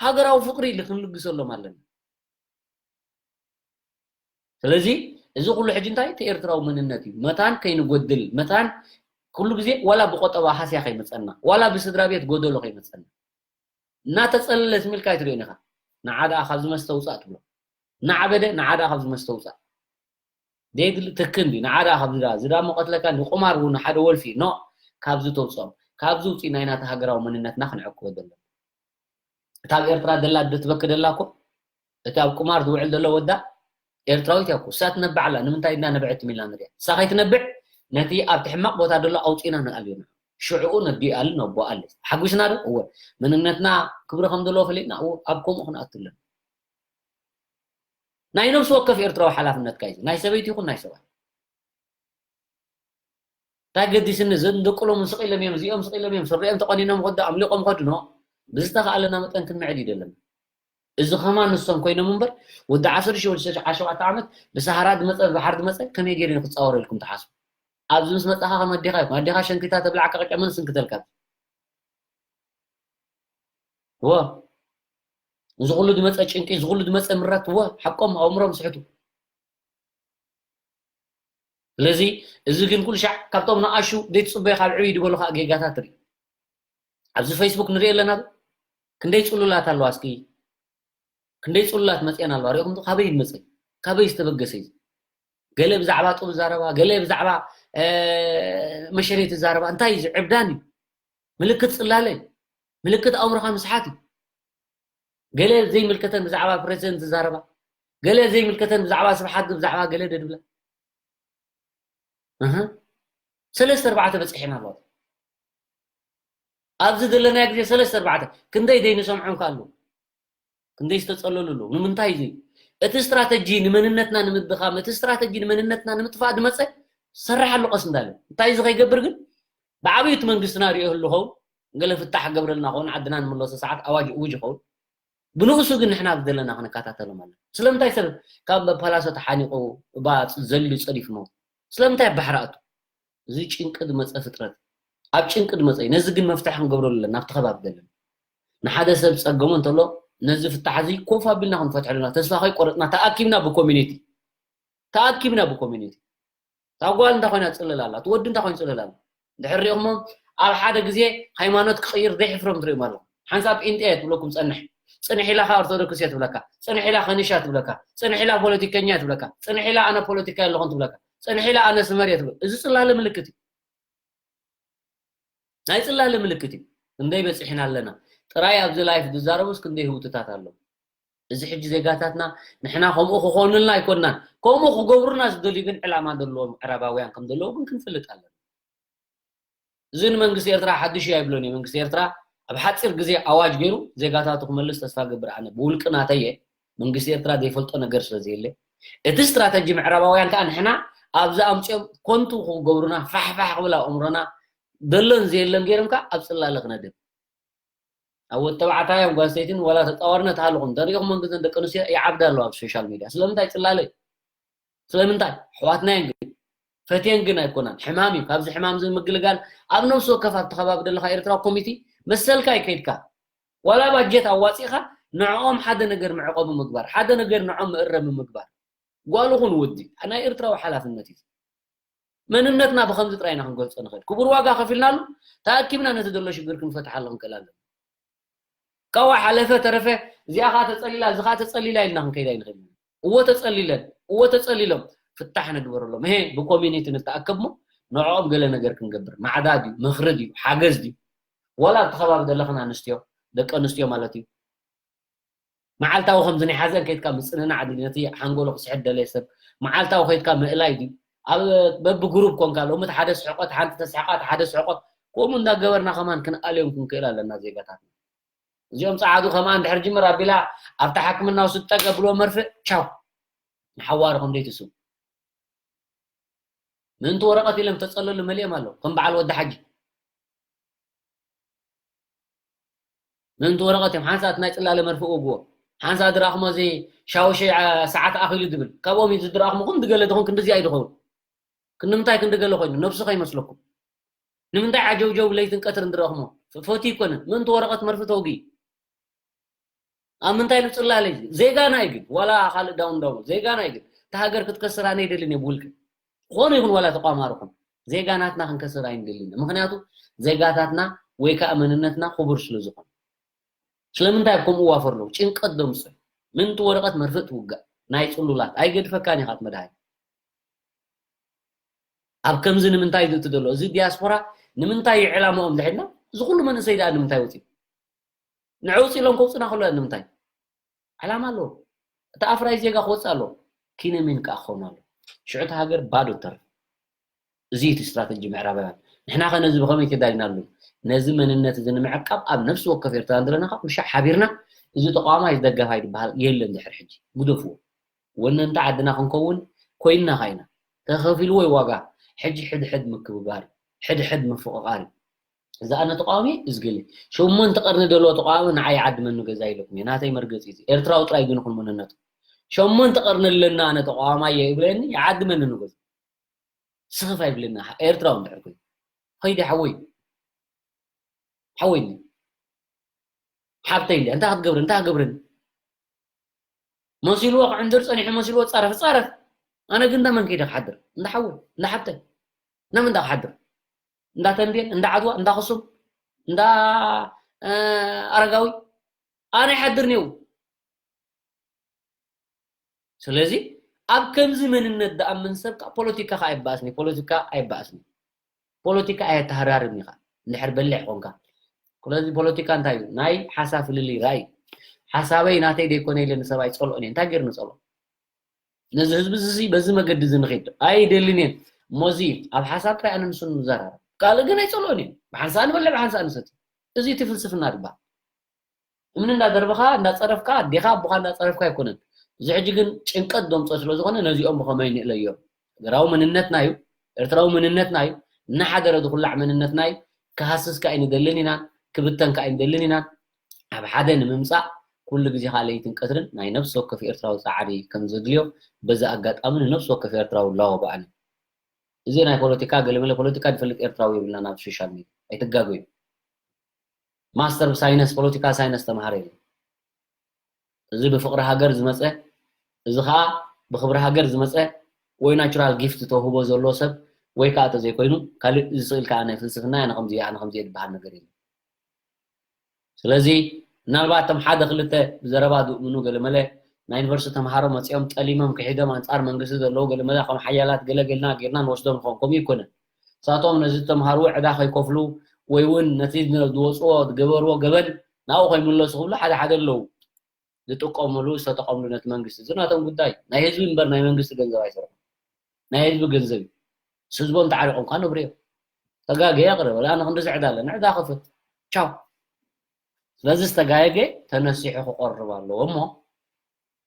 ሃገራዊ ፍቕሪ ኢሉ ክንልግሰሎም ኣለና። ስለዚ እዚ ኩሉ ሕጂ እንታይ እቲ ኤርትራዊ መንነት እዩ። መታን ከይንጎድል፣ መታን ኩሉ ግዜ ዋላ ብቆጠባ ሃስያ ከይመጸና፣ ዋላ ብስድራ ቤት ጎደሎ ከይመጸና። እናተጸለለ ስሚልካ ኣይትርእዮን ኢኻ። ንዓ ደኣ ካብዚ መስተ ውጻእ ትብሎ። እናዓበደ ንዓ ደኣ ካብዚ መስተ ውጻእ። ደይድሊ ትክን ድዩ? ንዓ ደኣ ካብዚ ደኣ፣ እዚ ደኣ መቐትለካ ንቁማር እውን ሓደ ወልፊ፣ ኖ፣ ካብዚ ተውፅኦም። ካብዚ ውፅእ ናይ ናቲ ሃገራዊ መንነትና ክንዕቅቦ ዘለና። እታ ኣብ ኤርትራ ደላ ዶ ትበኪ ደላ እኮ፣ እቲ ኣብ ቁማር ዝውዕል ዘሎ ወዳ ኤርትራዊት እያ እኮ። እሳ ትነብዕ ኣላ፣ ንምንታይ ኢልና ነብዐት ኢልና ንሪኣ? እሳ ከይትነብዕ ነቲ ኣብቲ ሕማቕ ቦታ ዘሎ ኣውፂእና ንኣልዮ። ሽዕኡ ነዲኡ ኣሉ ነቦ ኣለ። ሓጒስና ዶ? እወ። መንነትና ክብሪ ከም ዘለዎ ፈሊጥና፣ እወ፣ ኣብ ከምኡ ክንኣቱ ኣለና። ናይ ነብሲ ወከፍ ኤርትራዊ ሓላፍነትካ እዩ። ናይ ሰበይቲ ይኹን ናይ ሰብኣይ። እንታይ ገዲስኒ? እዞም ደቁሎም ስቕ ኢሎም እዮም፣ እዚኦም ስቕ ኢሎም እዮም፣ ስሪኦም ተቆኒኖም ከዱ፣ ኣምሊቖም ከዱ፣ ኖ። ብዝተኻእለና መጠን ክንምዕድ እዩ ዘለና። እዚ ከማን ንሶም ኮይኖም እምበር፣ ወዲ ዓሰርተ ሸውዓተ ዓመት ብሰሃራ ዝመጸ፣ ብባሕሪ ዝመጸ፣ ከመይ ገይሩ ክጻወረልኩም ትሓስቡ? ኣብዚ ምስ መጻኻ ከም ኣዴኻ ይኹን፣ ኣዴኻ ሸንኪታ ተብላዕካ ቅጫ መን ስንክተልካ? እወ። እዚ ኩሉ ዝመጸ ጭንቂ፣ እዚ ኩሉ ዝመጸ ምረት፣ እወ፣ ሓቆም ኣእምሮም ስሕቱ። ስለዚ፣ እዚ ግን ኩሉ ሻዕ ካብቶም ንኣሹ ዘይትጽበዮ ካብ ዕብይ ዝበሉ ከዓ ጌጋታት ትርኢ። ኣብዚ ፌስቡክ ንርኢ ኣለና ዶ? ክንደይ ጽሉላት ኣለዋ እስኪ? ክንደይ ጽሉላት መጽኤን ኣለዋ? ሪእኹም ዶ? ካበይ ይመጽእ? ካበይ ዝተበገሰ እዩ? ገለ ብዛዕባ ጡብ ዛረባ፣ ገለ ብዛዕባ፣ እ፣ መሸሬት ዛረባ። እንታይ እዩ እዚ? ዕብዳን እዩ። ምልክት ጽላለ እዩ። ምልክት ኣእምሮኻ ምስሓት እዩ። ገለ ዘይምልከተን ብዛዕባ ፕሬዚደንት ዝዛረባ፣ ገለ ዘይምልከተን ብዛዕባ ስብሓት፣ ብዛዕባ ገለ ዶ ድብላ። እህ። ሰለስተ ኣርባዕተ በጺሕና ኣለዋ። ኣብዚ ዘለናዮ ግዜ ሰለስተ ኣርባዕተ ክንደይ ዘይንሰምዖም ከ ኣለዉ? ክንደይ ዝተጸለሉ ኣለዉ? ንምንታይ እዚ? እቲ ስትራተጂ ንመንነትና ንምድኻም፣ እቲ ስትራተጂ ንመንነትና ንምጥፋእ ዝመጸ ሰራሕ ኣሎ ቀስ እንዳለ። እንታይ እዚ ከይገብር ግን ብዓብዩ እቲ መንግስትና ሪኦ ህሉ ኸውን፣ ገለ ፍታሕ ገብረልና ኸውን፣ ዓድና ንምለሶ ሰዓት ኣዋጅ እውጅ ይኸውን። ብንኡሱ ግን ንሕና ኣብዚ ዘለና ክንከታተሎም ኣለና። ስለምንታይ ሰብ ካብ መፓላሶ ተሓኒቑ እባ ዘሊሉ ጸዲፉ ሞት? ስለምንታይ ኣብ ባሕሪ ኣቱ? እዚ ጭንቂ ዝመጸ ፍጥረት፣ ኣብ ጭንቂ ዝመጸ እዩ። ነዚ ግን መፍትሒ ክንገብረሉ ኣለና፣ ኣብቲ ከባቢ ዘለና። ንሓደ ሰብ ጸገሙ እንተሎ፣ ነዚ ፍታሕ እዚ ኮፍ ኣቢልና ክንፈትሐሉ ኢና። ተስፋ ከይቆረጽና፣ ተኣኪብና ብኮሚኒቲ፣ ተኣኪብና ብኮሚኒቲ። እታ ጓል እንታይ ኮይና ትጽልል ኣላ? እቲ ወዲ እንታይ ኮይኑ ይጽልል ኣሎ? እንድሕር ሪእኹሞም፣ ኣብ ሓደ ግዜ ሃይማኖት ክቕይር ዘይሕፍሮም ትርእዮም ኣለኹም። ሓንሳብ ጴንጤ እየ ትብለኩም ጸንሕ። ጽንሕ ኢላ ከኣ ኦርቶዶክስ እየ ትብለካ። ጽንሕ ኢላ ከኒሻ ትብለካ። ጽንሕ ኢላ ፖለቲከኛ እየ ትብለካ። ጽንሕ ኢላ ኣነ ፖለቲካ የለኹን ትብለካ። ጽንሕ ኢላ ኣነ ስመር እየ ትብል። እዚ ጽላለ ምልክት እዩ። ናይ ጽላለ ምልክት እዩ። ክንደይ በጺሕና ኣለና። ጥራይ ኣብዚ ላይፍ ዝዛረቡስ ክንደይ ህውትታት ኣለዉ። እዚ ሕጂ ዜጋታትና ንሕና ከምኡ ክኾኑልና ኣይኮንናን። ከምኡ ክገብሩና ዝደልዩ ግን ዕላማ ዘለዎም ምዕራባውያን ከም ዘለዉ ግን ክንፈልጥ ኣለና። እዚ ንመንግስቲ ኤርትራ ሓድሽ እዩ ኣይብሎን እየ። መንግስቲ ኤርትራ ኣብ ሓጺር ግዜ ኣዋጅ ገይሩ ዜጋታቱ ክመልስ ተስፋ ገብር። ኣነ ብውልቂ ናተይ እየ። መንግስቲ ኤርትራ ዘይፈልጦ ነገር ስለ ዘየለ፣ እቲ ስትራተጂ ምዕራባውያን ከዓ ንሕና ኣብዚ ኣምፅኦም ኮንቱ ክገብሩና ፋሕፋሕ ክብል ኣእምሮና ደሎን ዘየለን ገይሮም ከዓ ኣብ ፅላለ ክነድብ ኣብ ወተባዕታዮም ጓስተይትን ዋላ ተፃዋርነት ሃልኹም ተሪኢኹም መንግስትን ደቂ ኣንስትዮ ይዓብዳ ኣለዋ ኣብ ሶሻል ሚድያ ስለምንታይ ፅላለ ስለምንታይ ኣሕዋትና እየን ግን ፈትየን ግን ኣይኮናን ሕማም እዩ ካብዚ ሕማም እዚ ምግልጋል ኣብ ነብሲ ወከፍ ኣብቲ ከባቢ ዘለካ ኤርትራዊ ኮሚቲ መሰልካ ይከይድካ ዋላ ባጀት ኣዋፂእካ ንዕኦም ሓደ ነገር መዕቆቢ ምግባር ሓደ ነገር ንዖም መእረሚ ምግባር ጓል ኹን ወዲ ናይ ኤርትራዊ ሓላፍነት እዩ መንነትና ብከምዚ ጥራይ ኢና ክንገልፆ ንኽእል ክቡር ዋጋ ከፊልናሉ ተኣኪብና ነቲ ዘሎ ሽግር ክንፈትሓሉ ክንክእል ኣለና ካብ ሓለፈ ተረፈ እዚኣ ከዓ ተፀሊላ እዚ ከዓ ተፀሊላ ኢልና ክንከይድ ኣይንኽእል እዎ ተፀሊለን እዎ ተፀሊሎም ፍታሕ ንግበረሎም ሄ ብኮሚኒቲ ንተኣከብ ሞ ንዕኦም ገለ ነገር ክንገብር ማዕዳ ድዩ ምኽሪ ድዩ ሓገዝ ድዩ ወላ ኣብቲ ከባቢ ዘለኽን ኣንስትዮ ደቂ ኣንስትዮ ማለት እዩ መዓልታዊ ከምዚ ናይ ሓዘን ከይድካ ምፅንናዕ ድዩ ነቲ ሓንጎሎ ክስሕት ደለየ ሰብ መዓልታዊ ከይድካ ምእላይ ድዩ ኣብ በብግሩብ ኮንካ ሎሚ ሓደ ስሕቆት ሓንቲ ተስሕቃ ሓደ ስሕቆት ከምኡ እንዳገበርና ከማን ክንኣልዮም ክንክእል ኣለና ዜጋታትና እዚኦም ጸዓዱ ከማን ድሕር ጅምር ኣቢላ ኣብታ ሕክምና ውስድ ጠገ ብሎ መርፍእ ቻው ንሓዋርኹም ደይትስው ምእንቲ ወረቐት ኢሎም ተጸለሉ መሊኦም ኣለዉ ከም በዓል ወዲ ሓጂ ምእንቲ ወረቐት እዮም ሓንሳት ናይ ጽላለ መርፍእ ወግዎ ሓንሳት ድራኽሞ እዚ ሻውሸ ሰዓት ኣኺሉ ድብል ካብኦም እዩ ዝድራኽሞ ኹም ድገለ ድኹም ክንድዚ ኣይድኸውን ክንምንታይ ክንድገለ ኮይኑ ነብሱ ከይመስለኩም ንምንታይ ዓጀውጀው ለይትን ቀትርን ድረኽሞ ፈቲ ይኮነ ምእንቲ ወረቐት መርፍእ ተውጊ ኣብ ምንታይ ኢሉ ጽላለ እዩ ዜጋና እዩ ግን ዋላ ካልእ ዳውን ዳውን ዜጋና እዩ ግን እቲ ሃገር ክትከስር ኣነ ይደልን እየ ብውልቂ ዝኾነ ይኹን ዋላ ተቋማርኹም ዜጋናትና ክንከስር ኣይንደልን ምክንያቱ ዜጋታትና ወይ ከዓ መንነትና ክቡር ስለ ዝኾነ ስለምንታይ ኣብ ከምኡ ዋፈር ኣለዉ ጭንቀት ደምፅእ ምንቲ ወረቐት መርፍእ ትውጋእ ናይ ፅሉላት ኣይገድፈካን ኢኻ መድሃኒ ኣብ ከምዚ ንምንታይ ዝእቱ ዘሎ እዚ ዲያስፖራ ንምንታይ እዩ ዕላማኦም ዝሕልና እዚ ኩሉ መንእሰይ ደኣ ንምንታይ ወፂኡ ንዕውፅ ኢሎም ከውፅና ከሎ ንምንታይ ዕላማ ኣለዎ እቲ ኣፍራይ ዜጋ ክወፅእ ኣለዎ ኪነሜን ከዓ ክኸውን ኣሎ ሽዑ እቲ ሃገር ባዶ ተርፍ እዚ እቲ ስትራተጂ ምዕራባውያን ንሕና ከ ነዚ ብኸመይ ተዳሊና ኣሎ ነዚ መንነት እዚ ንምዕቃብ ኣብ ነፍሲ ወከፍ ኤርትራ ዘለና ካብ ኩሻዕ ሓቢርና እዚ ተቋማይ ደጋፋይ ዝበሃል የለን ድሕር ሕጂ ግደፍዎ ወነንቲ ዓድና ክንከውን ኮይንና ካ ኢና ተኸፊልዎ ዋጋ ሕጂ ሕድሕድ ምክብባር ሕድሕድ ምፍቕቓር እዩ እዚ ኣነ ተቃዋሚ እዩ እዚ ገለ ሸሞንተ ቀርኒ ደሎ ተቃዋሚ ንዓይ ይዓድመኒ ገዛ ኢለኩም እየ ናተይ መርገፂ እዚ ኤርትራዊ ጥራይ ግን ይኹን መንነቱ ሸሞንተ ቀርኒ ኣለና ኣነ ተቃዋማይ እየ ይብለኒ ይዓድመኒ ንገዛ ስኽፍ ኣይብለኒ ኤርትራዊ እንድሕር ኮይኑ ኸይዲ ሓወይ ሓወይ ሓብተይ እንድያ እንታይ ክትገብር እንታይ ክገብርን መሲልዎ ክዕንድር ጸኒሑ መሲልዎ ጻረፍ ጻረፍ ኣነ ግን እንዳ መን ከይደ ክሓድር እንዳ ሓወይ እንዳ ሓብተይ እንዳ መን እንዳ ክሓድር እንዳ ተንቤን እንዳ ዓድዋ እንዳ ክሱም እንዳ ኣረጋዊ ኣነ ይሓድር ኔው ስለዚ ኣብ ከምዚ መንነት ዝኣምን ሰብ ከዓ ፖለቲካ ከዓ ኣይበኣስኒ ፖለቲካ ኣይበኣስኒ ፖለቲካ ኣየተሃራርም ኢኻ እንድሕር በሊሕ ኮንካ ስለዚ ፖለቲካ እንታይ እዩ ናይ ሓሳብ ፍልልይ ራእይ ሓሳበይ ናተይ ዘይኮነ ኢለ ንሰብ ኣይፀልኦን እየ እንታይ ገይር ንፀልኦ ነዚ ህዝቢ እዚ በዚ መገዲ እዚ ንኸይድ ኣይደልን እየን እሞዚ ኣብ ሓሳብ ጥራይ ኣነ ንሱ ንዘራረብ ካልእ ግን ኣይፀልኦን እየ ብሓንሳእ ንበልዕ ብሓንሳእ ንሰቲ እዚ እቲ ፍልስፍና ድበሃል እምኒ እንዳደርበኻ እንዳፀረፍካ ኣዴኻ ኣቦኻ እንዳፀረፍካ ኣይኮነን እዚ ሕጂ ግን ጭንቀት ዘምፅኦ ስለዝኾነ ነዚኦም ብኸመይ ንእለዮም ሃገራዊ መንነትና እዩ ኤርትራዊ መንነትና እዩ እናሓደረ ዝኹላዕ መንነትና እዩ ክሃስስ ከዓ ኣይንደልን ኢና ክብተን ከዓ ኣይንደልን ኢና ኣብ ሓደ ንምምፃእ ኩሉ ግዜ ከዓ ለይትን ቀትርን ናይ ነብሲ ወከፍ ኤርትራዊ ፃዕሪ ከም ዘድልዮ በዚ ኣጋጣሚ ንነብሲ ወከፍ ኤርትራዊ ላወ በኣኒ እዚ ናይ ፖለቲካ ገለመለ ፖለቲካ ዝፈልጥ ኤርትራዊ የብልና ናብ ሶሻል ሚድያ ኣይትጋገዩ ማስተር ሳይነስ ፖለቲካ ሳይነስ ተማሃረ የለን እዚ ብፍቕሪ ሃገር ዝመፀ እዚ ከዓ ብክብሪ ሃገር ዝመፀ ወይ ናቹራል ጊፍት ተውህቦ ዘለዎ ሰብ ወይ ከዓ ተዘይኮይኑ ካልእ ዝስእል ከዓ ናይ ፍልስፍና ኣነ ከምዚ ኣነ ከምዚ ዝበሃል ነገር የለን ስለዚ ምናልባት እቶም ሓደ ክልተ ብዘረባ ዝእምኑ ገለመለ ናይ ዩኒቨርሲቲ ተምሃሮ መፂኦም ጠሊሞም ክሒዶም ኣንፃር መንግስቲ ዘለዉ ገለመለ ከም ሓያላት ገለ ገልና ጌርና ንወስዶም ንኸውን ከምኡ ይኮነ ንሳቶም ነዚ ዝተምሃርዎ ዕዳ ከይከፍሉ ወይ እውን ነቲ ዝወፅዎ ዝገበርዎ ገበን ናብኡ ከይምለሱ ክብሉ ሓደ ሓደ ኣለዉ ዝጥቀምሉ ዝተጠቐምሉ ነቲ መንግስቲ እዚ ናቶም ጉዳይ ናይ ህዝቢ እምበር ናይ መንግስቲ ገንዘብ ኣይሰርሑ ናይ ህዝቢ ገንዘብ እዩ ህዝቦም ተዓሪቆም ካ ነብርዮ ተጋገ ያቅርብ ኣነ ክንዲ ዝዕዳ ኣለና ዕዳ ክፍት ቻው ስለዚ ዝተጋየገ ተነሲሑ ክቆርብ ኣለዎ እሞ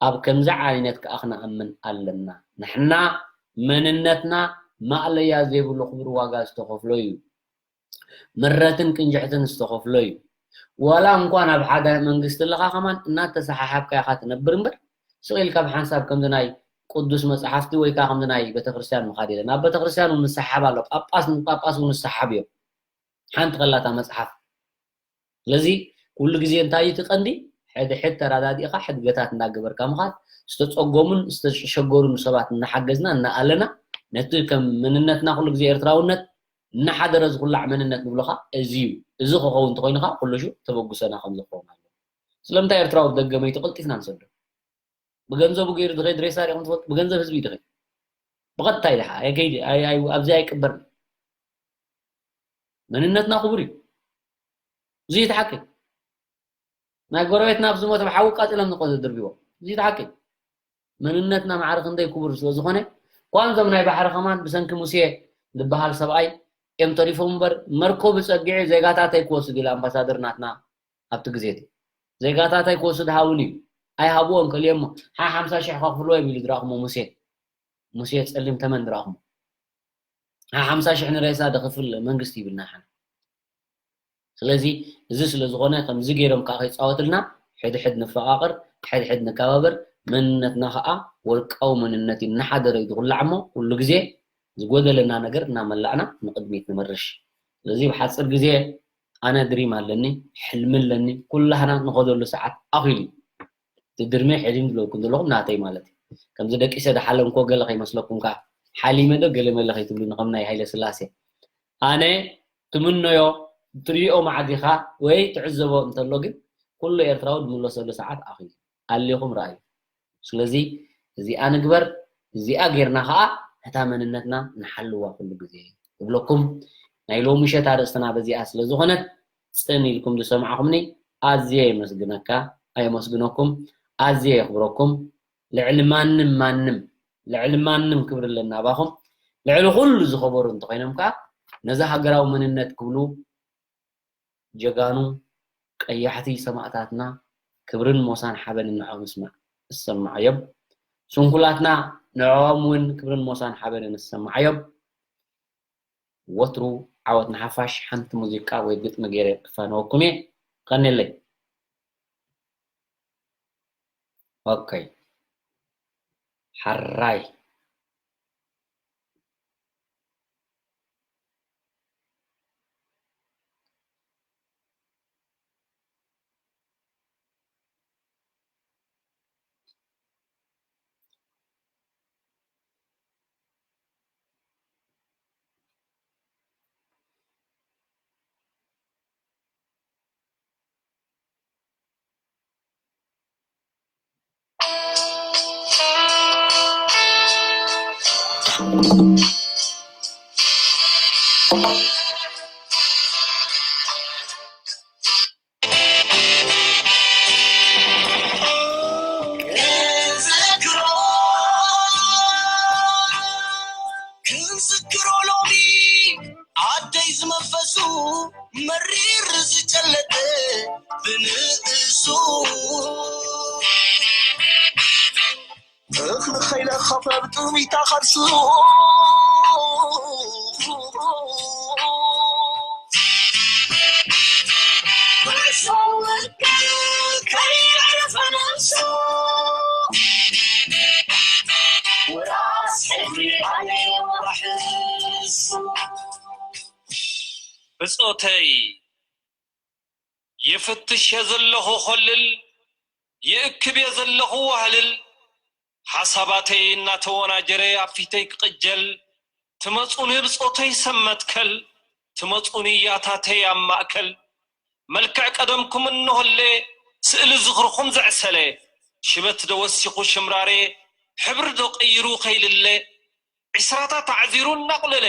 ኣብ ከምዚ ዓይነት ከኣ ክንኣምን ኣለና። ንሕና መንነትና ማእለያ ዘይብሉ ክቡር ዋጋ ዝተኸፍሎ እዩ። ምረትን ቅንጅሕትን ዝተኸፍሎ እዩ። ዋላ እንኳን ኣብ ሓደ መንግስቲ ኣለኻ ከማን እናተሰሓሓብካ ኢኻ ትነብር እምበር፣ ስቕ ኢልካ ብሓንሳብ ከምዚ ናይ ቅዱስ መጽሓፍቲ ወይ ከዓ ከምዚ ናይ ቤተክርስትያን ምኻድ የለን። ኣብ ቤተክርስትያን እውን ንሰሓብ ኣሎ። ጳጳስ ንጳጳስ እውን ንሰሓብ እዮም። ሓንቲ ከላታ መጽሓፍ። ስለዚ ኩሉ ግዜ እንታይ እዩ እቲ ቀንዲ? ሕድሕድ ተራዳዲእኻ ሕድገታት እናገበርካ ምኻድ፣ ዝተጸገሙን ዝተሸገሩን ሰባት እናሓገዝና እናኣለና ነቲ ከም መንነትና ኩሉ ግዜ ኤርትራውነት እናሓደረ ዝኹላዕ መንነት ንብሎ ኸኣ እዚ እዩ። እዚ ክኸውን እንተኾይኑ ኸኣ ኩሉ ሽው ተበግሶና ከም ዝኸውን ኣለዎ። ስለምንታይ ኤርትራዊ ደገመይቲ ቀልጢፍና ንሰዶ? ብገንዘቡ ገይሩ ድኸይድ ሬሳ ሪኹም ትፈልጡ? ብገንዘብ ህዝቢ እዩ ድኸይድ። ብቐጥታ እዩ ድሓ ኣይከይድ ኣይ- ኣይ- ኣብዚ ኣይቅበርን። መንነትና ክቡር እዩ። እዚ እቲ ሓቂ። ናይ ጎረቤትና ኣብ ዝሞተ ብሓዊ ቃጺሎም ዝቆ ዝድርብዎ እዚ ተሓቂ። መንነትና ማዕረ ክንደይ ክቡር ስለ ዝኾነ፣ ኳን እዞም ናይ ባሕሪ ከማን ብሰንኪ ሙሴ ዝበሃል ሰብኣይ እዮም ተሪፎም እምበር፣ መርኮብ ጸጊዑ ዜጋታተይ ክወስድ ኢሉ ኣምባሳደር ናትና ኣብቲ ግዜ እቲ። ዜጋታተይ ክወስድ ሃውን እዩ። ኣይሃብዎም ከልዮሞ፣ ሓ ሓምሳ ሽሕ ከኽፍልዎ እዮም ኢሉ ዝረኣኹሞ ሙሴ። ሙሴ ጸሊም ተመን ዝረኣኹሞ። ሓ ሓምሳ ሽሕ ንሬሳ ደኽፍል መንግስቲ ይብልና ሓን። ስለዚ እዚ ስለ ዝኾነ ከምዚ ገይሮም ከዓ ከይፃወትልና ሕድሕድ ንፈቓቕር፣ ሕድሕድ ንከባበር፣ መንነትና ከዓ ወልቃዊ መንነት እዩ። እናሓደረ እዩ ዝኹላዕ እሞ ኩሉ ግዜ ዝጎደለና ነገር እናመላእና ንቕድሚት ንምርሽ። ስለዚ ብሓፂር ግዜ ኣነ ድሪም ኣለኒ፣ ሕልሚ ኣለኒ፣ ኩላህና ንኸደሉ ሰዓት ኣኺሉ እዩ። እቲ ድርመይ ሕሊም ዝብለኩም ዘለኹም ናተይ ማለት እዩ። ከምዚ ደቂሰ ድሓለምኮ ገለ ከይመስለኩም ከዓ ሓሊመ ዶ ገለ መለ ከይትብሉኒ ከም ናይ ሃይለ ስላሴ። ኣነ ትምነዮ ትሪኦ መዓት ኢኻ ወይ ትዕዘቦ እንተሎ ግን ኩሉ ኤርትራዊ ዝምለሰሉ ሰዓት ኣኺሉ። ኣሊኹም ረኣዩ። ስለዚ እዚኣ ንግበር፣ እዚኣ ጌርና ኸኣ ነታ መንነትና ንሓልዋ ኩሉ ግዜ እብለኩም። ናይ ሎሚ ምሸት ኣርእስትና በዚኣ ስለ ዝኾነት ጽን ኢልኩም ዝሰማዕኹምኒ ኣዝየ የመስግነካ ኣየመስግነኩም ኣዝየ የኽብረኩም። ልዕሊ ማንም ማንም ልዕሊ ማንም ክብሪ ኣለና ኣባኹም። ልዕሊ ኩሉ ዝኸበሩ እንተኾይኖም ከኣ ነዚ ሃገራዊ መንነት ክብሉ ጀጋኑ ቀያሕቲ ሰማእታትና ክብርን ሞሳን ሓበንን ንዕኦም ይስመዓዮም። ስንኩላትና ንዕኦም እውን ክብርን ሞሳን ሓበንን ይሰማዓዮም። ወትሩ ዓወት ንሓፋሽ። ሓንቲ ሙዚቃ ወይ ግጥሚ ገይረ ክፋነወኩም እየ። ቀኒለይ። ኦኬ። ሓራይ። ክንዝክሮ ሎሚ ኣደይ ዝመንፈሱ መሪር ዝጨለጠ ብንእሱ እኽሊ ከይለኸፈ ብጥሚታ ከርሱ ብጾተይ ይፍትሽ እየ ዘለኹ ኾልል፣ ይእክብ እየ ዘለኹ ዋህልል፣ ሓሳባተይ እናተወናጀረ ኣብ ፊተይ ክቕጀል፣ ትመጹኒ ብጾተይ ሰብ መትከል፣ ትመጹኒ ያታተይ ኣብ ማእከል፣ መልክዕ ቀደምኩም እንሆለ፣ ስእሊ ዝኽርኹም ዘዕሰለ፣ ሽበት ዶ ወሲኹ ሽምራረ፣ ሕብሪ ዶ ቀይሩ ከይልለ፣ ዒስራታት ኣዕዚሩ እናቑለለ፣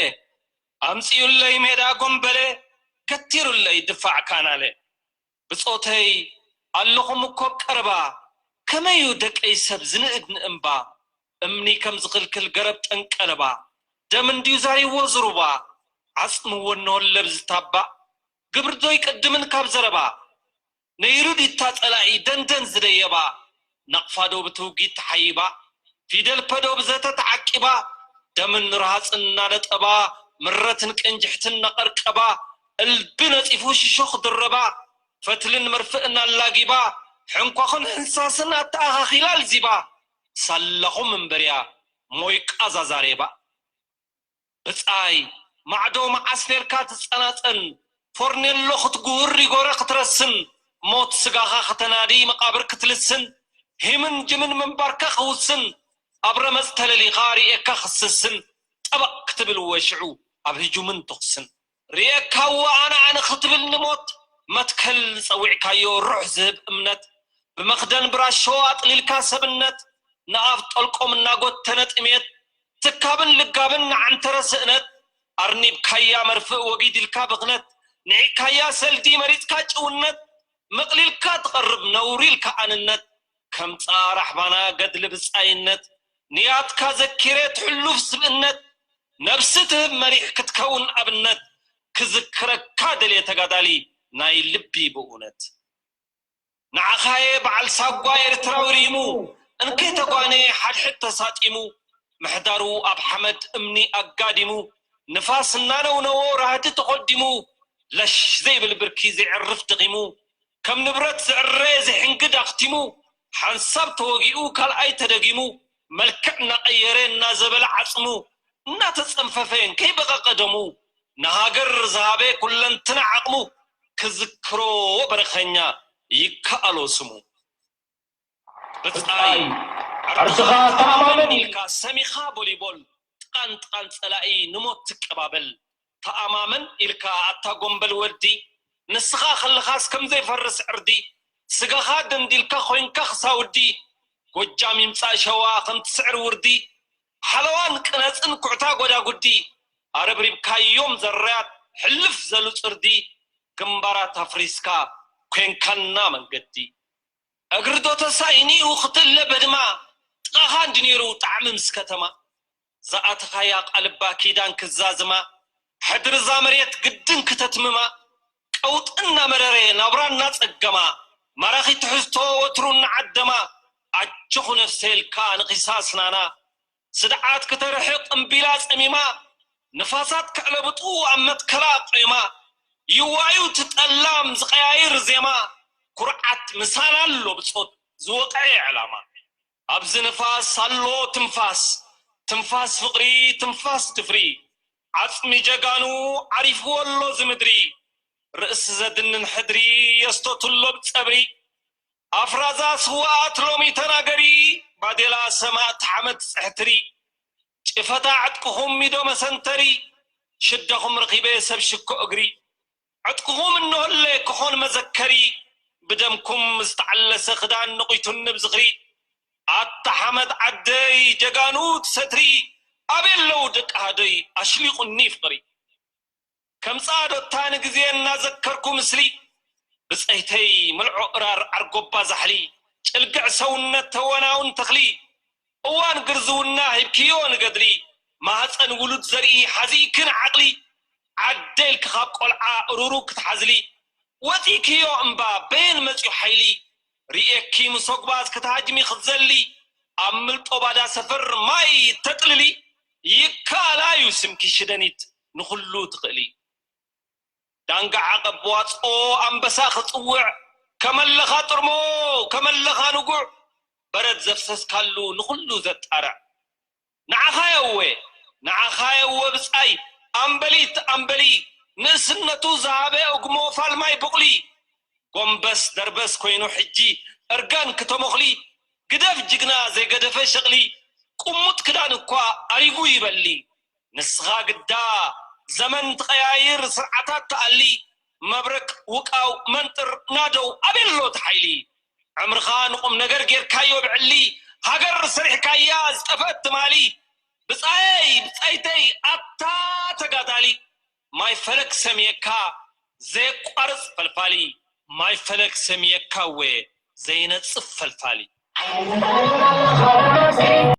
ኣምጺኡለይ ሜዳ ጎምበለ፣ ገቲሩለይ ድፋዕ ካናለ። ብጾተይ ኣለኹም እኮ ኣብ ቀረባ፣ ከመይ እዩ ደቀይ ሰብ ዝንእድ ንእምባ፣ እምኒ ከም ዝኽልክል ገረብ ጠንቀለባ፣ ደም እንድዩ ዛሪዎ ዝሩባ፣ ዓጽምዎ እነሆ ለብ ዝታባእ፣ ግብሪ ዶ ይቅድምን ካብ ዘረባ፣ ነይሩ ዲታ ጸላኢ ደንደን ዝደየባ፣ ናቕፋ ዶ ብትውጊት ተሓይባ፣ ፊደል ፐ ዶ ብዘተ ተዓቂባ፣ ደምን ርሃጽን እናነጠባ፣ ምረትን ቅንጅሕትን እናቐርቀባ፣ እልቢ ነጺፉ ሽሾ ክድረባ፣ ፈትልን መርፍእን ኣላጊባ፣ ሕንኳኽን ሕንሳስን ኣተኣኻኺላ ኣልዚባ፣ ሳላኹም እምበርያ ሞይቃ ዛዛሬባ። ብጻይ ማዕዶ መዓስ ኔርካ ትጸናጸን፣ ፎርኔሎ ክትጉህር ሪጎረ ክትረስን፣ ሞት ስጋኻ ከተናዲ መቓብር ክትልስን፣ ሂምን ጅምን ምንባርካ ክውስን፣ ኣብ ረመጽ ተለሊኻ ርእየካ ክስስን፣ ጠበቕ ክትብል ወሽዑ ኣብ ህጁምን ተኹስን። ርእየካ እወ ኣነ ኣነ ክትብል ንሞት መትከል ጸዊዕካዮ ሩሕ ዝህብ እምነት፣ ብመኽደን ብራሾ ኣጥሊልካ ሰብነት፣ ንኣፍ ጠልቆም እናጎተነ ጥሜት፣ ትካብን ልጋብን ንዓንተረ ስእነት፣ ኣርኒብካያ መርፍእ ወጊድ ኢልካ ብኽነት፣ ንዒካያ ሰልዲ መሪጽካ ጭውነት፣ መቕሊልካ ትቐርብ ነውሪ ኢልካ ኣንነት፣ ከም ጻራ ኣሕባና ገድሊ ብጻይነት፣ ንያትካ ዘኪረ ትሕሉፍ ስብእነት፣ ነብሲ ትህብ መሪሕ ክትከውን ኣብነት፣ ክዝክረካ ደልየ ተጋዳሊ ናይ ልቢ ብእውነት። ንዓኻየ በዓል ሳጓ ኤርትራዊ ሪሙ፣ እንከይ ተጓነ ሓድሕድ ተሳጢሙ፣ ምሕዳሩ ኣብ ሓመድ እምኒ ኣጋዲሙ፣ ንፋስ እናነውነዎ ራህዲ ተኾዲሙ፣ ለሽ ዘይብል ብርኪ ዘይዕርፍ ደኺሙ፣ ከም ንብረት ዝዕረ ዘይሕንግድ ኣኽቲሙ፣ ሓንሳብ ተወጊኡ ካልኣይ ተደጊሙ፣ መልክዕ እናቐየረ እናዘበለ ዓጽሙ፣ እናተጸንፈፈ እንከይ በቐቐ ደሙ፣ ንሃገር ዝሃበ ኩለንትና ዓቕሙ፣ ክዝክሮ በረኸኛ ይከኣሎ ስሙ። ብጻይ ዓርስኻ ተኣማመን ኢልካ ሰሚኻ ቦሊቦል፣ ጥቓን ጥቓን ጸላኢ ንሞት ትቀባበል። ተኣማመን ኢልካ ኣታ ጎምበል ወዲ፣ ንስኻ ከለኻስ ከም ዘይፈርስ ዕርዲ፣ ስጋኻ ደንዲልካ ኮይንካ ክሳውዲ፣ ጎጃም ይምጻእ ሸዋ ከም ትስዕር ውርዲ፣ ሓለዋን ቅነጽን ኩዕታ ጎዳጉዲ፣ ኣረብሪብካዮም ዘራያት ሕልፍ ዘሉ ጽርዲ፣ ግንባራት ኣፍሪስካ ኮንካና መንገዲ። እግሪ ዶ ተሳኢኒኡ ክትእለ በድማ፣ ጥቓኻ እንዲ ነይሩ ጣዕሚ ምስ ከተማ፣ ዝኣተኻያ ቃልባ ኪዳን ክዛዝማ፣ ሕድሪ እዛ መሬት ግድን ክተትምማ፣ ቀውጢ እናመረረ ናብራ እናጸገማ፣ ማራኺ ትሕዝቶ ወትሩ እናዓደማ፣ ኣጆኹ ነፍሰይ ኢልካ ንኺሳ ስናና፣ ስድዓት ክተርሕቕ እምቢላ ጸሚማ፣ ንፋሳት ከዕለብጡ ኣብ መትከላ ቆይማ፣ ይዋዩ ትጠላም ዝቐያይር ዜማ፣ ኩርዓት ምሳና ኣሎ ብጾት ዝወቕዐ ዕላማ። ኣብዚ ንፋስ ኣሎ ትንፋስ፣ ትንፋስ ፍቕሪ፣ ትንፋስ ድፍሪ፣ ዓጽሚ ጀጋኑ ዓሪፍዎ ኣሎ ዝምድሪ፣ ርእሲ ዘድንን ሕድሪ የስቶትሎ ብጸብሪ፣ ኣፍራዛ ስዋኣት ሎሚ ተናገሪ፣ ባዴላ ሰማእት ሓመድ ጽሕትሪ፣ ጭፈታ ዕጥቅኹም ሚዶ መሰንተሪ፣ ሽደኹም ረኺበ ሰብ ሽኮ እግሪ፣ ዕጥቅኹም እነሆለ ክኾን መዘከሪ፣ ብደምኩም ዝተዓለሰ ክዳን ነቑይቱኒ ብዝኽሪ፣ ኣታ ሓመድ ዓደይ ጀጋኑ ትሰትሪ፣ ኣበይ ኣለዉ ደቂ ሃደይ ኣሽሊቑኒ ፍቕሪ። ከም ጻዶታ ንግዜ እናዘከርኩ ምስሊ፣ ብጸይተይ ምልዖ እራር ዓርጎባ ዛሕሊ፣ ጭልግዕ ሰውነት ተወናውን ተኽሊ፣ እዋን ግርዝውና ሂብክዮ ንገድሊ፣ ማህጸን ውሉድ ዘርኢ ሓዚእክን ዓቕሊ፣ ዓደ ኢልኪ ካብ ቆልዓ እሩሩ ክትሓዝሊ፣ ወጺእክዮ እምባ በየን መጺኡ ሓይሊ፣ ርእየኪ ምሶግባዝ ክትሃጅሚ ክትዘሊ፣ ኣብ ምልጦ ባዳ ሰፈር ማይ ተጥልሊ፣ ይከኣል እዩ ስምኪ ሽደኒት ንኹሉ ትኽእሊ። ዳንጋ ዓቐብ ዋጾ ኣንበሳ ክጽውዕ፣ ከመለኻ ጥርሞ፣ ከመለኻ ንጉዕ፣ በረድ ዘፍሰስካሉ ንኹሉ ዘጣርዕ። ንዓኻ የወ፣ ንዓኻ የወ ብጻይ፣ ኣምበሊት ኣምበሊ፣ ንእስነቱ ዝሃበ እጉሞ ፋልማይ ቡቕሊ፣ ጎንበስ ደርበስ ኮይኑ ሕጂ እርጋን ክተሞኽሊ፣ ግደፍ ጅግና ዘይገደፈ ሸቕሊ፣ ቁሙጥ ክዳን እኳ ኣሪጉ ይበሊ። ንስኻ ግዳ ዘመን ትቐያይር ስርዓታት ትኣሊ፣ መብረቅ ውቃው መንጥር ናደው ኣበሎ እቲ ሓይሊ። ዕምርኻ ንቁም ነገር ጌርካዮ ብዕሊ፣ ሃገር ሰሪሕካያ ዝጠፍአት ትማሊ። ብጻየይ ብጻይተይ ኣታ ተጋዳሊ፣ ማይ ፈለግ ሰምየካ ዘየቋርጽ ፈልፋሊ፣ ማይ ፈለግ ሰምየካ እወ ዘይነጽፍ ፈልፋሊ።